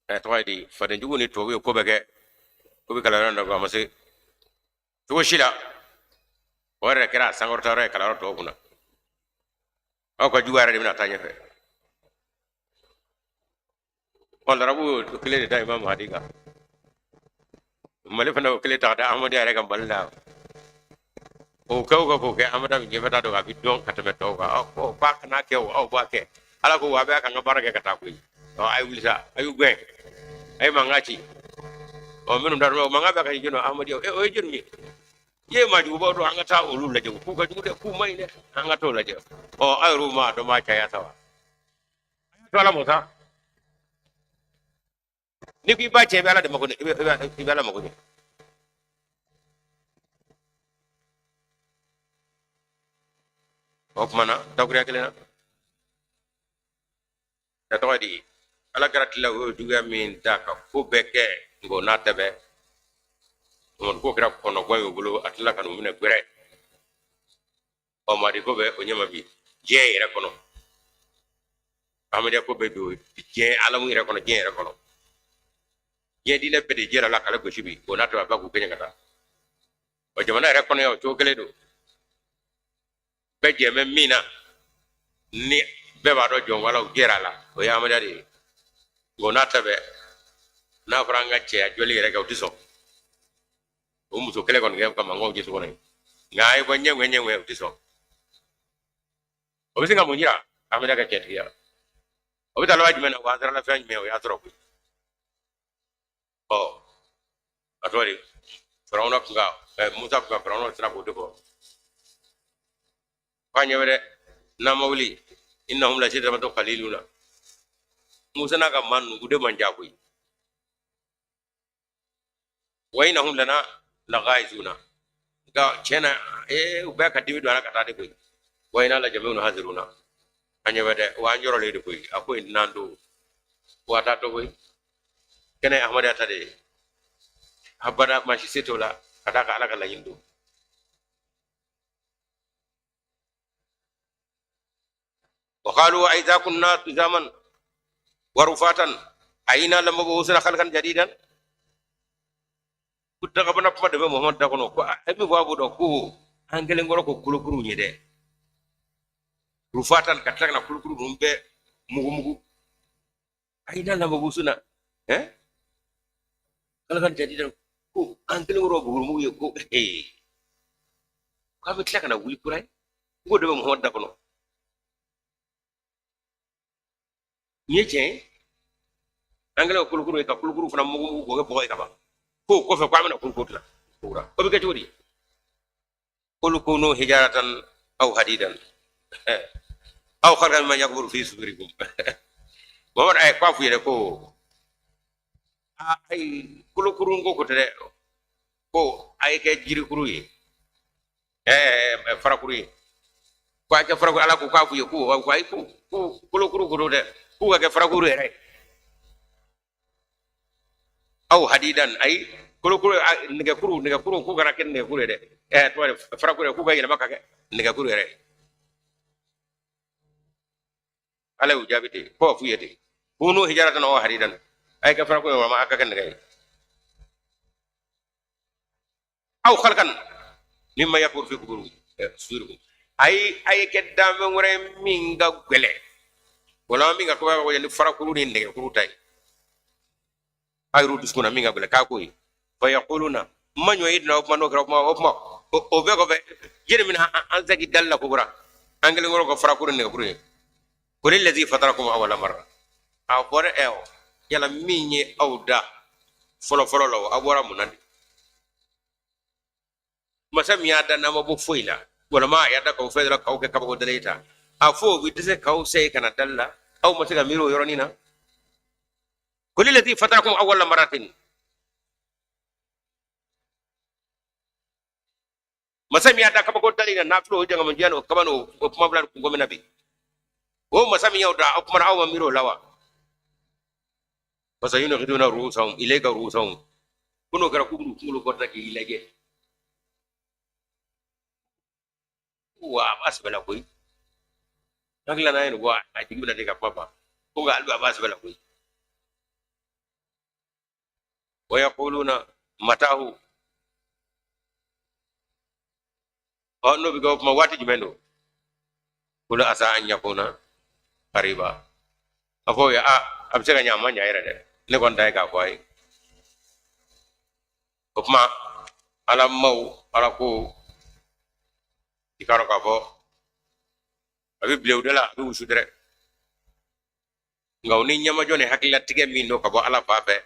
ɛ tɔgɔ ye di, fadenjugu ni tubabu ye ko bɛɛ kɛ, ko bɛ kalanyɔrɔ in datugu, a ma se cogo si la. O yɛrɛ kɛra a sankɔrɔta yɔrɔ ye kalanyɔrɔ tɔw kunna. Aw ka juguya yɛrɛ de bɛna taa ɲɛfɛ. Ɔ larabu y'o kelen de da Imam Mahdi kan, Mali fana o kelen ta ka da Ahmadiyya yɛrɛ kan Mali la. O kɛ o kɛ k'o kɛ Ahmadiyya bɛ ɲɛfɛ ta dɔn, a bɛ dɔn ka tɛmɛ tɔw kan. Aw k'a kana kɛ o, aw b'a kɛ. Ala ko wa a bɛ ka n ka baara kɛ ka taa koyi. Ɔ a ye wuli sa, a y'u gɛn, a ye mankan ci. Ɔ minnu da o mankan bɛ ka jɛnni Ahmadiyya, o ye jɔnni ye? I ye maajugubaw dɔn, an ka taa olu lajɛ, k'u ka jugu dɛ, k'u man ɲi dɛ, an ka t'o lajɛ. Ɔ aw yɛrɛw m'a dɔn b'a caya sa wa? To ala mɔ sa. N'i ko i b'a cɛ, i bɛ ala de mako ɲɛ, i bɛ ala mako ɲɛ. O tuma na dakuruya kelen na, a tɔgɔ di, ala kɛra tila o ye juguya min ta ka ko bɛɛ kɛ, nka o n'a ta bɛɛ Mamadu ko kɛra kɔnɔgwan ye u bolo, a tilala ka n'u minɛ gbɛrɛ. Ɔ Mahadi ko bɛ o ɲɛma bi diɲɛ yɛrɛ kɔnɔ. Ahmadiyya ko bɛ don diɲɛ alamu yɛrɛ kɔnɔ, diɲɛ yɛrɛ kɔnɔ, diɲɛ diinɛ bɛɛ de jɛra la k'ale gosi bi, o n'a tɔ a ba k'u kɛɲɛ ka taa. Wa jamana yɛrɛ kɔnɔ yan, o cogo kelen don. Bɛɛ jɛ bɛ min na, ni bɛɛ b'a dɔn jɔn walaw jɛra a la, o ye Ahmadiyya de ye. Nka o n'a ta bɛɛ, n'a fɔra an ka cɛya jɔli yɛrɛ kɛ, o tɛ sɔn. O muso kelen kɔni kɛ ka mankanw jɛ so kɔnɔ yen, nka a ye bɔ ɲɛŋɛ ɲɛŋɛ, o tɛ sɔn. O bɛ se ka mun jira? Ahmadiyya ka cɛtigiya. O bɛ taa laban jumɛn na? Wa an sera fɛn jumɛn? O y'a sɔrɔ koyi. Ɔ, a tɔgɔ di, Firawuna kun ka Musa kun ka Firawuna sira k'o de fɔ k'a ɲɛ bɛ dɛ, n'an ma wuli, innahum la shirzimatun qaliluna. Musa n'a ka maa ninnu, u de man ca koyi. Wa innahum lana laghaizuna. Nka tiɲɛ na, u bɛɛ ka dimi don a la ka taa de koyi. Wa inna la jamiun haziruna. An ɲɛ bɛ dɛ, wa an jɔrɔlen de koyi. A ko in n'an don wa taa to koyi. Kɛnɛ Ahmadiyya ta de ye abada, maa si se t'o la ka d'a kan Ala ka laɲini don. Wa qalu a idha kunna izaman wa rufatan a inna lamabusuna khalqan jadidan. Ko dagabana kuma de bɛ Muhammad da kɔnɔ, ko e min fɔ a b'o dɔn ko an kɛlen kɔrɔ ko kolokuru ye dɛ, rufatan, ka tila ka na kolokuru ninnu bɛɛ mugu mugu. A inna lamabusuna khalqan jadidan, ko an kɛlen kɔrɔ bugurumugu ye, ko ee, k'a bɛ tila ka na wuli kura ye. K'o de bɛ Muhammad da kɔnɔ. Nin ye tiɲɛ ye, an kɛlen ka kolokuru ye, ka kolokuru fana mugu mugu k'o kɛ bɔgɔ ye ka ban, k'o kɔfɛ ko an bɛna kolokuru dilan o bɛ kɛ cogo di? Qul kunu hijaratan aw hadidan aw khalqan mimma yakburu fi sudurikum. Muhammad ay k'a f'u yɛrɛ ko ayi, kolokuru ko tɛ dɛ, ko a ye kɛ jirikuru ye, farakuru ye, ko a kɛ farakuru. Ala ko k'a f'u ye ko ayi, ko kolokuru ko don dɛ, k'u ka kɛ farakuru yɛrɛ ye. Aw hadidan, ayi, kolokuru, nɛgɛkuru, nɛgɛkuru, k'u kana kɛ nɛgɛkuru ye dɛ, tɔgɔ de farakuru ye, k'u ka yɛlɛma ka kɛ nɛgɛkuru yɛrɛ ye. Ala y'u jaabi ten, ko f'u ye ten, kunu hijaratan aw hadidan, a ye kɛ farakuru ye walima a ka kɛ nɛgɛ ye. Aw khalqan mimma yakburu fi kuburu sudurikum, ayi, a ye kɛ danfɛn wɛrɛ min ka gɛlɛn wala min ka kaba ni farakuru ni nɛgɛkuru ta ye, a yɛrɛ dusukun na min ka gɛlɛn k'a ko ye. Fa yaquluna ma ɲɔ yi dina o kuma n'o kɛra o kuma o kuma o bɛɛ kɔfɛ jeli min an sagi dali la kokura an kelen kɔrɔ ka farakuru ni nɛgɛkuru ye. Qul allazi fatarakum awwala marra, a fɔra ɛ yala min ye aw da fɔlɔ fɔlɔ la, aw bɔra mun na de? Masa min y'a da n'a ma bɔ foyi la, walima a y'a da k'aw fɛn dɔ k'aw kɛ kabako dala ye ta, a fɔ o bɛ dɛsɛ k'aw se ka na dali la, aw ma se ka miiri o yɔrɔnin na. Qul allazi fatarakum awwala marratin, masa min y'a da kabako dali na n'a filɛ o jangamajiya n'o kaba n'o kuma bila kunko min na bi, o masa min y'aw da, aw kumana, aw ma miiri o la wa? Fasayunghiduna ru'usahum ilayka ru'usahum, ko n'o kɛra k'u b'u kunkolo kɔrɔta k'i lajɛ. Wa a b'a sɛbɛ la koyi, hakili n'a ye nin bɔ a jigi bɛna de ka kuma ban ko, nka hali a b'a sɛbɛ la koyi. Wa yaquluna matahu, ɔ n'o bɛ kɛ o kuma waati jumɛn don? Qul asa an yakuna qariba, a fɔ o ye a bɛ se ka ɲɛ, a ma ɲɛ yɛrɛ dɛ, ne kɔni ta ye k'a fɔ a ye. O kuma ala maaw, ala ko i k'a dɔn k'a fɔ a bɛ bilen o de la, a bɛ wusu dɛrɛ, nka o ni ɲɛmajɔ ni hakililatigɛ min don ka bɔ ala fan fɛ,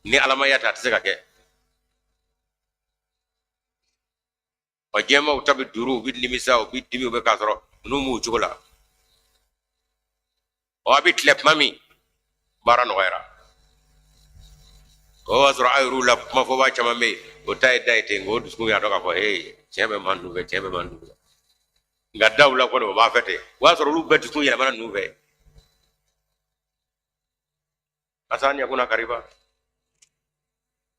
ni ala ma ya ta, a tɛ se ka kɛ. Wa jɛmaw ta bɛ duuru, u bɛ nimisa, u bɛ dimi, u bɛ k'a sɔrɔ ninnu m'u cogo la. Ɔ, a bɛ tile tuma min, baara nɔgɔyara, o b'a sɔrɔ a yɛrɛw la kuma fɔbaa caman bɛ yen, o ta ye da ye ten, nka o dusukun y'a dɔn k'a fɔ ee, tiɲɛ bɛ maa ninnu fɛ, tiɲɛ bɛ maa ninnu fɛ, nka daw la kɔni o b'a fɛ ten. O y'a sɔrɔ olu bɛɛ dusukun yɛlɛmana ninnu fɛ. Asa an yakuna kariba,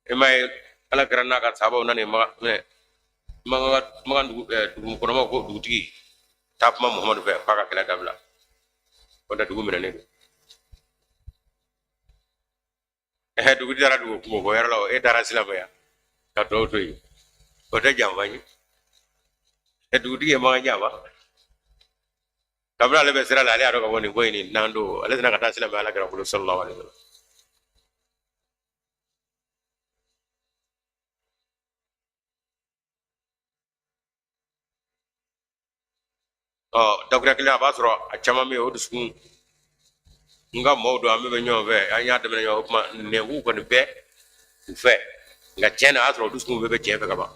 e m'a ye ala kira n'a ka sahabaw nana makan dugu dugu kɔnɔmaw ko dugutigi taa kuma Muhamadu fɛ k'a ka kɛlɛ dabila. O da dugu minɛnen don. Ɛhɛ, dugu taara dugu kungo fɔ yɔrɔ la, e taara silamɛya ka tɔw to yen, o tɛ janfa ye. Ɛ, dugutigi ye makan janfa. Kabini ale bɛ sira la, ale y'a dɔn ka fɔ nin ko in nin nan don, ale tɛna ka taa silamɛya ala kira bolo sallallahu alaihi wasallam. Ɔ, dakuruya kelen, a b'a sɔrɔ a caman bɛ yen, o dusukun n ka maaw don, an bɛɛ bɛ ɲɔgɔn fɛ, an y'a daminɛ ɲɔgɔn, o tuma nɛnkun kɔni bɛ u fɛ, nka tiɲɛ na, a y'a sɔrɔ o dusukun bɛɛ bɛ tiɲɛ fɛ ka ban.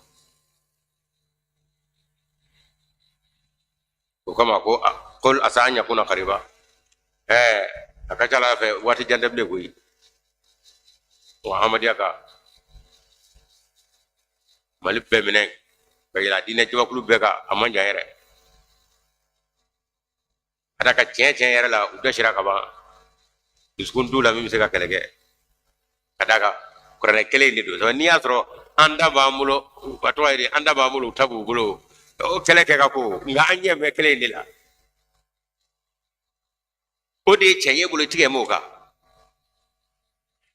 O kama ko qul asa an yakuna qariba. Ɛɛ, a ka ca ala fɛ waati jan tɛ bilen koyi. Wa Ahmadiyya ka Mali bɛɛ minɛ ka yɛlɛ a diinɛ jamakulu bɛɛ kan, a man jan yɛrɛ. Ka da ka tiɲɛ tiɲɛ yɛrɛ la, u dɛsɛra ka ban, dusukun t'u la min bɛ se ka kɛlɛ kɛ, ka d'a kan kuranɛ kelen in de don. N'i y'a sɔrɔ an ta b'an bolo, a tɔgɔ ye di, an ta b'an bolo, u ta b'u bolo, o kɛlɛ kɛ ka ko, nka an ɲɛ bɛ kelen in de la, o de ye tiɲɛ ye bolo tigɛ m'o kan.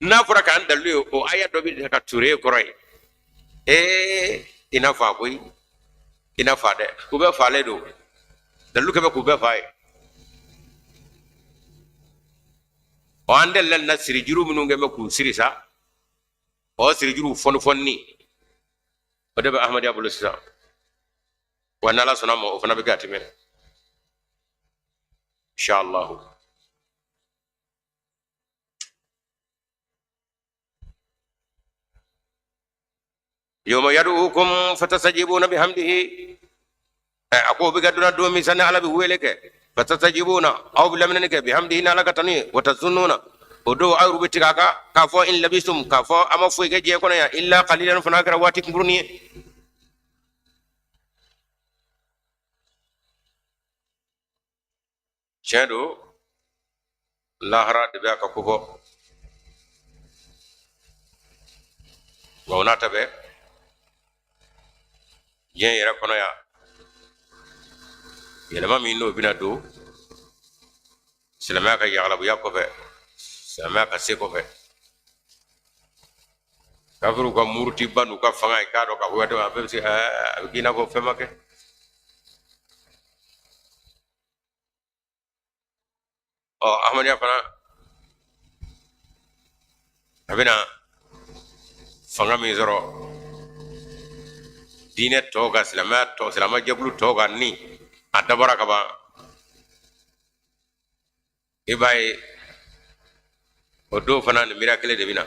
N'a fɔra k'an dalilu ye o aya dɔ bɛ ka ture kɔrɔ ye, ee, i n'a fa koyi, i n'a fa dɛ, u bɛɛ falen don, dalilu kɛ bɛ k'u bɛɛ fa ye. Ɔ, an delila na siri juru minnu kɛ bɛ k'u siri sa, ɔ, siri juru fɔni fɔni, o de bɛ Ahmadiyya bolo sisan. Wa n'Ala sɔnna ma, o fana bɛ kɛ a tɛmɛ inshallah. Yawma yad'ukum fatastajibuna bihamdihi. A ko bɛ kɛ donna don min sani Ala bɛ wele kɛ, fatastajibuna, aw bɛ laminɛni kɛ, bihamdihi, n'Ala ka tanu ye, wa tazunnuna, o don aw bɛ tigɛ a kan k'a fɔ, in labistum, k'a fɔ a ma foyi kɛ diɲɛ kɔnɔ yan, illa qalilan, fana kɛra waati kunkurunin ye. Tiɲɛ don, lahara de bɛ a ka ko fɔ, nka o n'a ta bɛɛ, diɲɛ yɛrɛ kɔnɔ yan, yɛlɛma min n'o bɛna don silamɛya ka yagalabuya kɔfɛ, silamɛya ka se kɔfɛ, kafiriw ka murutiba n'u ka fanga ye, k'a dɔn k'a fɔ waati a bɛɛ bɛ se, a bɛ k'i n'a fɔ fɛn ma kɛ. Ɔ, Ahmadiyya fana a bɛna fanga min sɔrɔ diinɛ tɔw kan, silamɛya tɔ, silamɛ jɛkulu tɔw kan, ni a dabɔra ka ban, i b'a ye o don fana nin miiriya kelen de bɛ na.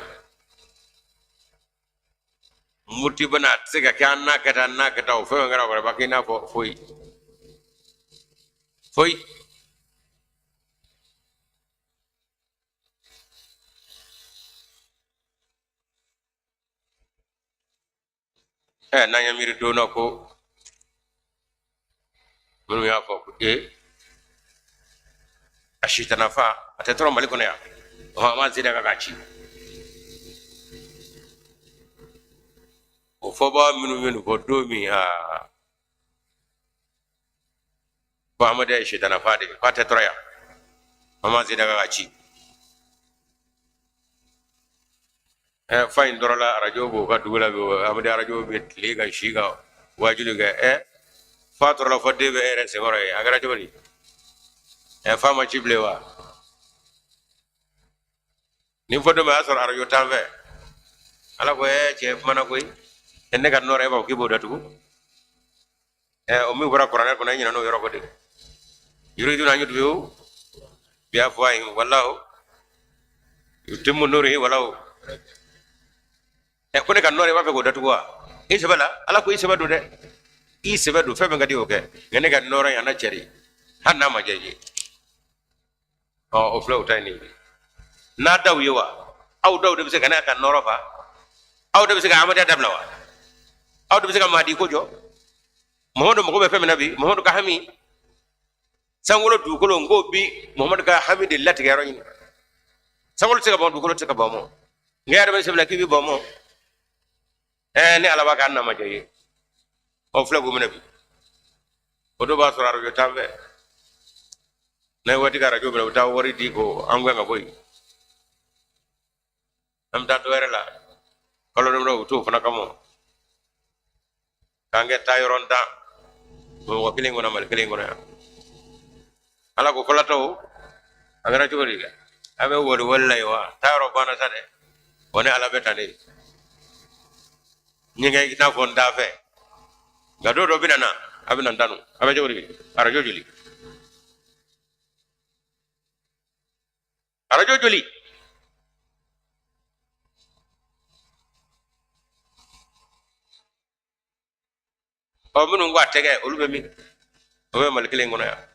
Muruti bana a tɛ se ka kɛ, an n'a kɛ tan, an n'a kɛ tan, o fɛn kɛra o kɛra, b'a kɛ i n'a fɔ foyi foyi. Ɛ, n'an ye miiri don na ko minnu y'a fɔ ko ee, a sitana fa a tɛ tɔrɔ Mali kɔnɔ yan, ɔhɔn, an b'an sen da kan k'a ci. O fɔbaa minnu ye nin fɔ don min, aa, ko Ahmadiyya ye sitana fa de ye, k'a tɛ tɔrɔ yan, an b'an sen da kan k'a ci. Ɛ, fa in tɔrɔla, arajo b'o ka dugu la bi, Ahmadiyya arajo bɛ tile ka si ka waajuli kɛ. Ɛ, fa tɔrɔla fɔ den bɛ e yɛrɛ senkɔrɔ ye, a kɛra cogo di? Ɛ, fa ma ci bilen wa? Nin fɔ don min, a y'a sɔrɔ arajo t'an fɛ. Ala ko, ɛ, cɛ kumana koyi, ɛ, ne ka nɔrɔ, e b'a fɔ k'i b'o datugu. Ɛ, o min fɔra kuranɛ kɔnɔ, e ɲinɛna o yɔrɔ kɔ de. Yuriduna an yutfi'u bi afwahihim wallahu yutimmu nurihi walau. Ɛ, ko ne ka nɔrɔ, i b'a fɛ k'o datugu wa? I sɛbɛ la, Ala ko i sɛbɛ don dɛ, i sɛbɛ don, fɛn fɛn ka di o kɛ, nka ne ka nɔrɔ in, a na cɛri hali n'a ma diya i ye. Ɔ, o filɛ, o ta ye nin ye. N'a daw ye wa, aw daw de bɛ se ka ne ka nɔrɔ fa? Aw de bɛ se ka Ahmadiyya dabila wa? Aw de bɛ se ka Mahadi ko jɔ? Muhamadu mago bɛ fɛn min na bi, Muhamadu ka hami, sankolo dugukolo, n ko bi Muhamadu ka hami de latigɛ yɔrɔ ɲini. Sankolo tɛ se ka ban, dugukolo tɛ se ka ban mɔ, nka yɛrɛ bɛ sɛbɛn k'i bɛ ban mɔ. Ɛɛ, ni Ala b'a kɛ, an na ma diya i ye. Ɔ, filɛ k'o minɛ bi, o dɔ b'a sɔrɔ arajo t'an fɛ. N'a ye waati kɛ arajo bila, u bɛ taa wari di ko an gɛn ka bɔ yen, an bɛ taa dɔ wɛrɛ la. Kalo damadɔ, u t'o fana kama k'an kɛ taa yɔrɔ tan Bamakɔ kelen kɔnɔ, Mali kelen kɔnɔ yan. Ala ko fɔlɔtɔw, a kɛra cogo di? A bɛ wari wali la yen wa? Taa yɔrɔ banna sa dɛ. Wa ne Ala bɛ tan de n kɛ i n'a fɔ n t'a fɛ, nka don dɔ bɛna na, a bɛna n tanu. A bɛ cogo di? Arajo joli, arajo joli? Ɔ, minnu ko a tɛgɛ, olu bɛ min? O bɛ Mali kelen kɔnɔ yan.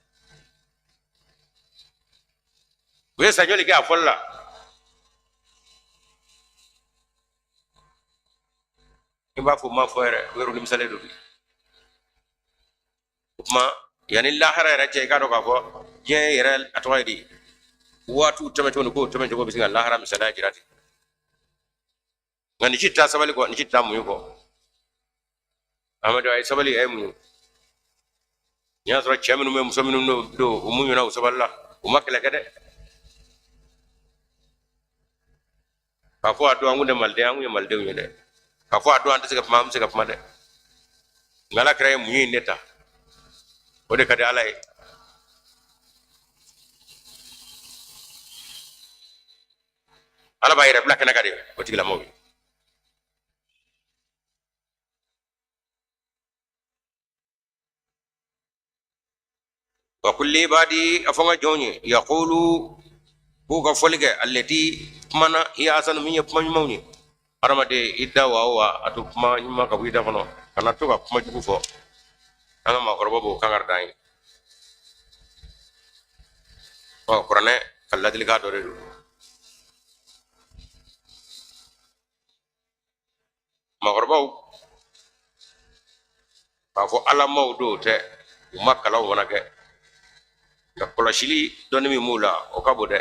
U ye san joli kɛ a fɔli la? I b'a fɔ, ma fɔ yɛrɛ, u yɛrɛ nimisalen don bi. O tuma, yanni lahara yɛrɛ cɛ, i k'a dɔn k'a fɔ diɲɛ yɛrɛ, a tɔgɔ ye di, waatiw tɛmɛcogo ni kow tɛmɛcogo bɛ se ka lahara misaliya jira ten. Nka nin si tɛ sabali kɔ, nin si tɛ muɲu kɔ. Amadu a ye sabali, a ye muɲu. N'i y'a sɔrɔ cɛ minnu bɛ, muso minnu don, u muɲuna, u sabalila, u ma kɛlɛ kɛ dɛ. K'a fɔ a don an kun tɛ maliden, an kun ye malidenw ye dɛ. K'a fɔ a don an tɛ se ka kuma, an bɛ se ka kuma dɛ. Nka Ala kira ye muɲu in de ta, o de ka di Ala ye. Ala b'a yɛrɛ bila kɛnɛ kan de o tigilamɔgɔw ye. Wa qul li ibadi, a fɔ n ka jɔnw ye, yaqulu, k'u ka fɔli kɛ, allati, kuma na, hiya ahsanu, min ye kuma ɲumanw ye. Hadamaden, i da wa o wa, a to kuma ɲuman ka bɔ i da kɔnɔ, kana to ka kuma jugu fɔ. An ka maakɔrɔba b'o kankari d'an ye. Ɔ, kuranɛ ka ladilikan dɔ de don. Maakɔrɔbaw k'a fɔ alamaw dɔw tɛ, u ma kalanw fana kɛ, nka kɔlɔsili dɔnni min b'u la, o ka bon dɛ.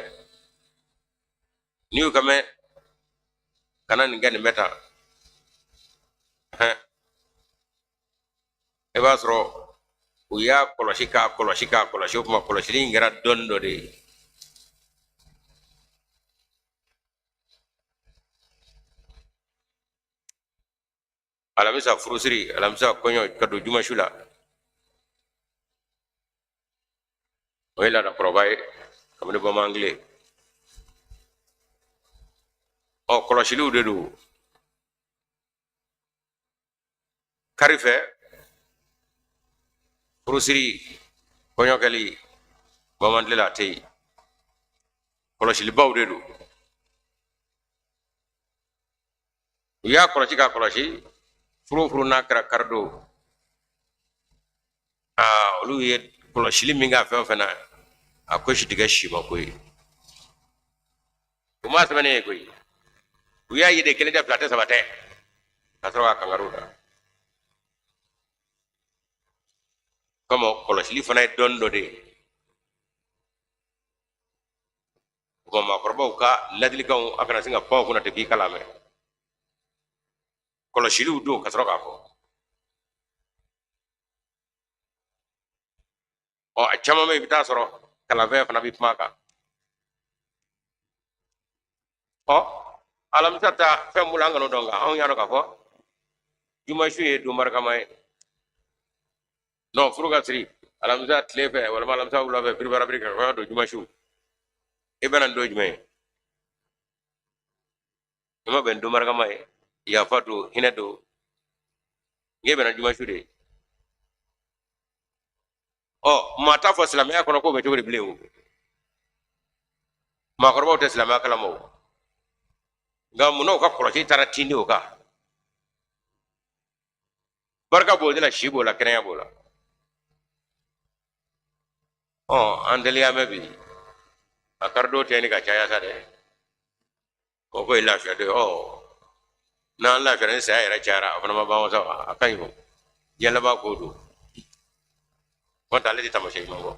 N'i y'u ka mɛn, kana nin kɛ, nin bɛ tan, i b'a sɔrɔ u y'a kɔlɔsi k'a kɔlɔsi k'a kɔlɔsi. O tuma, kɔlɔsili in kɛra dɔnni dɔ de ye. Alamisa furusiri, alamisa kɔɲɔ, ka don jumasu la, o ye laada kɔrɔba ye kabini bamanan. Ɔ, kɔlɔsiliw de don. Kari fɛ furusiri, kɔɲɔkɛli, bamanan la, a tɛ yen. Kɔlɔsilibaw de don. U y'a kɔlɔsi k'a kɔlɔsi, furu o furu n'a kɛra karidon, aa, olu ye kɔlɔsili min kɛ a fɛn o fɛn na, a ko si tɛ kɛ sima ko ye. U m'a sɛbɛnnen ye koyi, u y'a ye de, kelen tɛ, fila tɛ, saba tɛ, ka sɔrɔ ka kankariw da. Kɔmi kɔlɔsili fana ye dɔnni dɔ de ye. O tuma, maakɔrɔbaw ka ladilikanw, a kana sin ka pan o kunna ten k'i kalan mɛn. Kɔlɔsiliw don ka sɔrɔ k'a fɔ. Ɔ, a caman bɛ yen, i bɛ taa sɔrɔ kalanfɛn fana bɛ kuma a kan. Ɔ, alamisa ta fɛn bolo, an kan'o dɔn, nka anw y'a dɔn k'a fɔ jumasu ye don barikama ye. Non, furu ka siri alamisa tile fɛ walima alamisa wula fɛ, biribarabiri ka kɔɲɔ don jumasu, i bɛna don jumɛn ye? I ma bɛn don barikama ye, yafa don, hinɛ don, n'i bɛna jumasu de ye. Ɔ, maa t'a fɔ silamɛya kɔnɔ k'o bɛ cogo di bilen o. Maakɔrɔbaw tɛ silamɛya kalama o, nka munna u ka kɔlɔsi taara tindi o kan? Barika b'o de la, si b'o la, kɛnɛya b'o la. Ɔ, an teliya mɛ bi, a karidon tɛ ni ka caya sa dɛ. O ko ye lafiya don ye. Ɔ, n'an lafiyara ni saya yɛrɛ cayara, a fana ma ban sa wa? A ka ɲi o, diɲɛ laban ko don. N'o tɛ, ale tɛ taamasiyɛn ɲuman bɔ.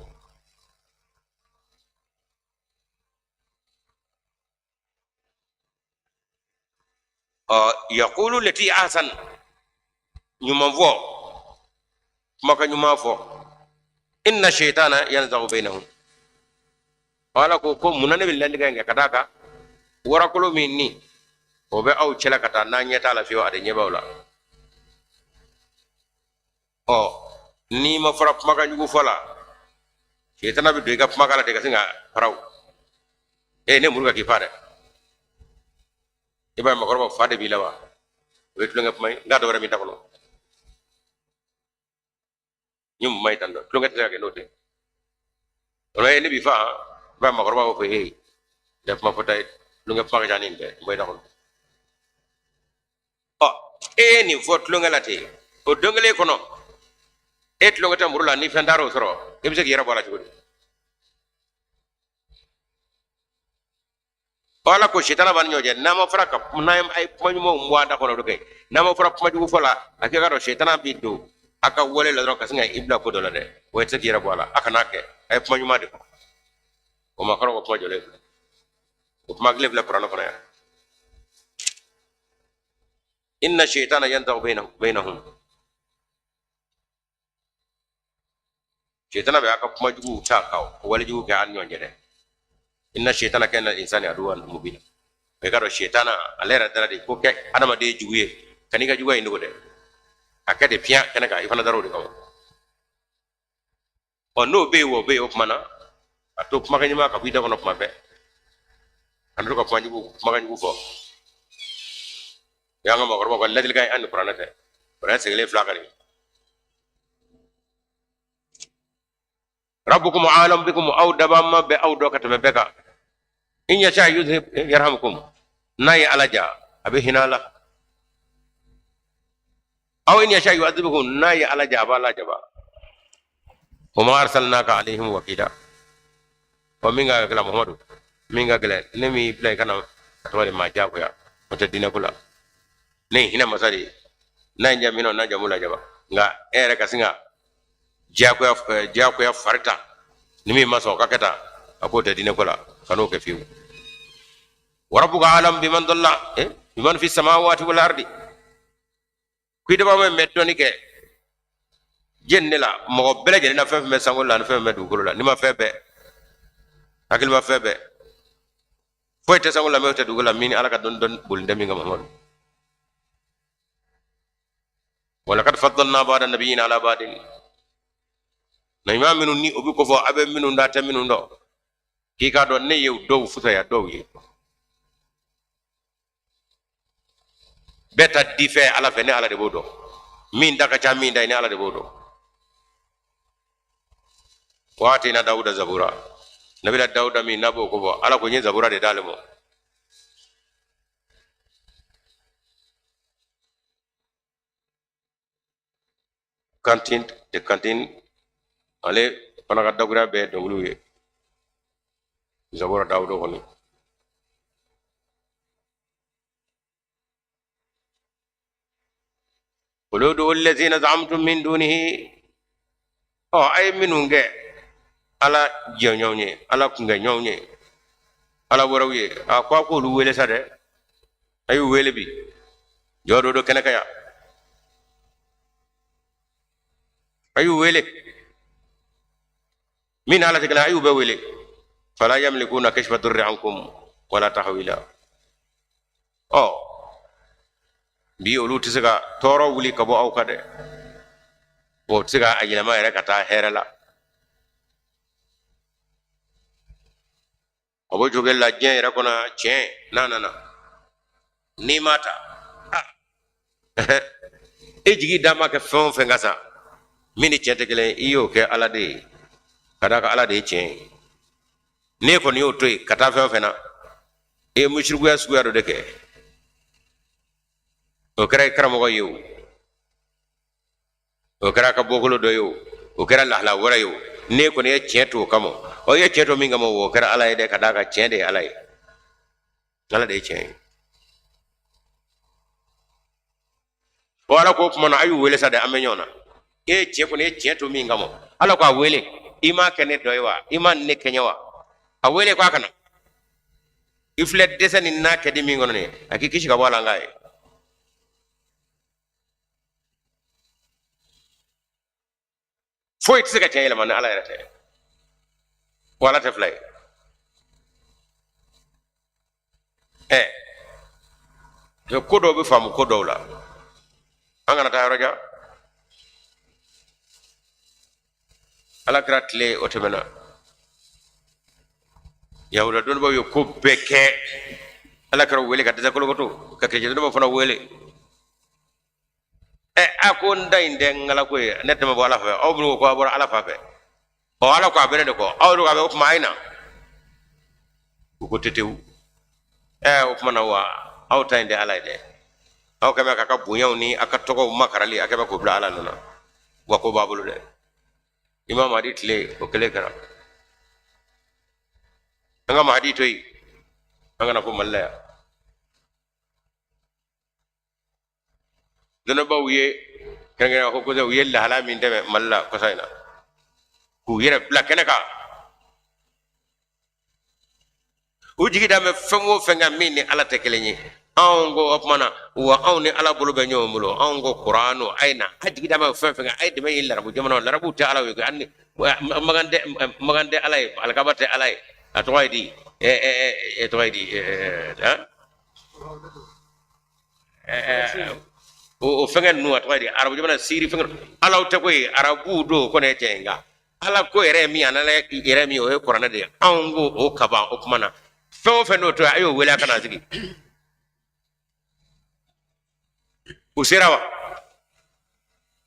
Ɔ, yaqulu lati ahsan, ɲuman fɔ, kumakan ɲuman fɔ. Inna shaytana yanzagu bainahum. Ala ko ko mun na ne bɛ latigɛ in kɛ? Ka d'a kan warakolo min ni o bɛ aw cɛla ka taa, n'a ɲɛ t'a la fiyewu, a de ɲɛ b'aw la. Ɔ, n'i ma fara kumakan jugu fɔ la, sitana bɛ don i ka kumakan la ten ka sin ka faraw ee ne muru ka k'i fa dɛ. I b'a ye makɔrɔba fa de b'i la wa? O ye tulonkɛ kuma ye, n k'a dɔ wɛrɛ min ta kɔnɔ n ye mun ma ye tan tɔ, tulonkɛ tɛ se ka kɛ n'o tɛ. O la ne b'i fa, i b'a ye makɔrɔba b'a fɔ ee tɛ kuma fɔta ye, tulonkɛ kuma ka ca ni nin bɛɛ, n bɔ i da kɔnɔ. Ɔ, e ye nin fɔ tulonkɛ la ten, o don kelen kɔnɔ e tulonkɛ tɛ muru la, ni fɛn taara o sɔrɔ, e bɛ se k'i yɛrɛ bɔ a la cogo di? Ala ko sitana b'an ni ɲɔgɔn cɛ, n'an ma fara ka n'an ye kuma ɲumanw bɔ a da kɔnɔ, o kɛ n'an ma fara kuma jugu fɔ la, a k'i k'a dɔn sitana bɛ don a ka wale la dɔrɔn ka sin ka i bila ko dɔ la dɛ, o tɛ se k'i yɛrɛ bɔ a la. A kan'a kɛ, a ye kuma ɲuman de fɔ. O ma kɔrɔ ko kuma jɔlen filɛ, o kuma kelen filɛ kuranɛ kɔnɔ yan. Inna shaytana yanzaghu bainahum, sitana bɛ a ka kuma juguw ta ka wale jugu kɛ an ni ɲɔgɔn cɛ dɛ. Inna shaytana kana lil insani aduwan mubina. I k'a dɔn sitana ale yɛrɛ dara de ko kɛ adamaden jugu ye, kan'i ka juguya in dogo dɛ, a kɛ de piyan kɛnɛ kan, i fana dar'o de kama. Ɔ, n'o bɛ yen, o bɛ yen. O tuma na a to kumakan ɲuman ka bɔ i da kɔnɔ kuma bɛɛ, kana to ka kuma jugu, kumakan jugu fɔ. Y'an ka maakɔrɔbaw ka ladilikan ye an ni kuranɛ tɛ, kuranɛ sigilen fila kan de. Rabbukum alam bikum, aw dabama bɛ aw dɔn ka tɛmɛ bɛɛ kan. In yasha yuzhib yarhamkum, n'a ye Ala ja a bɛ hinɛ a la. Aw in yasha yu'adhibukum, n'a ye Ala ja a b'a lajaba. Wa ma arsalnaka alaihim wakila. Wa min ka gɛlɛn Muhammadu, min ka gɛlɛn, ne m'i bila i ka na a tɔgɔ de maa jagoya, o tɛ diinɛ ko la. Ne ye hinɛ masa de ye, n'a ye ja min n'a jamu lajaba, nka e yɛrɛ ka sin ka diyagoya diyagoya fari ta ni min ma sɔn o ka kɛ tan, a k'o tɛ diinɛ ko la, kan'o kɛ fiyewu. Wa rabbuka alam biman dalla biman fi samawati wal ardi, ko i dabaa min bɛ dɔnni kɛ jɛn ne la mɔgɔ bɛɛ lajɛlen na, fɛn fɛn bɛ sankolo la ani fɛn fɛn bɛ dugukolo la, n'i ma fɛn bɛɛ hakili ma fɛn bɛɛ, foyi tɛ sankolo la mɛ o tɛ dugukolo la min ni Ala ka dɔnni dɔn boli tɛ min kan Muhammadu. Walakad faddalna ba'da nabiyina ala ba'din, na ɲuman minnu ni o bɛ kofɔ a bɛ minnu da tɛ minnu dɔn, k'i k'a dɔn ne ye dɔw fusaya dɔw ye. Bɛɛ ta di fɛ Ala fɛ, ne Ala de b'o dɔn. Min da ka ca min da ye, ne Ala de b'o dɔn. Wa atayna Dawuda zabura, nabila Dawuda min n'a b'o kofɔ, Ala ko n ye zabura de d'ale ma. Kantin de kantin, ale fana ka dakuruya bɛɛ dɔnkiliw ye zabura Dawuda kɔni. Qul ud'u allazina za'amtum min dunihi, ɔ, a ye minnu kɛ Ala jɛɲɔgɔnw ye, Ala kunkɛɲɔgɔnw ye, ala wɛrɛw ye, a ko a k'olu wele sa dɛ, a y'u wele bi jɔ dɔ do kɛnɛ kan yan, a y'u wele min Ala tɛ kelen, a y'u bɛɛ wele. Fala yamlikuna kashfa durri ankum wala tahwila. Ɔ, bi olu tɛ se ka tɔɔrɔ wuli ka bɔ aw kan dɛ, o tɛ se ka a yɛlɛma yɛrɛ ka taa hɛrɛ la. O bɛ cogo la diɲɛ yɛrɛ kɔnɔ, tiɲɛ n'a nana n'i m'a ta, e jigi da ma kɛ fɛn o fɛn kan sa min ni tiɲɛ tɛ kelen, i y'o kɛ Ala de ye, ka d'a kan Ala de ye tiɲɛ ye. N'e kɔni y'o to yen ka taa fɛn o fɛn na, e ye musirikuya suguya dɔ de kɛ. O kɛra i karamɔgɔ ye o, o kɛra a ka bɔkolo dɔ ye o, o kɛra lahala wɛrɛ ye o, n'e kɔni ye tiɲɛ to o kama, o ye tiɲɛ to min kama, o kɛra Ala ye dɛ, ka d'a kan tiɲɛ de ye Ala ye, Ala de ye tiɲɛ ye. O Ala ko o tuma na a y'u wele sa dɛ, an bɛ ɲɔgɔn na. E ye tiɲɛ kɔni ye tiɲɛ to min kama, Ala ko a wele, i m'a kɛ ne dɔ ye wa? I ma ne kɛɲɛ wa? A wele ko a kana i filɛ dɛsɛ ni n'a kɛ di min kɔnɔ nin ye, a k'i kisi ka bɔ a la n k'a ye. Foyi tɛ se ka tiɲɛ yɛlɛma ni Ala yɛrɛ tɛ, ko Ala tɛ fila ye. Ko dɔw bɛ faamu ko dɔw la, an kana taa yɔrɔ jan. Ala kira tile o tɛmɛna, yahuda dɔnnibaw ye ko bɛɛ kɛ. Ala kira wele ka dɛsɛ kolokoto, ka kerecɛn dɔnnibaw fana wele. Ɛ, a ko n ta in tɛ n ko ye, ne tɛ ma bɔ Ala fɛ. Aw minnu ko a bɔra Ala fan fɛ, ɔ Ala ko a bɛ ne de kɔ, aw ko a bɛ o tuma a ye na. U ko tetewu. Ɛ, o tuma na wa aw ta in tɛ Ala ye dɛ, aw kɛmɛ k'a ka bonyaw ni a ka tɔgɔw makarali, a kɛmɛ k'o bila Ala nɔ na, wa ko b'a bolo dɛ. Imam Mahdi tile o kelen kɛra. An ka Mahdi to yen, an kana fɔ Mali la yan. Dɔnnibaw ye kɛrɛnkɛrɛnnenya ko kosɛbɛ, u ye lahala min tɛmɛ Mali la kɔsa in na, k'u yɛrɛ bila kɛnɛ kan, u jigi da bɛ fɛn o fɛn kan min ni Ala tɛ kelen ye. Anw ko o tuma na wa anw ni Ala bolo bɛ ɲɔgɔn bolo. Anw ko kurano a ye na, a jigi da bɛ fɛn fɛn kan, a ye dɛmɛ ɲini larabu jamanaw. Larabuw tɛ Ala ye, ani magan tɛ, magan tɛ Ala ye, alikaba tɛ Ala ye, a tɔgɔ ye di, ɛ tɔgɔ ye di, o fɛngɛ ninnu, a tɔgɔ ye di, arabu jamana siri fɛngɛ Alaw tɛ ko ye, arabuw don ko ne ye tiɲɛ ye, nka Ala ko yɛrɛ ye min, ani Ala yɛrɛ min, o ye kuranɛ de ye. Anw ko o kaban. O tuma na fɛn o fɛn n'o to yen, a y'o wele a kana sigi. U sera wa?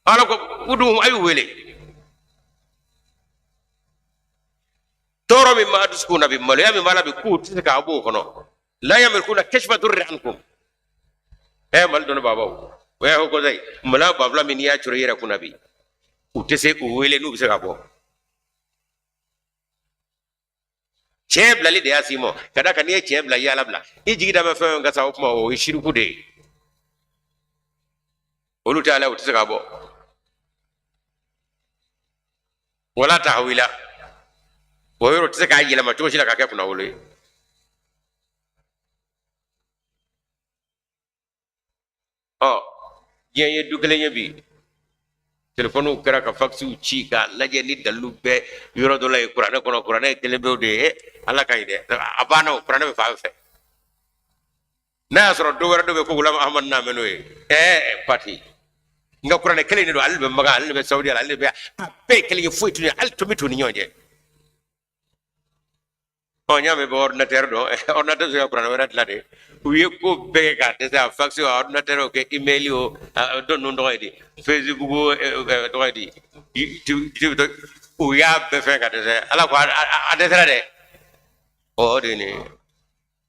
Ala ko u dun, a y'u wele. Tɔɔrɔ min b'a dusukun na bi, maloya min b'a la bi, k'u tɛ se k'a bɔ o kɔnɔ. La yamlikuna kashfa durri ankum. Ɛ, Mali dɔnni babaw, o y'a ko dɛ, maloya banfula min n'i y'a coro i yɛrɛ kunna bi, u tɛ se k'u wele n'u bɛ se ka bɔ. Tiɲɛ bilali de y'a s'i ma, ka d'a kan n'i ye tiɲɛ bila, i y'Ala bila. I jigi da bɛ fɛn o fɛn kan sa, o tuma o ye siriku de ye. Olu tɛ Ala ye, u tɛ se ka bɔ. Wala tahawila, o yɔrɔ tɛ se k'a yɛlɛma cogo si la k'a kɛ kunnawolo ye. Ɔ, diɲɛ ye du kelen ye bi. Telefɔniw kɛra ka fakisiw ci k'a lajɛ ni dalilu bɛɛ yɔrɔ dɔ la ye kuranɛ kɔnɔ. Kuranɛ ye kelen pewu de ye, Ala ka ɲi dɛ, a banna o. Kuranɛ bɛ fan fɛ, n'a y'a sɔrɔ dɔ wɛrɛ dɔ bɛ ko Gulam Ahmad n'a mɛn n'o ye pati, nka kuranɛ kelen de don. Ale de bɛ Makan, ale de bɛ Saudi, ale de bɛ a bɛɛ ye kelen ye, foyi t'u ni hali tomi t'u ni ɲɔgɔn cɛ. Ɔ, n y'a mɛn bɛ ordinateur dɔn, ordinateur bɛ se ka kuranɛ wɛrɛ dilan de. U ye ko bɛɛ kɛ k'a dɛsɛ, a fax o, ordinateur o, kɛ email o, dɔ ninnu tɔgɔ ye di, Facebook o, tɔgɔ ye di, u y'a bɛɛ fɛn ka dɛsɛ. Ala ko a dɛsɛra dɛ. Ɔ, o de ye nin ye.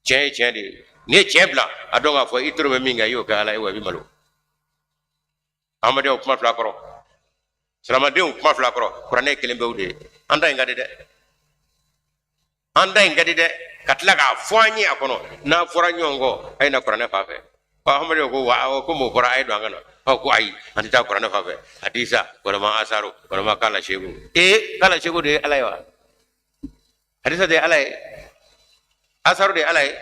Tiɲɛ ye tiɲɛ de ye. N'i ye tiɲɛ bila, a dɔn k'a fɔ i toro bɛ min kɛ, i y'o kɛ Ala ye, wa i bɛ malo. Ahamadenw kuma fila kɔrɔ, silamadenw kuma fila kɔrɔ, kuranɛ ye kelen pewu de ye. An ta in ka di dɛ, an ta in ka di dɛ, ka tila k'a fɔ an ye a kɔnɔ. N'a fɔra ɲɔgɔn kɔ, a ye na kuranɛ fan fɛ. Ɔ, ahamadenw ko wa awɔ, ko m'o fɔra, a ye don an ka na. Ɔ, ko ayi, an tɛ taa kuranɛ fan fɛ, hadisa walima asaru walima kala segu. Ee, kala segu de ye Ala ye wa? Hadisa de ye Ala ye, asaru de ye Ala ye.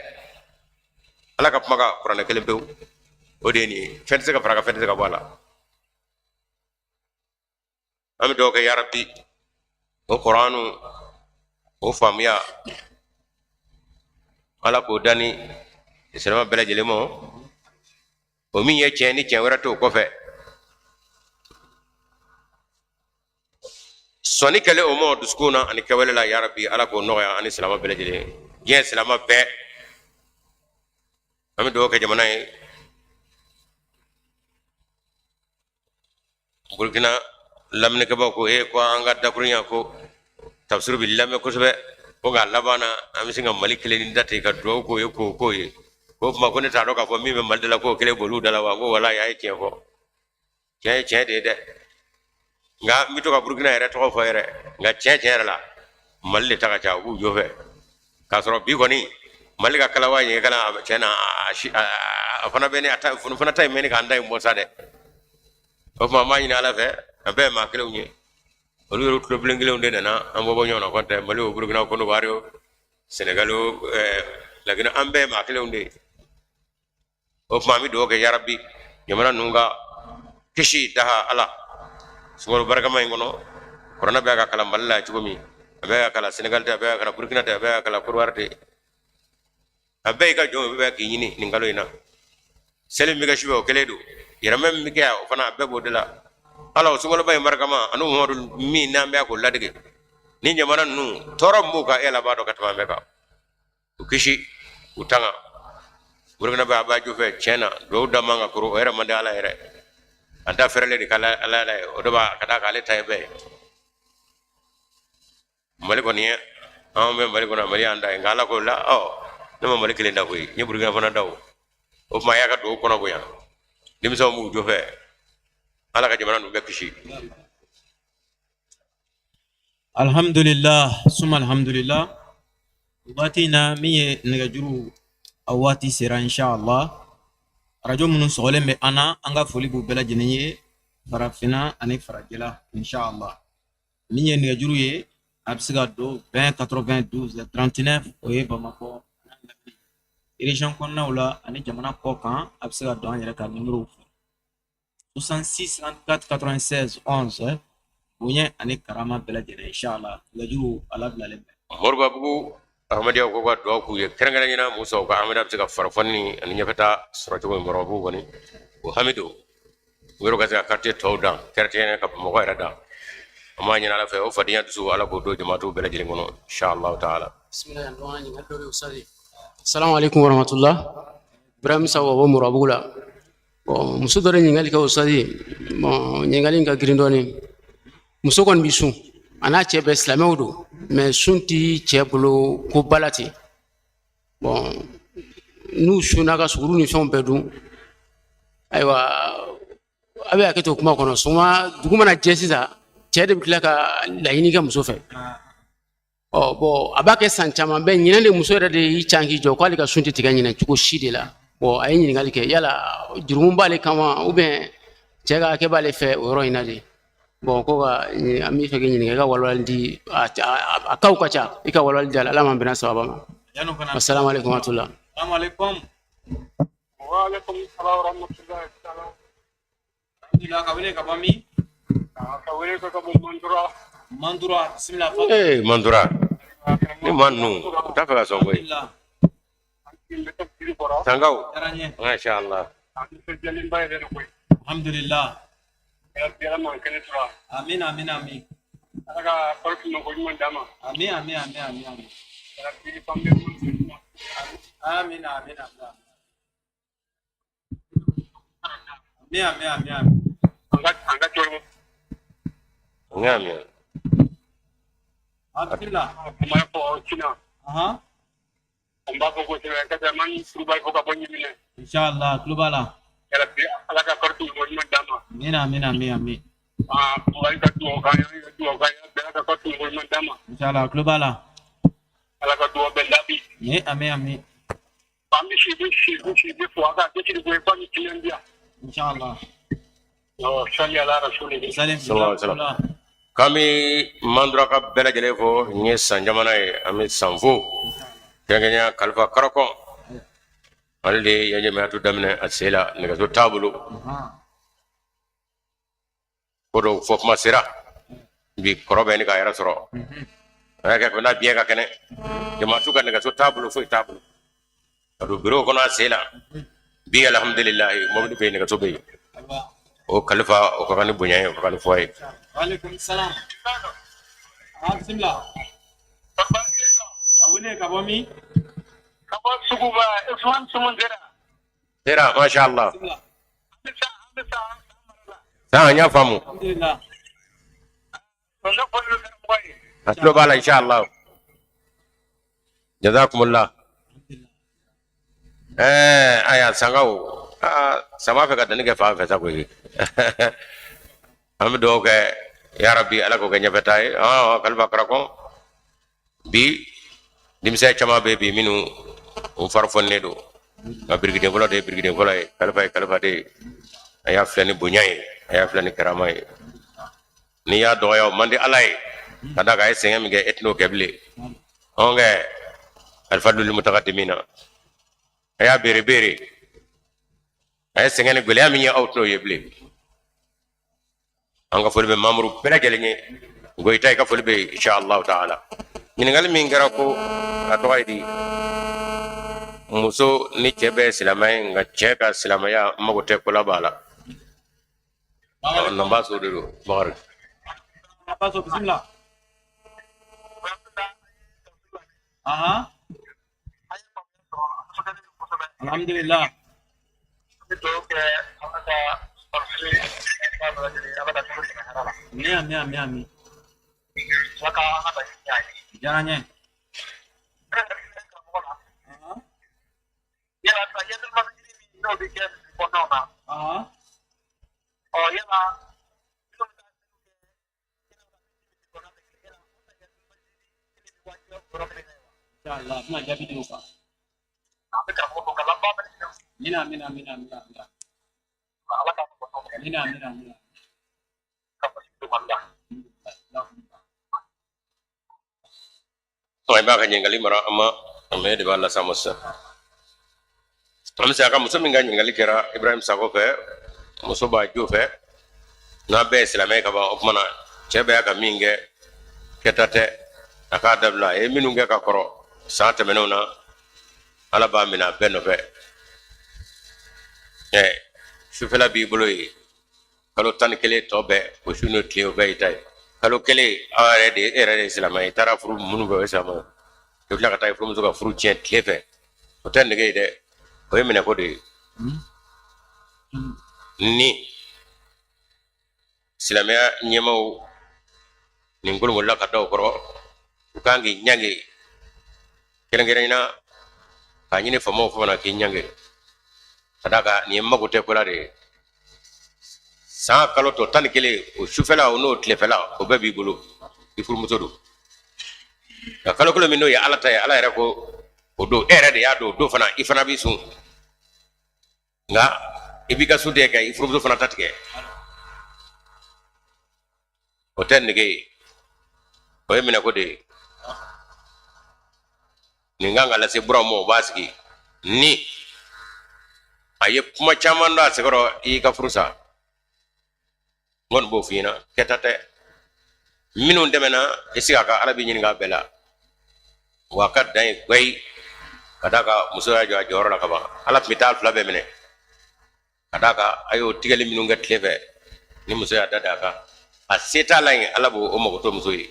Ala ka kuma ka kuranɛ kelen pewu, o de ye nin ye. Fɛn tɛ se ka fara kan, fɛn tɛ se ka bɔ a la. An bɛ dugawu kɛ, yarabi, o kuranu o faamuya, Ala k'o da ni silamɛ bɛɛ lajɛlen ma. O min ye tiɲɛ ni tiɲɛ wɛrɛ t'o kɔfɛ, sɔnni kɛlen o ma dusukun na ani kɛwale la, yarabi, Ala k'o nɔgɔya ani silamɛ bɛɛ lajɛlen, diɲɛ silamɛ bɛɛ. An bɛ dugawu kɛ jamana ye. Burkina laminikɛbaw ko ko an ka dakurunya ko tafsiru bɛ lamɛn kosɛbɛ, ko nka laban na an bɛ se ka Mali kelen ni da ten ka dugawu k'o ye, k'o k'o ye. Ko tuma ko ne t'a dɔn k'a fɔ min bɛ Mali da la k'o kelen b'olu da la wa? Ko walayi, a ye tiɲɛ fɔ, tiɲɛ ye tiɲɛ de ye dɛ. Nka n bɛ to ka Burkina yɛrɛ tɔgɔ fɔ yɛrɛ, nka tiɲɛ tiɲɛ yɛrɛ la, Mali de ta ka ca, u b'u jɔ fɛ. K'a sɔrɔ bi kɔni Mali ka kalawa ɲɛ kana tiɲɛ na, a fana bɛ ne a ta fana ta in mɛn k'an ta in bɔ sa dɛ. O tuma an b'a ɲini Ala fɛ, a bɛɛ ye maa kelenw ye, olu yɛrɛ tulo bilen kelenw de nana an bɔ bɔ ɲɔgɔn na. Kɔntɛ Mali o, Burkina, Kɔnɔwari o, Senegali o, Laginɛ, an bɛɛ ye maa kelenw de ye. O tuma an bɛ dugawu kɛ, yarabi, jamana ninnu ka kisi daha Ala sunkalo barikama in kɔnɔ. Kuranɛ bɛ ka kalan Mali la cogo min, a bɛ ka kalan Senegali ten, a bɛ ka kalan Burkina ten, a bɛ ka kalan Kɔnɔwari ten, a bɛɛ y'i ka jɔn bɛ k'i ɲini nin kalo in na. Seli min bɛ kɛ sufɛ, o kelen don. Yɛrɛmɛ min bɛ kɛ yan, o fana a bɛɛ b'o de la. Ala, o sunkaloba in barikama ani Muhamadu min n'an bɛ k'o ladege ni jamana ninnu, tɔɔrɔ min b'u kan, e la b'a dɔn ka tɛmɛ an bɛɛ kan. U kisi, u tanga. Burukina bɛ a b'a ju fɛ. Tiɲɛ na, duwawu da man ka koro, o yɛrɛ man di Ala yɛrɛ. An ta fɛrɛlen de ka Ala Ala ye, o de b'a ka d'a kan ale ta ye bɛɛ ye. Mali kɔni ye, anw bɛ Mali kɔnɔ, Mali y'an ta ye. Nka Ala ko la, ɔ ne ma Mali kelen da koyi, n ye Burukina fana da. O o tuma, a y'a ka duwawu kɔnɔ bonya. Denmisɛnw b'u jɔ fɛ, Ala ka jamana ninnu bɛɛ kisi. Alhamdulillah, suma alhamdulillah. Waati in na, min ye nɛgɛjuru, a waati sera, inshallah. Arajo minnu sɔgɔlen bɛ an na, an ka foli b'u bɛɛ lajɛlen ye, farafinna ani farajɛla, inshallah. Min ye nɛgɛjuru ye, a bɛ se ka don 20 92 39, o ye Bamakɔ région kɔnɔnaw la ani jamana kɔ kan. A bɛ se ka don an yɛrɛ ka nimoro fɛ, 66 54 96 11. Bonya ani karama bɛɛ lajɛlen, inshallah. Nɛgɛjuru a labilalen bɛ. Moribabugu Ahmadiyyaw ko ka dugawu k'u ye, kɛrɛnkɛrɛnnenya Musa u ka Ahmadiyya bɛ se ka farafonni ani ɲɛfɛta sɔrɔ cogo min. Moribabugu kɔni, o hami don u yɛrɛ ka se ka quartier tɔw dan, kɛrɛnkɛrɛnnenya ka Bamakɔ yɛrɛ dan. An b'a ɲini Ala fɛ, o fadenya dusu, Ala k'o don jamaatu bɛɛ lajɛlen kɔnɔ, inshallah taala. Bisimilahi, dɔgɔnin, ɲininkali dɔ bɛ yen, ustazi. Salamu alaikum warahmatullah. Ibrahim Sawo ka bɔ Murabugu la. Bon, muso dɔ de ɲininkali kɛ, ustazi. Bon, ɲininkali in ka girin dɔɔni. Muso kɔni bi sun, a n'a cɛ bɛɛ silamɛw don, mais sun ti cɛ bolo ko ba la ten. Bon, n'u sunna ka suguru ni fɛnw bɛɛ dun, ayiwa, a bɛ hakɛ to kuma kɔnɔ, sɔgɔma dugu mana jɛ sisan, cɛ de bɛ tila ka laɲini kɛ muso fɛ. Ɔ bɔn, a b'a kɛ san caman bɛɛ. Ɲinɛ de, muso yɛrɛ de y'i can k'i jɔ k'ale ka sun tɛ tigɛ ɲinɛ cogo si de la. Bɔn, a ye ɲininkali kɛ, yala jurumu b'ale kama ou bien cɛ ka hakɛ b'ale fɛ o yɔrɔ in na de? Bɔn, ko ka an b'i fɛ k'i ɲininka, i ka walawalali di a kaw ka ca, i ka walawalali di a la. Ala m'an bɛnna sababa ma. Yan'o fana. Assalamu alaikum warahmatullah. Salamu alaikum. Wa alaikum salam wa rahmatullahi ta'ala. Alhamdulillah, ka wele ka bɔ min? Ka wele ka bɔ Mandura. Mandura, bisimila. Ee, Mandura ni maa ninnu, u t'a fɛ ka sɔn koyi. Alhamdulillah. An tun bɛ tafsiri kɔrɔ. Sangaw. Diyara n ye. Masha Allah. An nisɔndiyalenba yɛrɛ de koyi. Alhamdulillah. Yarabi, Ala m'an kɛnɛ tura. Amin, amin, amin. Ala ka kalo tuma ko ɲuman d'a ma. Amin, amin, amin, amin, amin. Yarabi, fan bɛɛ mun ɲuman. Amin, amin, amin, amin, amin, amin, amin. An ka jɔyɔrɔ. N y'a mɛn. Ah, bisimila. Kuma fɔ Cina. An b'a fɔ kosɛbɛ ka taa man kurubali fɔ ka bɔ ɲiminɛ. Inshallah, tulo b'a la. Yarabi, Ala ka kalo tuma ko ɲuman d'a ma. Amin, amin, amin, amin. Ah, kurubali ka dugawu k'an ye, an ka dugawu k'an ye, bɛɛ ka kalo tuma ko ɲuman d'a ma. Inshallah, tulo b'a la. Ala ka dugawu bɛɛ laabi. Ni amin, amin. An bɛ si si si bi fo a ka cɛsiri ko ye ko ni tilen di yan. Inshallah. Ɔ sali ala rasulihi. Salim. Sallallahu alaihi wasallam. K'an bɛ Mandura ka bɛɛ lajɛlen fo. Nin ye san jamana ye, an bɛ san fo, kɛrɛnkɛrɛnnenya Kalifa Karakɔn. Ale de ye yan jɛmɛyatu daminɛ a sen la, nɛgɛso t'a bolo. Ko dɔw fɔ kuma sera bi, kɔrɔ bɛ ni k'a yɛrɛ sɔrɔ, a y'a kɛ n'a biɲɛ ka kɛnɛ. Jamaatu ka nɛgɛso t'a bolo, foyi t'a bolo, ka don biro kɔnɔ a sen la. Bi, alhamdulilayi, mobili bɛ yen, nɛgɛso bɛ yen. O Kalifa, o ka kan ni bonya ye, o ka kan ni fɔ ye. Alaikum salam. Ah, bisimila. A wele ka bɔ min? Ka bɔ Suguba, Usman Sumun Sera. Sera, masha Allah. Bisimila. An bɛ sa an mara la. San, an y'a faamu. Alhamdulillah. Ne fɔli bɛ karamɔgɔ ye. A tulo b'a la, insha Allah. Jazakumullah. Ɛɛ, aya, sangaw, aa, san b'a fɛ ka danni kɛ fan fɛ sa koyi. An bɛ dugawu kɛ, ya Rabbi, Ala k'o kɛ ɲɛfɛta ye. Ɔn, Kalifa Karakɔn, bi denmisɛn caman bɛ bi minnu u fari fɔnnen don, nka birikiden fɔlɔ de ye birikiden fɔlɔ ye. Kalifa ye Kalifa de ye. A y'a filɛ ni bonya ye, a y'a filɛ ni karama ye. N'i y'a dɔgɔya, o man di Ala ye, ka d'a kan a ye sɛgɛn min kɛ, e tɛn'o kɛ bilen. Ɔn kɛ alifadulu mutakadimina, a y'a bere bere, a ye sɛgɛn ni gɛlɛya min ye, aw tɛn'o ye bilen. An ka foli bɛ mamuru bɛɛ lajɛlen ye. Goyita, i ka foli bɛ yen, inshallah taala. Ɲininkali min kɛra ko a tɔgɔ ye di? Muso ni cɛ bɛɛ ye silamɛ ye, nka cɛ ka silamɛya mago tɛ kola b'a la. Nambaso de don Bakari. Nambaso, bisimila. Aha. Alhamdulillah. Amin, amin, amin, amin. Diyara n ye. Aha. Inshallah, bɛna jaabi di o kan. Amina, amina, amina, amina, amina. Amina, amina, amina. I b'a ka ɲininkali mara an ma, an bɛ de b'a las'a ma sisan. An bɛ se a ka muso min ka ɲininkali kɛra Ibrahim Sako fɛ, muso b'a jo fɛ, n'a bɛɛ ye silamɛ ye ka ban, o tuma na cɛ bɛ y'a ka min kɛ kɛta tɛ, a k'a dabila. A ye minnu kɛ ka kɔrɔ san tɛmɛnenw na, Ala b'a minɛ a bɛɛ nɔfɛ. Sufɛla b'i bolo yen, kalo 11 tɔ bɛɛ, o su n'o tile o bɛɛ y'i ta ye. Kalo kelen aw yɛrɛ de, e yɛrɛ de ye silamɛ ye, i taara furu minnu fɛ o ye silamɛ ye, i bɛ tila ka taa i furumuso ka furu tiɲɛ tile fɛ, o tɛ nege ye dɛ, o ye minɛko de ye. Ni silamɛya ɲɛmaaw nin kolonkolonla ka da o kɔrɔ, u kan k'i ɲangi kɛrɛnkɛrɛnnenya na, k'a ɲini faamaw fana k'i ɲangi ka d'a kan nin ye mago tɛ ko la de ye. San kalo tɔ 11, o sufɛla o n'o tilefɛla o bɛɛ b'i bolo, i furumuso don. Nka kalo kelen min n'o ye Ala ta ye, Ala yɛrɛ ko o don, e yɛrɛ de y'a don, o don fana i fana b'i sun, nka i b'i ka sun tigɛ ka i furumuso fana ta tigɛ, o tɛ nege ye, o ye minɛko de ye. Nin kan ka lase buranw ma, o b'a sigi ni a ye kuma caman dɔn a sɛgɛrɔ, i y'i ka furu sa. N kɔni b'o f'i ɲɛna, kɛta tɛ. Minnu tɛmɛna i sigi a kan, Ala b'i ɲininka a bɛɛ la. Wa a ka dan ye gbayi ka d'a kan muso y'a jɔ a jɔyɔrɔ la ka ban, Ala tun bɛ taa fila bɛɛ minɛ ka d'a kan a y'o tigɛli minnu kɛ tile fɛ, ni muso y'a da da a kan, a se t'a la yen, Ala b'o mago to muso ye.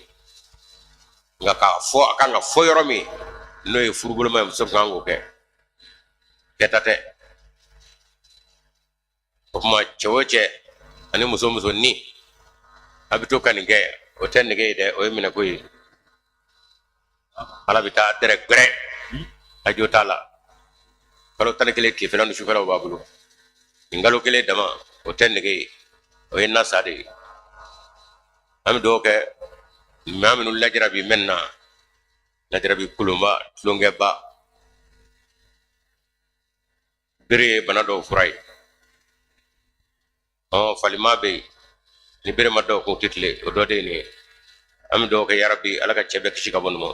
Nka k'a fɔ a kan ka fɔ yɔrɔ min n'o ye furuboloma ye, muso kan k'o kɛ, kɛta tɛ. O tuma cɛ o cɛ ani muso o muso ni a bɛ to ka nin kɛ, o tɛ nege ye dɛ, o ye minɛko ye. Ala bɛ taa dɛrɛ gbɛrɛ, a jo t'a la. Kalo 11 tilefɛla ni sufɛlaw b'a bolo, nin kalo kelen dama, o tɛ nege ye, o ye nasa de ye. An bɛ dugawu kɛ maa minnu lajarabi mɛn na, lajarabi kolonba, tulonkɛba, bere ye bana dɔw fura ye. Falima bɛ yen, ni bere ma dɔw kun tɛ tile, o dɔ de ye nin ye. An bɛ dugawu kɛ yarabi Ala ka cɛ bɛɛ kisi ka bɔ nin ma.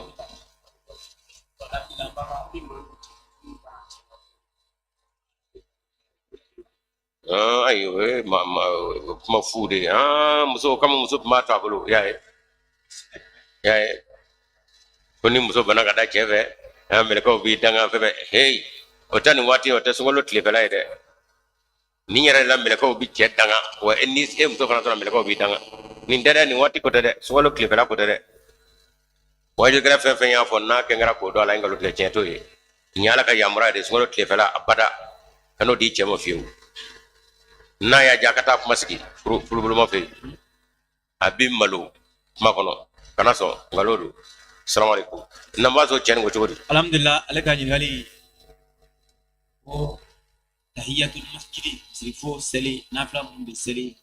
Ayi, o ye kuma fu de ye. Muso kama, muso tun b'a to a bolo, i y'a ye, i y'a ye ko ni muso bana ka da cɛ fɛ, mɛlɛkɛw b'i danga fɛn fɛn. Heyi, o tɛ nin waati, o tɛ sunkalo tilefɛla ye dɛ. Nin yɛrɛ la mɛlɛkɛw bɛ cɛ danga, wa ni e muso fana sɔrɔ mɛlɛkɛw b'i danga. Nin tɛ dɛ, nin waati ko tɛ dɛ, sunkalo tilefɛla ko tɛ dɛ. Wajukɛla fɛn fɛn y'a fɔ n'a kɛra k'o dɔn, a la ye nkalon tigɛ, tiɲɛ t'o ye. Nin ye Ala ka yamaruya de ye, sunkalo tilefɛla abada ka n'o di cɛ ma fiyewu. N'a y'a diya a ka taa kuma sigi furuboloma fɛ yen, a b'i malo kuma kɔnɔ, kana sɔn, nkalon don. Salamu aleykum. N'an b'a sɔrɔ cɛ nin ko cogo di? Alhamdulillah, ale ka ɲininkali ko tahiyatul masjidi, misiri fo seli nafila minnu bɛ seli,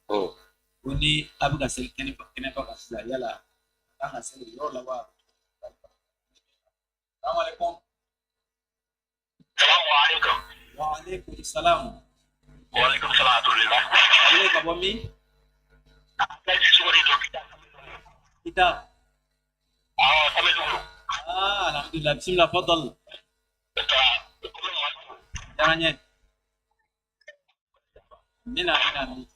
ko ni a bɛ ka seli kɛnɛba kan sisan, yala a kan ka seli yɔrɔ la wa? Salamu aleykum. Salamu aleykum. Wa aleykum salam. Wa aleykum salam. Ale ka bɔ min? Kita. Alhamdulillah, bismillah, fadal. Diyara n ye. Amina, amina, amin.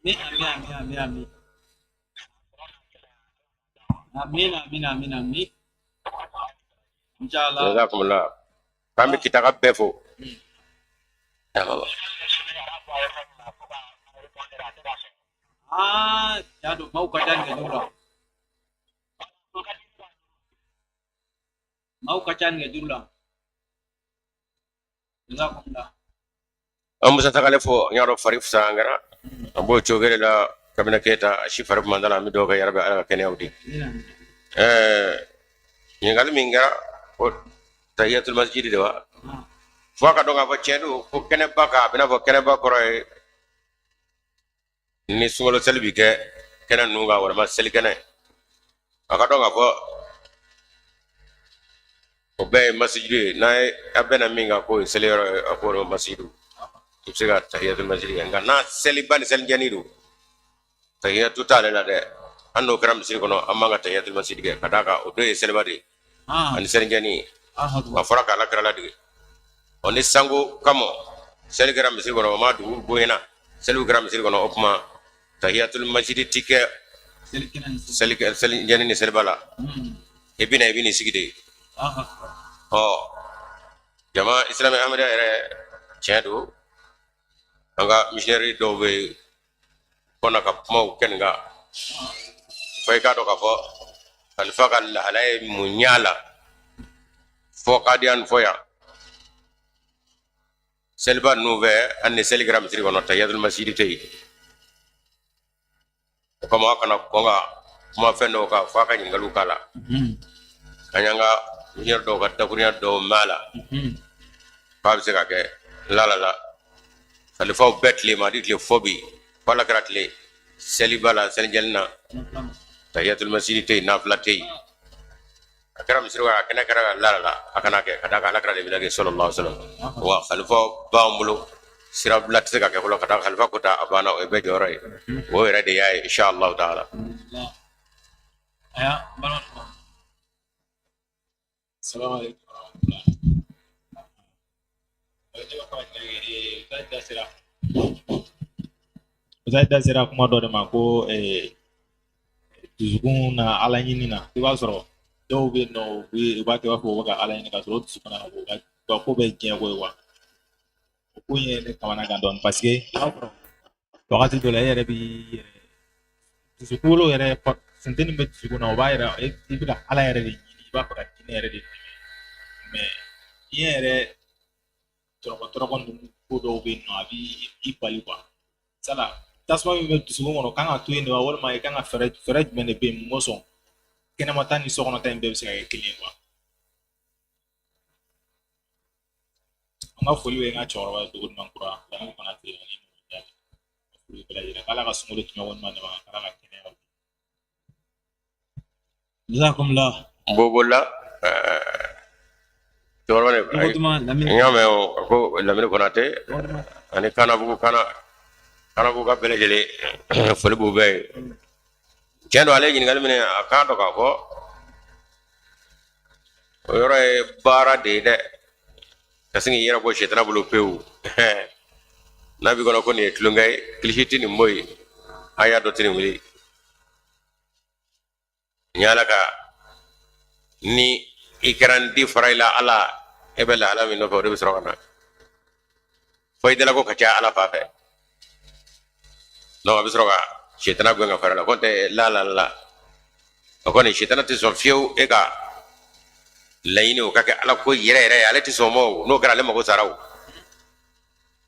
Amin, amin, amin, amin. Amin, amin, amin, amin. Inshallah. Jazakumullah. K'an bɛ Kita ka bɛɛ fo. Ah, ja don, maaw ka ca nɛgɛjuru la. Maaw ka ca nɛgɛjuru la. Jazakumullah. An Musa Tagale fo, n y'a dɔn fari fisaya an kɛra. An b'o cogo kelen la Kabina Keyita, a si fari man da la, an bɛ dugawu kɛ yarabi Ala ka kɛnɛyaw di. Ɛɛ, ɲininkali min kɛra ko tahiyatul masjid de wa? Fo a ka dɔn k'a fɔ tiɲɛ don ko kɛnɛba kan, a bɛ n'a fɔ kɛnɛba kɔrɔ ye ni sunkalo seli bi kɛ kɛnɛ ninnu kan walima selikɛnɛ. A ka dɔn k'a fɔ o bɛɛ ye masijidu ye, n'a ye a bɛnna min kan k'o ye seliyɔrɔ ye, a k'o de ma masijidu. I bɛ se ka tahiyatul masjid kɛ, nka n'a seliba ni selijɛni don, tahiyatu t'ale la dɛ. Hali n'o kɛra misiri kɔnɔ, an man ka tahiyatul masjid kɛ, ka d'a kan o don ye seliba de ye ani selijɛni. A fɔra k'Ala kira ladege. Ɔ, ni sanko kama seli kɛra misiri kɔnɔ, o ma dugu bonyana, seliw kɛra misiri kɔnɔ, o tuma tahiyatul masjid ti kɛ selijɛni ni seliba la. I bɛ na, i bɛ n'i sigi de. Ɔ, jama Islami Ahmadiyya yɛrɛ, tiɲɛ don, an ka missionnaire dɔw bɛ kɔnɔ ka kumaw kɛ nin kan, fo i k'a dɔn k'a fɔ kalifa ka lahala ye mun y'a la fɔ Kadiyan fɔ yan. Seliba ninnu fɛ, hali ni seli kɛra misiri kɔnɔ, tahiyatul masjid tɛ yen. O kama a kana kɔn ka kuma fɛn dɔw kan, fo a ka ɲininkaliw k'a la. An y'an ka missionnaire dɔw ka dakurunya dɔw mɛn a la k'a bɛ se ka kɛ la la la kalifaw bɛɛ tile ma di tile fɔ bi fo Ala kɛra tile seliba la, selijɛni na, tahiyatul masjid tɛ yen, nafila tɛ yen. A kɛra misiri kɔnɔ, a kɛnɛ kɛra la la la, a kana kɛ, ka d'a kan Ala kɛra de bɛna kɛ sallallahu alaihi wasallam. Wa khalifa b'an bolo, sira bila tɛ se ka kɛ fɔlɔ, ka d'a kan khalifa ko ta a banna, o ye bɛɛ jɔyɔrɔ ye, o yɛrɛ de y'a ye inshallah taala. Aya, balima. Salamu alaikum warahmatullah. Ustaz da sera kuma dɔ de ma ko dusukun na Ala ɲini na. I b'a sɔrɔ dɔw bɛ yen nɔ, u b'a kɛ i b'a fɔ u bɛ ka Ala ɲini, k'a sɔrɔ o dusukun na u ka ko bɛɛ diɲɛ ko ye quoi. O ko in ye ne kamana gan dɔɔnin, parce que i b'a sɔrɔ wagati dɔ la e yɛrɛ b'i yɛrɛ dusukolo yɛrɛ funteni bɛ dusukun na, o b'a yira i bɛ ka Ala yɛrɛ de ɲini, i b'a fɛ ka diinɛ yɛrɛ de dɛmɛ, mais diɲɛ yɛrɛ tɔrɔkɔ tɔrɔkɔ ninnu ko dɔw bɛ yen nɔ, a b'i bali quoi. Sala tasuma min bɛ dusukun kɔnɔ kan ka to yen de wa, walima i kan ka fɛɛrɛ jumɛn de bɛ yen mun kosɔn kɛnɛmata ni sokɔnɔta in bɛɛ bɛ se ka kɛ kelen ye quoi? An ka foli bɛ n ka cɛkɔrɔba ye Dogo Kura Lamini Konate ani foli bɛɛ lajɛlen, k'Ala ka sunkalo tɛmɛ ɲuman d'a ma, k'Ala ka kɛnɛya. Jazakumullah. Bobola cɛkɔrɔba ne n y'a mɛn o ko Lamini Konate ani Kanabugu Kanabugu ka bɛɛ lajɛlen foli b'u bɛɛ ye. Tiɲɛ don, ale ye ɲininkali minɛ, a k'a dɔn k'a fɔ o yɔrɔ ye baara de ye dɛ, ka sin k'i yɛrɛ bɔ sɛtana bolo pewu. N'a b'i kɔnɔ ko nin ye tulonkɛ ye, kilisi tɛ nin bɔ yen, a y'a dɔ tɛ nin wuli n y'ala ka ni i kɛra n di fara i la ala e bɛ lahala min nɔfɛ, o de bɛ sɔrɔ ka na fo i dalako ka ca ala fan fɛ. Donc a bɛ sɔrɔ ka sɛtana gɛn ka fara la, ko tɛ la la la, o kɔni sɛtana tɛ sɔn fiyewu e ka laɲini o ka kɛ ala ko yɛrɛ yɛrɛ ye, ale tɛ sɔn o ma. O n'o kɛra, ale mago sara,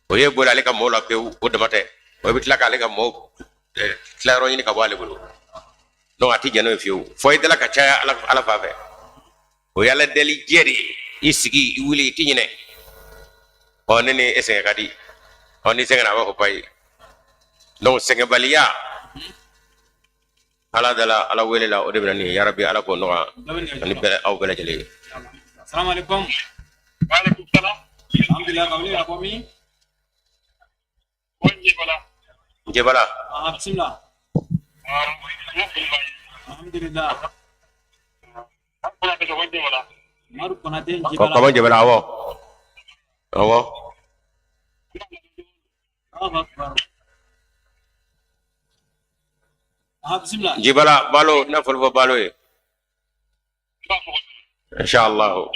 o ye boli ale ka mɔɔw la pewu. O dama tɛ, o bɛ tila k'ale ka mɔɔw tilayɔrɔ ɲini ka bɔ ale bolo. Donc a tɛ jɛn n'o ye fiyewu, fo i dala ka caya ala fan fɛ. O ye ala deli jɛ de ye, i sigi, i wuli, i ti ɲinɛ. Ɔ, ne ni e sɛgɛn ka di, ɔ, n'i sɛgɛnna a b'a fɔ payi. Donc sɛgɛnbaliya ala dala ala wele la, o de bɛ na nin yarabi, ala k'o nɔgɔya ani bɛɛ aw bɛɛ lajɛlen ye. Salamu alaikum. Wa alaikum salam. Alhamdulillah, ka wele ka bɔ min? Ko Njebala. Njebala. Ah, bismillah. Ah, n ka foli b'a ye. Alhamdulillah. An Konate ka bɔ Njebala. Madu Konate Njebala. Ka bɔ Njebala, awɔ. Awɔ. Allahu akbar. Ah, bismillah. Njebala Balo, n'a foli fɔ Balo ye. Inshallah.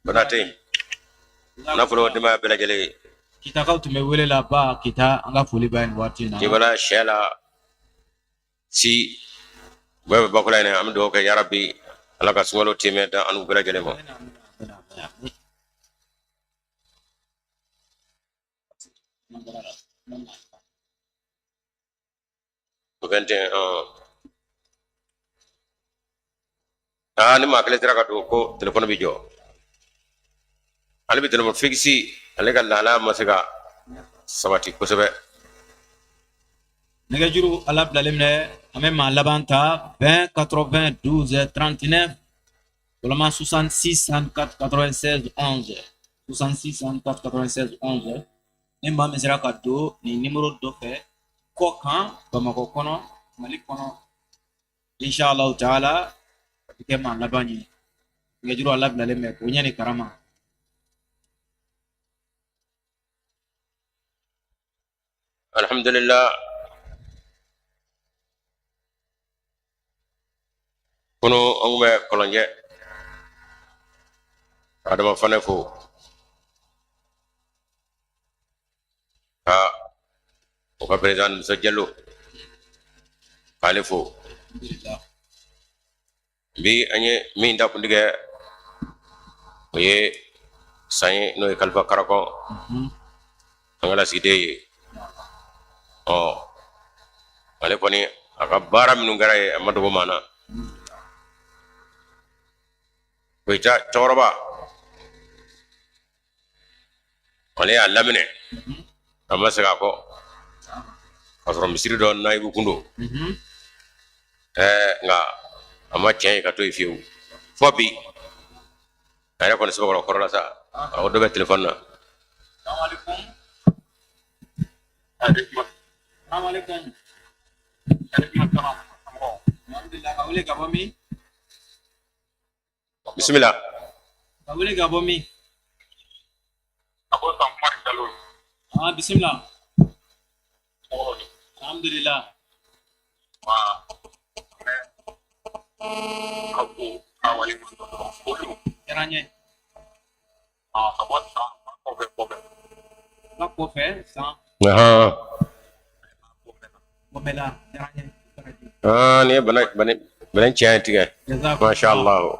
Bana tɛ yen. Nafolo denbaya bɛɛ lajɛlen ye. Kitakaw tun bɛ wele la ba Kita, an ka foli b'a ye nin waati in na. Jibala sɛ la si bɛɛ bɛ Bakola yen, an bɛ dugawu kɛ yarabi Ala ka sunkalo timɛ da an n'u bɛɛ lajɛlen ma. 21. Aa, ni maa kelen sera ka don ko telefɔni bɛ jɔ, ale bɛ telefɔni fixe, ale ka lahalaya ma se ka sabati kosɛbɛ. Nɛgɛjuru ala bilalen minɛ, an bɛ maa laban ta 20 92 39 walima 66 64 96 11, 66 64 96 11. Ni maa min sera ka don nin nimoro dɔ fɛ kɔ kan, Bamakɔ kɔnɔ, Mali kɔnɔ, inshallah taala, a bɛ kɛ maa laban ye. Nɛgɛjuru ala bilalen bɛ, bonya ni karama. Alhamdulillah, kunu an kun bɛ Kɔlɔnjɛ, Adama Fanɛ fo ka o ka président Musa Jalo k'ale fo. Bi an ye min da kuntigɛ, o ye san ye, n'o ye Kalifa Karakɔ, an ka lasigiden ye. Ɔ, ale kɔni a ka baara minnu kɛra ye, a ma dogo maa na. Koyita cɛkɔrɔba, ale y'a laminɛ, a ma segin a kɔ, k'a sɔrɔ misiri dɔ nayibu kun don. Ɛɛ, nka a ma tiɲɛ ye ka to yen fiyewu fɔ bi. A yɛrɛ kɔni sɛbɛkɔrɔ kɔrɔla sa, a ko dɔ bɛ telefɔni na. Bisimila. Ka wele ka bɔ min? Ah, bisimila. Alhamdulillah. Diyara n ye. Ba kɔfɛ san. Kɔfɛla diyara n ye. Aa, nin ye bana bana bana tiɲɛ tigɛ. Masha Allah.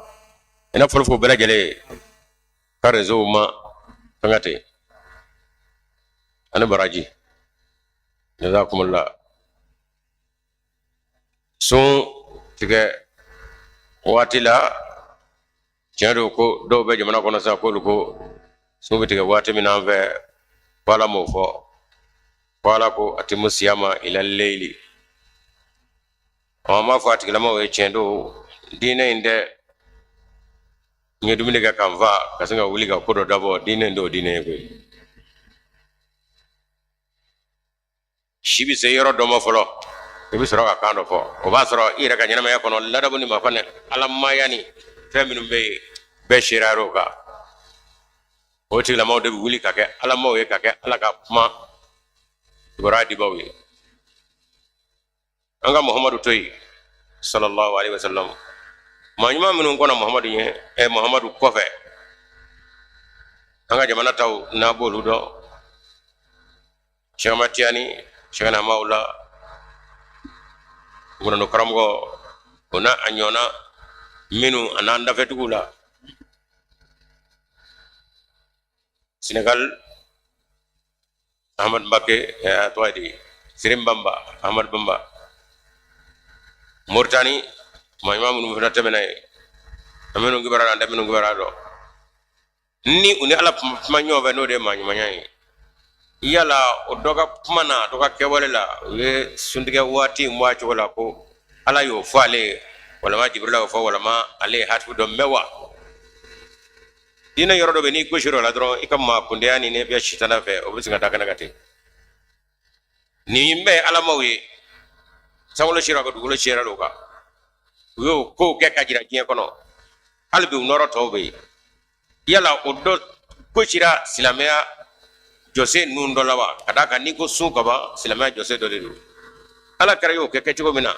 Ina fɔlɔ fo bɛɛ lajɛlen ye ka réseau ma fɛngɛ ten ani baraji. Jazakumullah. Sun tigɛ waati la, tiɲɛ don ko dɔw bɛ jamana kɔnɔ sa, k'olu ko sun bɛ tigɛ waati min na an fɛ, ko Ala m'o fɔ, ko Ala ko atimu siyama ila leyili. Ɔ, an b'a fɔ a tigilamaw ye, tiɲɛ don, diinɛ in tɛ n ye dumuni kɛ ka n fa ka sin ka wuli ka ko dɔ dabɔ. Diinɛ in t'o diinɛ ye koyi. Si bɛ se yɔrɔ dɔ ma fɔlɔ, i bɛ sɔrɔ ka kan dɔ fɔ. O b'a sɔrɔ i yɛrɛ ka ɲɛnamaya kɔnɔ, ladabu ni mafa ni alamaya ni fɛn minnu bɛ yen, bɛɛ seereyara o kan. O tigilamaw de bɛ wuli ka kɛ alamaw ye, ka kɛ Ala ka kuma kibaruya dibaw ye. An ka Muhamadu to yen, sallallahu alaihi wasallam. Maa ɲuman minnu kɔnna Muhamadu ɲɛ, ɛ, Muhamadu kɔfɛ, an ka jamana taw n'a b'olu dɔn, Cheikh Ahmad Tijani, Cheikh Hamawula, Ngurando karamɔgɔ, o n'a a ɲɔgɔnna minnu a n'an dafɛtigiw la Senegal, Ahmad Mbake, a tɔgɔ ye di, Sirin Bamba, Ahmad Bamba. Moritani, maa ɲuman minnu fana tɛmɛna yen, an minnu kibaruya, an tɛ minnu kibaruya dɔn, ni u ni Ala kuma ɲɔgɔn fɛ, n'o de ye maa ɲumanya ye. Yala o dɔ ka kuma na, dɔ ka kɛwale la, u ye suntigɛ waati in bɔ a cogo la ko Ala y'o fɔ ale ye, walama Jibirila y'o fɔ, walama ale ye hatifu dɔ mɛn wa? Diinɛ yɔrɔ dɔ bɛ, n'i gosir'o la dɔrɔn, i ka maa kundiya ni ne bɛ sitana fɛ, o bɛ sin ka da kɛnɛ kan ten. Nin bɛɛ ye alamaw ye, sankolo sira ka dugukolo sira o kan, u y'o kow kɛ ka jira diɲɛ kɔnɔ. Hali bi u nɔrɔ tɔw bɛ yen. Yala o dɔ gosira silamɛya jɔsen ninnu dɔ la wa? Ka d'a kan n'i ko sun kaban, silamɛya jɔsen dɔ de don. Ala kɛra y'o kɛ kɛcogo min na,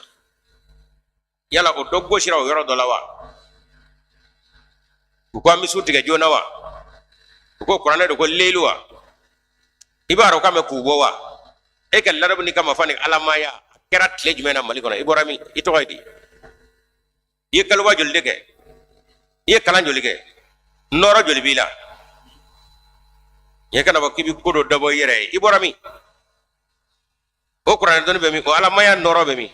yala o dɔ gosira o yɔrɔ dɔ la wa? U ko an bɛ sun tigɛ joona wa? U ko kuranɛ de ko leyili wa? I b'a dɔn k'an bɛ k'u bɔ wa? E ka ladabu n'i ka mafa ni alamaya a kɛra tile jumɛn na Mali kɔnɔ? I bɔra min? I tɔgɔ ye di? I ye kaloba joli de kɛ? I ye kalan joli kɛ? Nɔɔrɔ joli b'i la? I kana fɔ k'i bɛ ko dɔ dabɔ i yɛrɛ ye. I bɔra min? O kuranɛ dɔnni bɛ min? O alamaya nɔɔrɔ bɛ min?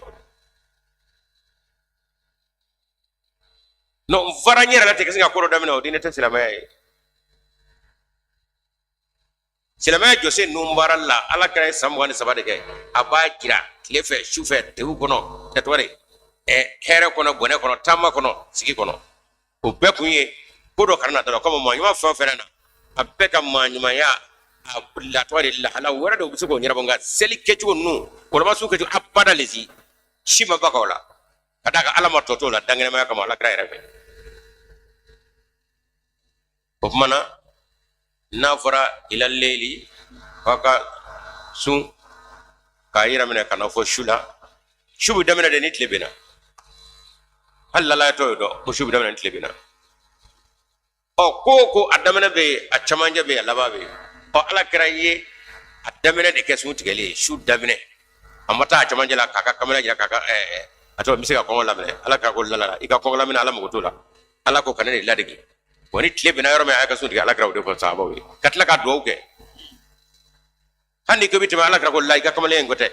Non, n fara n yɛrɛ la ten ka se ka ko dɔ daminɛ, o diinɛ tɛ silamɛya ye. Silamɛya jɔsen ninnu baara la, ala kira ye san 23 de kɛ, a b'a jira tile fɛ, su fɛ, degun kɔnɔ, ɛ tɔgɔ de ɛ hɛrɛ kɔnɔ, bɔnɛ kɔnɔ, taama kɔnɔ, sigi kɔnɔ. O bɛɛ kun ye ko dɔ kana na dɔrɔn komi maa ɲuman fɛn o fɛn na, a bɛɛ ka maa ɲumanya a la tɔgɔ de lahala wɛrɛ de bɛ se k'o ɲɛnabɔ. Nka seli kɛcogo ninnu, walima sun kɛcogo, abada lesi si ma baga o la, ka d'a kan ala ma tɔ t'o la dankɛnɛmaya kama ala kira yɛrɛ fɛ. O tuma na, n'a fɔra ila leyili k'a ka sun k'a yɛrɛ minɛ ka na fɔ su la, su bɛ daminɛ de ni tile binna. Hali lalayatɔ y'o dɔn ko su bɛ daminɛ ni tile binna. Ɔ ko o ko, a daminɛ bɛ yen, a cɛmancɛ bɛ yen, a laban bɛ yen. Ɔ ala kira ye a daminɛ de kɛ sun tigɛli ye, su daminɛ. A ma taa a cɛmancɛ la k'a ka kamalen jira k'a ka a tɔgɔ n bɛ se ka kɔngɔ laminɛ. Ala k'a ko lala i ka kɔngɔ laminɛ, ala mago t'o la. Ala ko ka ne de ladege wa ni tile binna yɔrɔ min, a y'a ka sun tigɛ. Ala kira o de fɔ sahabaw ye ka tila ka dugawu kɛ. Hali ni ko bɛ tɛmɛ, ala kira ko la i ka kamalen in ko tɛ.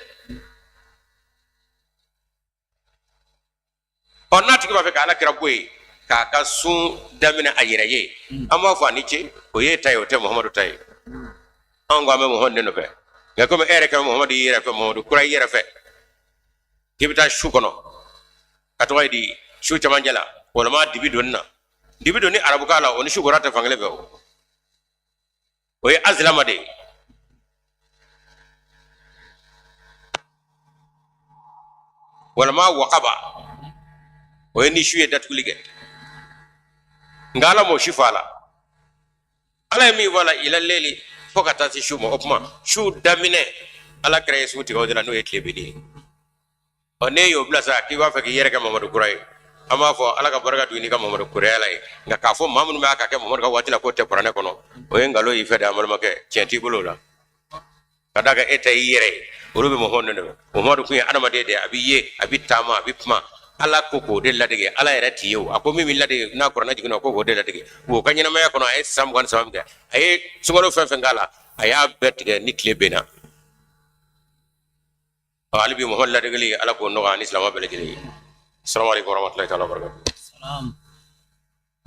Ɔ n'a tigi b'a fɛ ka ala kira bɔ yen k'a ka sun daminɛ a yɛrɛ ye, an b'a fɔ a ni ce, o y'e ta ye, o tɛ Muhamadu ta ye. Anw ko an bɛ Muhamadu de nɔfɛ, nka komi e yɛrɛ kɛra Muhamadu y'i yɛrɛ fɛ, Muhamadu kura i yɛrɛ fɛ, k'i bɛ taa su kɔnɔ ka tɔgɔ ye di su cɛmancɛ la, walima dibi donni na. Dibi donni arabukan la, o ni su kora tɛ fankelen fɛ. O ye azilama de ye. Walima wakaba, o ye ni su ye datuguli kɛ. Nka ala m'o si fɔ a la. Ala ye min fɔ a la, ila leli, fo ka taa se su ma. O tuma su daminɛ, ala kira ye su tigɛ o de la, n'o ye tile binni ye. Ɔ n'e y'o bila sa k'i b'a fɛ k'i yɛrɛ kɛ Mamadu kura ye, an b'a fɔ ala ka barika don i ka Mamadu kuraya la ye. Nka k'a fɔ maa minnu b'a ka kɛ Mamadu ka waati la k'o tɛ kuranɛ kɔnɔ, o ye nkalon y'i fɛ de. An balimakɛ, tiɲɛ t'i bolo o la, ka d'a kan e ta y'i yɛrɛ ye, olu bɛ Mamadu de fɛ. Mamadu kun ye adamaden de ye, a bɛ ye, a bɛ taama, a bɛ kuma. Ala ko k'o de ladege, ala yɛrɛ t'i ye o. A ko min bɛ ladege n'a kuranɛ jiginna, ko k'o de ladege. O ka ɲɛnamaya kɔnɔ, a ye san 23 min kɛ, a ye sunkalo fɛn fɛn k'a la, a y'a bɛɛ tigɛ ni tile binna. Hali bi Muhamadu ladegeli, ala k'o nɔgɔya ani silamɛ bɛɛ lajɛlen ye. Assalamu alaikum warahmatullahi ta'ala wabarakatuh. Salam.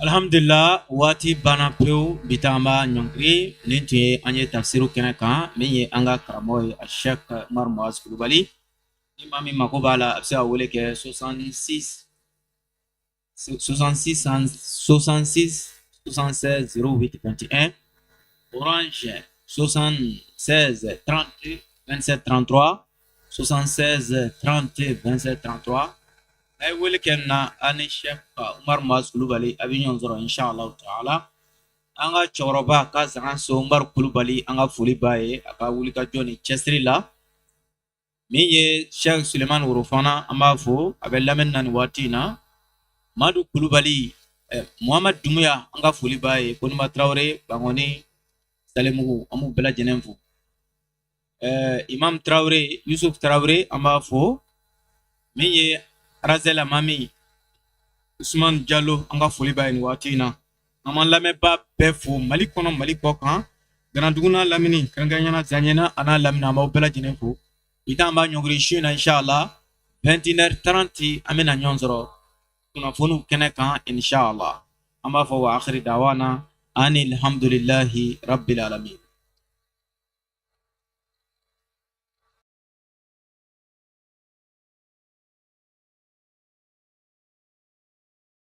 Alhamdulillah, waati banna pewu. Bi ta an b'a ɲɔngiri. Nin tun ye an ye tafsiru kɛnɛ kan, min ye an ka karamɔgɔ ye, a Sheikh Umar Muaz Kulubali. Ni maa min mako b'a la, a bɛ se ka wele kɛ 66 66 66 76 08 21, Orange 76 30 27 33, 76 30 27 33. A ye wele kɛ na, an ni Sheikh Umar Muaz Kulubali a bɛ ɲɔgɔn sɔrɔ inshallah ta'ala. An ka cɛkɔrɔba ka zan so Umar Kulubali, an ka foli b'a ye a ka wulikajɔ ni cɛsiri la. Min ye Sheikh Suleiman Worofana, an b'a fo, a bɛ lamɛnni na nin waati in na. Madu Kulubali, Muhamad Dumuya, an ka foli b'a ye. Koniba Tarawele, Bankɔni Salemugu, an b'u bɛɛ lajɛlen fo. Imam Tarawele, Yusuf Tarawele, an b'a fo. Min ye Arazɛl Mami, Usman Jalo, an ka foli b'a ye nin waati in na. An b'an lamɛnbaa bɛɛ fo Mali kɔnɔ, Mali kɔ kan, Ganadugu n'a lamini, kɛrɛnkɛrɛnnenya la Zaɲɛna a n'a lamini, an b'aw bɛɛ lajɛlen fo. Bi ta an b'a ɲɔngiri su in na inshallah 21h30, an bɛna ɲɔgɔn sɔrɔ kunnafoniw kɛnɛ kan inshallah. An b'a fɔ wa akhiri dawana ani alhamdulillahi rabbil alamin.